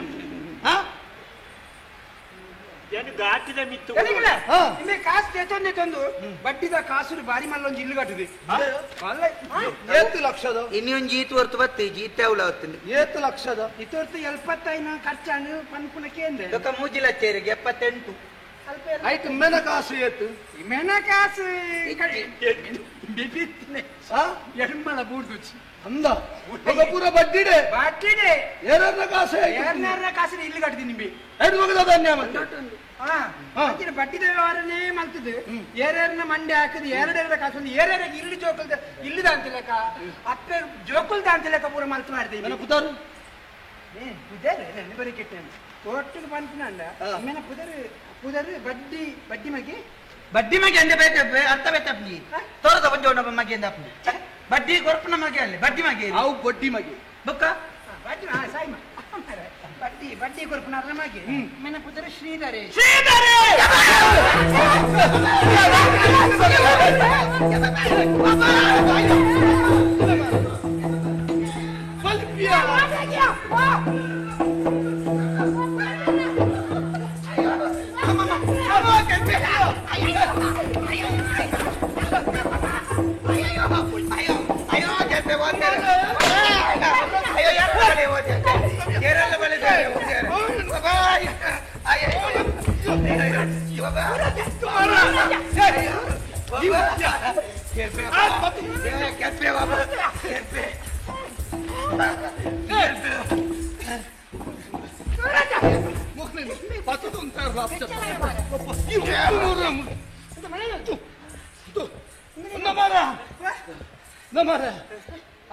ಕಾಸು ತಂದೆ ತಂದು ಬಡ್ಡಿದ ಕಾಸು ಬಾರಿ ಮಲ್ಲೊಂದು ಇಲ್ಲು ಕಟ್ಟುದು
ಏತು ಲಕ್ಷದ
ಇನ್ನೊಂದು ಜೀತು ಹೊರ್ತು ಬತ್ತಿ ಜೀತೆ ಅವಳ ಹೊತ್ತು
ಏತು ಲಕ್ಷದ
ಇತೊರ್ತು 75 ಖರ್ಚಾನು ಪನ್ಪುನಕ್ಕೆ ಅಂದೆ
ಮೂಜಿ ಲಕ್ಷ 78
ಆಯ್ತು ಮೆನ ಕಾಸು ಏತು
ಮೆನ ಕಾಸು ಎಣ್ಮಲ ಬೂಡ್ದುಚ್ಚಿ
ಅಂದ ಪೂರ ಬಡ್ಡಿಡೆ
ಬಡ್ಡಿಡೆ
ಏರರ್ನ ಕಾಸು
ಏರ್ನಾರ್ನ ಕಾಸು ಇಲ್ಲು ಕಟ್ತೀನಿ ನಿಂಬಿ
ಐದು ಮಗದ ಅನ್ಯಾಯ
ಬಡ್ಡಿದ ವ್ಯವಹಾರನೇ ಮಲ್ತದೆ ಏರೇರ್ನ ಮಂಡೆ ಹಾಕದು ಎರಡೆರಡ ಕಾಸು ಏರೇರ ಇಲ್ಲು ಜೋಕುಲ್ದ ಇಲ್ಲದ ಅಂತಿಲಕ ಅಪ್ಪೆ ಜೋಕುಲ್ದ ಅಂತಿಲಕ ಪೂರ ಮಲ್ತು ಮಾಡ್ತೀನಿ
ಪುದಾರು
ಪುದಾರು ಬರೀ ಕೆಟ್ಟ ಒಟ್ಟಿಗೆ ಪನ್ಪುನಂಡ ಆಮೇಲೆ ಪುದರ್ ಪುದರ್ ಬಡ್ಡಿ ಬಡ್ಡಿ ಮಗಿ
ಬಡ್ಡಿ ಮಗಿ ಅಂದೆ ಬೇಕ ಅರ್ಥ ಬೇತಪ್ಪಿ ತೋರದ ಒಂಜೋಣ ಮಗಿ ಅಂದ ಅಪ್ಪಿ ಬಡ್ಡಿ ಕೊರ್ಪುನ ಮಗಿ ಅಲ್ಲಿ ಬಡ್ಡಿ ಮಗಿ
ಅವು ಬಡ್ಡಿ ಮಗಿ
ಬುಕ್ಕ
ಬಡ್ಡಿ ಸಾಯಿ ಬಡ್ಡಿ ಬಡ್ಡಿ ಕೊರ್ಪುನ ಮಗಿ ಮೇನ ಪುದರ್ ಶ್ರೀಧರೆ
ಶ್ರೀಧರೆ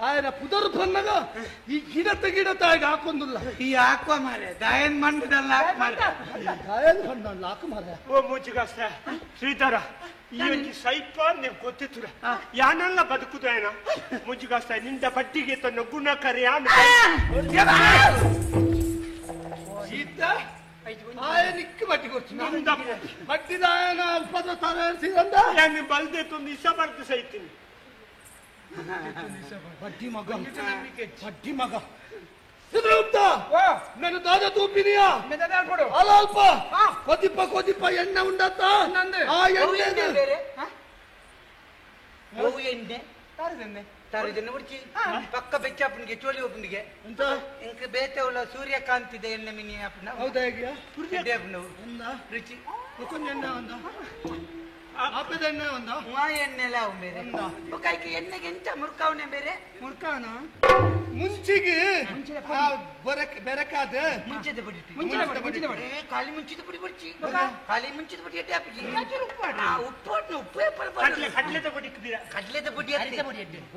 ಆಯನ ಪುದರ್ ಬಂದಾಗ ಈ ಗಿಡತ ಗಿಡತ ಆಗ ಹಾಕೊಂದಿಲ್ಲ
ಈ ಹಾಕುವ ಮಾರೆ ದಾಯನ್ ಮಂಡದಲ್ಲ ಹಾಕು ಮಾರೆ
ದಾಯನ್ ಮಂಡಲ್ಲ ಹಾಕು ಮಾರೆ
ಓ ಮೂಚಿಗಾಸ್ತ ಶ್ರೀಧರ ಈ ಒಂಜಿ ಸೈಪ ನೀವು ಗೊತ್ತಿತ್ತು ಯಾನೆಲ್ಲ ಬದುಕುದು ಏನ ಮುಂಚುಗಾಸ್ತ ನಿಂದ ಬಡ್ಡಿಗೆ ತನ್ನ ಗುಣಕರ ಯಾನು
ಸೀತ ಆಯನಿಕ್ಕೆ ಬಡ್ಡಿ ಕೊಡ್ತೀನಿ ಬಡ್ಡಿದ ಆಯನ ಉಪದ್ರ ತರ
ಯಾನು ಬಲ್ದೆ ತಂದು ಇಸ ಬರ್ದು ಸೈತೀನಿ
ಬಡ್ಡಿ ಮಗ ಬಡ್ಡಿ ಮಗ ಚಿತ್ರಗುಪ್ತ ನಾನು ದಾದ ತೂಪಿನಿಯ ಅಲ್ಲ ಅಲ್ಪ ಕೊದಿಪ್ಪ ಕೊದಿಪ್ಪ ಎಣ್ಣೆ ಉಂಡತ್ತ ಆ ಎಣ್ಣೆ
ಬೇರೆ ಎಣ್ಣೆ ತಾರದೆಣ್ಣೆ ಉಡ್ಚಿ ಪಕ್ಕ ಬೆಚ್ಚಾಪನಿಗೆ ಚೋಳಿ ಒಬ್ಬನಿಗೆ
ಎಂತ
ಇಂಕ ಬೇತೆ ಉಳ್ಳ ಸೂರ್ಯಕಾಂತಿದ ಎಣ್ಣೆ ಮಿನಿ ಅಪ್ಪನ
ಹೌದಾ ಹೇಗೆ
ಒಂದ ರುಚಿ
ಕೊಂಚ ಎಣ್ಣೆ ಒಂದ ಆಪೆದ ಎಣ್ಣೆ ಒಂದ
ಎಣ್ಣೆಲ್ಲ ಅವು ಬೇರೆ ಕೈಗೆ ಎಣ್ಣೆಗೆ ಎಂತ ಮುರ್ಕಾವನೆ ಬೇರೆ
ಮುರ್ಕಾವನ
ಮುಂಚಿಗೆ ಬೆರಕಾದ
ಮುಂಚೆದ ಪುಡಿ
ಮುಂಚಿನ ಪುಡಿ
ಖಾಲಿ ಮುಂಚಿದ ಪುಡಿ ಬಡ್ಚಿ ಖಾಲಿ ಮುಂಚಿದ ಪುಡಿ ಎಟ್ಟೆ ಹಾಕಿ ಉಪ್ಪು ಉಪ್ಪು
ಕಡ್ಲೆದ ಪುಡಿ
ಕಡ್ಲೆದ ಪುಡಿ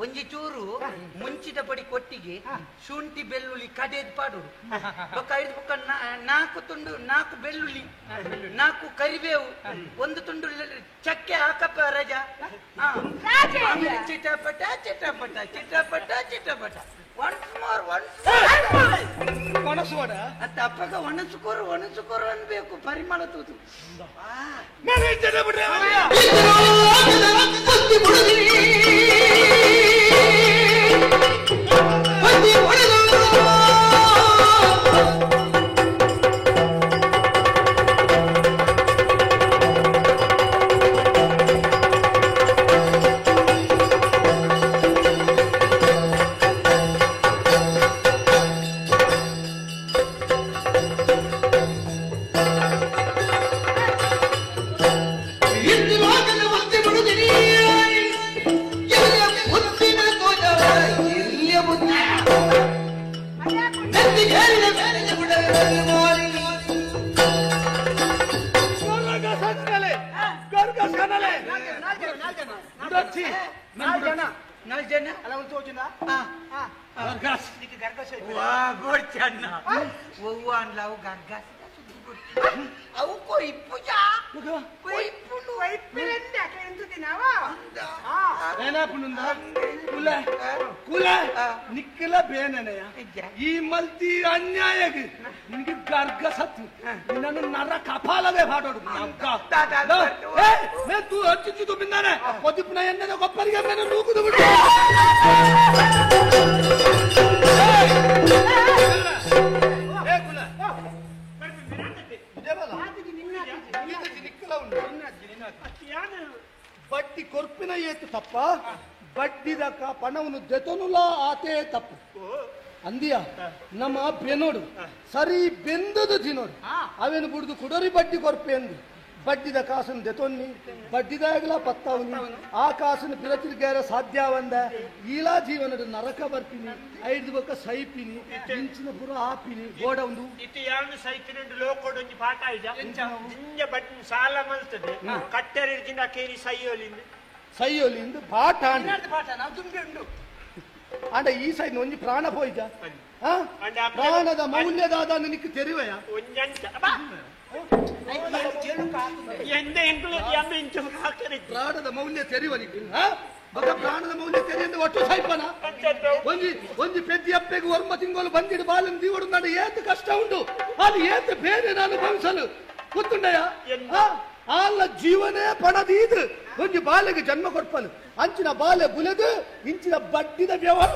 ಒಂಜಿ ಚೂರು ಮುಂಚಿದ ಪೊಡಿ ಕೊಟ್ಟಿಗೆ ಶುಂಠಿ ಬೆಳ್ಳುಳ್ಳಿ ಕಡೆದ್ ಪಾಡೋಡು ಬೊಕ್ಕ ಐದು ಬೊಕ್ಕ 4 ತುಂಡು 4 ಬೆಳ್ಳುಳ್ಳಿ 4 ಕರಿಬೇವು 1 ತುಂಡು ಚಕ್ಕೆ ಹಾಕಪ್ಪ ರಜಾ ಚಿಟಪಟ ಚಿಟಪಟ ಚಿಟಪಟ ಚಿಟಪಟ ಒನ್ಸ್ ಮೋರ್ ಒನ್ಸ್
ಒಣಸುವಡ
ಅತ್ತ ಅಪ್ಪಗ ಒಣಸುಕೋರು ಒಣಸುಕೋರು ಅನ್ಬೇಕು ಪರಿಮಳ ತೂತು ಅವು ಕೊಯ್ಪುಜಾ
ಕೊಯ್ಪುಂಡು ವೈಪಿರಂದೆ ಅಕ್ಲೆ ಎಂತುದಿನವ
ಏನಾಪುಂಡ ಕುಲ ಕುಲ ನಿಕ್ಕಲ ಬೇನನೆಯ ಈ ಮಲ್ತಿ ಅನ್ಯಾಯಗೆ ನಿನಗೆ ಗರ್ಗ ಸತ್ತು ನನ್ನ ನರ ಕಪಾಲವೇ ಪಾಡೋಡು ತೂ ಹಚ್ಚಿದ್ದು ಬಿಂದಾನೆ ಕೊದಿಪ್ಪನ ಎಣ್ಣೆದ ಕೊಪ್ಪರಿಗೆ ಮೇಲೆ ನೂಕುದು ಬಿಡು. ಬಡ್ಡಿ ಕೊರ್ಪಿನ ಏತು ತಪ್ಪ ಬಡ್ಡಿದಕ ಪಣವನ್ನು ದೆತನುಲ ಆತೇ ತಪ್ಪು ಅಂದಿಯ ನಮ್ಮ ಬೆನೋಡು ಸರಿ ಬೆಂದದು ತಿನ್ನೋಡು ಅವೇನು ಬುಡ್ದು ಕುಡೋರಿ ಬಡ್ಡಿ ಕೊರ್ಪೆ ಎಂದು ಬಡ್ಡಿದ ಕಾಸನ್ನು ದೆತೊನ್ನಿ ಬಡ್ಡಿದಾಗಲ ಪತ್ತವನಿ ಆ ಕಾಸನ್ನು ಪಿರತಿರ್ಗಾರ ಸಾಧ್ಯಾವಂದ ಈಲಾ ಜೀವನದ ನರಕ ಬರ್ತೀನಿ ಐದು ಬೊಕ್ಕ ಸೈಪಿನಿ ಇಂಚಿನ ಪುರ ಆಪಿನಿ ಗೋಡ ಒಂದು
ಇತಿ ಯಾನು ಸೈತಿನ ಲೋಕೋಡೊಂಜಿ ಪಾಠ ಇದ ಜಿಂಜ ಬಡ್ಡಿ ಸಾಲ ಮಲ್ತದೆ ಕಟ್ಟೆರಿರ್ಜಿನ ಕೇರಿ ಸೈಯೋಲಿಂದ
ಸೈಯೋಲಿಂದ ಪಾಠ
ಪಾಠ ನಾವು ತುಂಬಿ ಉಂಡು
ಅಂಡ ಈ ಸೈಡ್ ಒಂಜಿ ಪ್ರಾಣ ಪೋಯ್ದ ಪ್ರಾಣದ ಮೌಲ್ಯದಾದ ನಿನಕ್ಕೆ ತೆರಿವಯ ಪ್ರಾಣದ ಮೌಲ್ಯ ತೆರಿವ ನಿಕ್ಕೆ ಪ್ರಾಣದ ಮೌಲ್ಯ ತೆರೆಯಿಂದ ಒಟ್ಟು ಸೈಪನ ಒಂಜಿ ಒಂಜಿ ಪೆದ್ದಿ ಅಪ್ಪೆಗೆ ಒರ್ಮ ತಿಂಗಳು ಬಂದಿಡು ಬಾಲನ್ ದೀವಡು ನಾನು ಏತು ಕಷ್ಟ ಉಂಟು ಅದು ಏತು ಬೇರೆ ನಾನು ಭವಿಸಲು ಗೊತ್ತುಂಡಯ್ಯ ಆಲ್ಲ ಜೀವನೇ ಪಣದೀದು ಒಂಜಿ ಬಾಲೆಗೆ ಜನ್ಮ ಕೊಡ್ಪಲು ಅಂಚಿನ ಬಾಲೆ ಬುಲೆದು ಇಂಚಿನ ಬಡ್ಡಿದ ವ್ಯವಹಾರ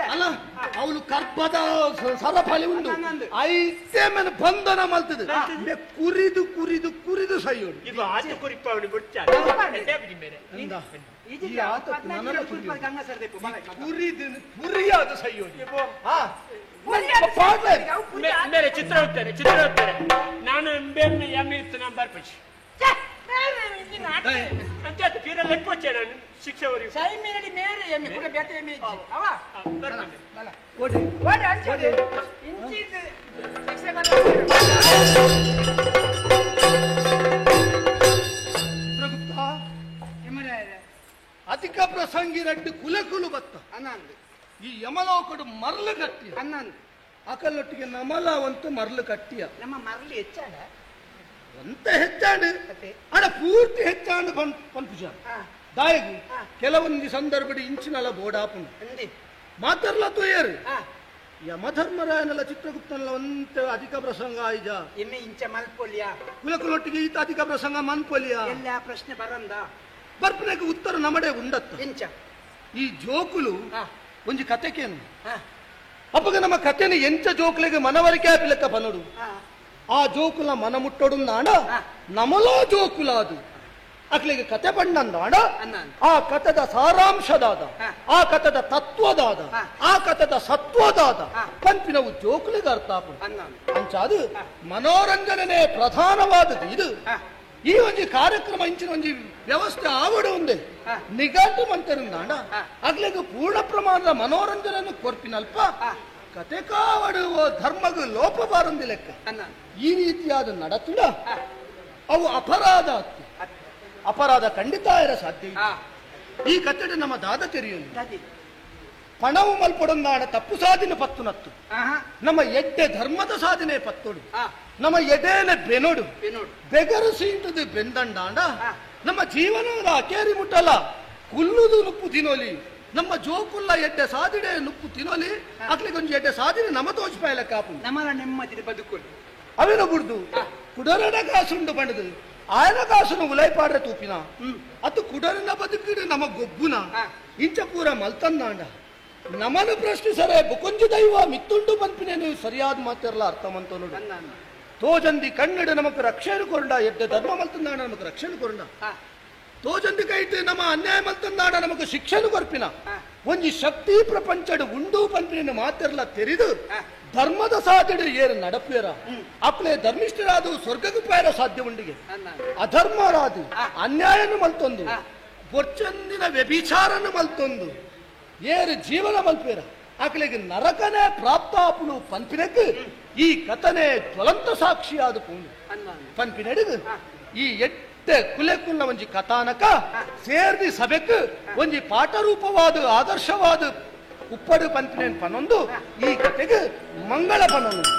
ಅಲ್ಲ ಅವಳು ಕರ್ಪದ ಸರಫಲಿ ಉಂಟು ಐತೆ ಮೇಲೆ ಬಂಧನ ಮಲ್ತದೆ ಕುರಿದು ಕುರಿದು ಕುರಿದು ಸೈಯೋಡು ಕುರಿದು ಕುರಿಯಾದ ಸೈಯೋಡು
ಮೇರೆ ಚಿತ್ರ ಹೋಗ್ತಾರೆ ಚಿತ್ರ ಹೋಗ್ತಾರೆ ನಾನು ಎಮ್ಮೆ ಇತ್ತು ನಾನು ಬರ್ಪಚ್ಚಿ ಶಿಕ್ಷೆ
ಮೇರೆ ಎಮ್ಮೆ ಕೂಡ ಬೇಟೆ ಎಮ್ಮೆ ಅವ
ಚಿತ್ರಗುಪ್ತ ಅಧಿಕ ಪ್ರಸಂಗಿ ರೆಡ್ಡಿ ಕುಲಕುಲು ಬತ್ತ ಈ ಯಮಲೋಕಡು ಮರಳು ಕಟ್ಟಿ ಅಕಲ್ಲೊಟ್ಟಿಗೆ ನಮಲವಂತೂ ಮರಳು ಕಟ್ಟಿಯ
ನಮ್ಮ ಮರಳು ಹೆಚ್ಚಾಡ
ಅಂತ ಹೆಚ್ಚಾಂಡು ಅಡ ಪೂರ್ತಿ ಹೆಚ್ಚಾಂಡು ಪನ್ಪುಜ ದಾಯಗು ಕೆಲವೊಂದು ಸಂದರ್ಭ ಇಂಚಿನಲ್ಲ ಬೋಡಾಪುಂಡು ಮಾತರ್ಲ ತೋಯರು ಯಮಧರ್ಮರಾಯನಲ್ಲ ಚಿತ್ರಗುಪ್ತನಲ್ಲ ಒಂತ ಅಧಿಕ ಪ್ರಸಂಗ ಆಯ್ಜ
ಎಮ್ಮೆ ಇಂಚ ಮಲ್ಪೊಲಿಯ
ಕುಲಕುಲೊಟ್ಟಿಗೆ ಈತ ಅಧಿಕ ಪ್ರಸಂಗ ಮನ್ಪೊಲಿಯ
ಎಲ್ಲ ಪ್ರಶ್ನೆ ಬರಂದ
ಬರ್ಪನೆಗೆ ಉತ್ತರ ನಮಡೆ ಉಂಡತ್ತ
ಇಂಚ
ಈ ಜೋಕುಲು ಒಂಜಿ ಕತೆಕೇನು ಅಪ್ಪಗ ನಮ್ಮ ಕತೆನ ಎಂಚ ಜೋಕುಲಿಗೆ ಮನವರಿಕೆ ಆಪಿಲೆಕ್ಕ ಬನ್ನಡು ಆ ಜೋಕುಲ ಮನ ಮುಟ್ಟೋಡು ನಾಡ ನಮಲೋ ಜೋಕುಲ ಅದು ಅಕ್ಲಿಗೆ ಕತೆ ಬಣ್ಣಂದಾಡ ಆ ಕಥದ ಸಾರಾಂಶದಾದ ಆ ಕಥದ ತತ್ವದಾದ ಆ ಕಥದ ಸತ್ವದಾದ ಪಂಪಿನವು ಜೋಕುಲಿಗೆ ಅರ್ಥ ಅಂಚಾದು ಮನೋರಂಜನೆ ಪ್ರಧಾನವಾದದ್ದು ಇದು. ಈ ಒಂಜಿ ಕಾರ್ಯಕ್ರಮ ಇಂಚಿನ ಒಂಜಿ ವ್ಯವಸ್ಥೆ ಆವಡು ಒಂದೇ ನಿಘಂಟು ಮಂತರಿಂದಾಂಡ ಅಗ್ಲಿಗೆ ಪೂರ್ಣ ಪ್ರಮಾಣದ ಮನೋರಂಜನೆ ಕೊರ್ಪಿನಲ್ಪ ಕತೆ ಕಾವಡುವ ಧರ್ಮಗೂ ಲೋಪ ಬಾರೊಂದಿ ಲೆಕ್ಕ ಈ ರೀತಿಯಾದ ನಡತುಡ ಅವು ಅಪರಾಧ ಅಪರಾಧ ಖಂಡಿತ ಇರ ಸಾಧ್ಯ. ಈ ಕಟ್ಟಡ ನಮ್ಮ ದಾದ ತೆರೆಯಲು ಪಣವು ಮಲ್ಪೊಡೊಂದಾಡ ತಪ್ಪು ಸಾಧನೆ ಪತ್ತು ನತ್ತು ನಮ್ಮ ಎಡ್ಡೆ ಧರ್ಮದ ಸಾಧನೆ ಪತ್ತೊಡು ನಮ್ಮ ಎಡೇನೆ ಬೆನೊಡು ಬೆಗರು ಸೀಂಟದು ಬೆಂದಂಡಾಂಡ ನಮ್ಮ ಜೀವನದ ಅಕೇರಿ ಮುಟ್ಟಲ್ಲ ಕುಲ್ಲುದು ನುಪ್ಪು ತಿನ್ನೋಲಿ ನಮ್ಮ ಜೋಕುಲ್ಲ ಎಡ್ಡೆ ಸಾಧಿಡೆ ನುಪ್ಪು ತಿನ್ನೋಲಿ ಅಕ್ಲಿಗೆ ಒಂಜಿ ಎಡ್ಡೆ ಸಾಧಿನೆ ನಮ್ಮ ತೋಚ್ಪಾಯಲ ಕಾಪು
ನಮ್ಮಲ ನೆಮ್ಮದಿ ಬದುಕು
ಅವೇನ ಬುಡ್ದು ಕುಡರಡ ಕಾಸುಂಡು ಬಂಡದು ಆಯನ ಕಾಸುನು ಉಲೈಪಾಡ್ರೆ ತೂಪಿನ ಅದು ಕುಡರನ ಬದುಕಿಡು ನಮ್ಮ ಗೊಬ್ಬುನ ಇಂಚ ಪೂರ ಮಲ್ತಂದಾಂಡ ನಮನು ಪ್ರಶ್ನಿಸರೆ ಬುಕೊಂಜು ದೈವ ಮಿತ್ತುಂಡು ಪನ್ಪಿನೇನು ಸರಿಯಾದ ಮಾತಿರಲ್ಲ ಅರ್ಥ ಮಂತ ನೋಡು ತೋಜಂದಿ ಕನ್ನಡ ನಮಕ್ ರಕ್ಷಣೆ ಕೊರಂಡ ಎಡ್ಡೆ ಧರ್ಮ ಮಲ್ತಂದಾಂಡ ನಮಕ್ ರಕ್ಷಣೆ ಕೊರಂಡ ತೋಜಂದಿ ಕೈಟ್ ನಮ್ಮ ಅನ್ಯಾಯ ಮಲ್ತಂದಾಂಡ ನಮಕ್ ಶಿಕ್ಷಣ ಕೊರ್ಪಿನ ಒಂಜಿ ಶಕ್ತಿ ಪ್ರಪಂಚಡು ಉಂಡು ಪನ್ಪಿನ ಮಾತಿರಲ್ಲ ತೆರಿದು ಧರ್ಮದ ಸಾಧ್ಯಡು ಏರು ನಡಪೇರ ಅಪ್ಲೆ ಧರ್ಮಿಷ್ಠರಾದು ಸ್ವರ್ಗಕ್ಕೆ ಪಾಯರ ಸಾಧ್ಯ ಉಂಡಿಗೆ ಅಧರ್ಮರಾದು ಅನ್ಯಾಯನು ಮಲ್ತೊಂದು ಬೊಚ್ಚಂದಿನ ವ್ಯಭಿಚಾರನು ಮಲ್ತೊಂದು ಏರು ಜೀವನ ಮಲ್ಪೇರ ಆಕಲೆಗ್ ನರಕನೇ ಪ್ರಾಪ್ತ ಆಪುನು ಪನ್ಪಿನಕ್ ಈ ಕಥನೆ ಜ್ವಲಂತ ಸಾಕ್ಷಿಯಾದ ಪೋನು ಪನ್ಪಿನಡುಗು ಈ ಎಟ್ಟೆ ಕುಲೆಕುಲ್ಲ ಒಂಜಿ ಕಥಾನಕ ಸೇರ್ದಿ ಸಭೆಕ್ ಒಂಜಿ ಪಾಠರೂಪವಾದ ಆದರ್ಶವಾದ ಉಪ್ಪಡು ಪನ್ಪಿನೇನ್ ಪನೊಂದು ಈ ಕತೆಗೆ ಮಂಗಳ ಪನೊಂದು.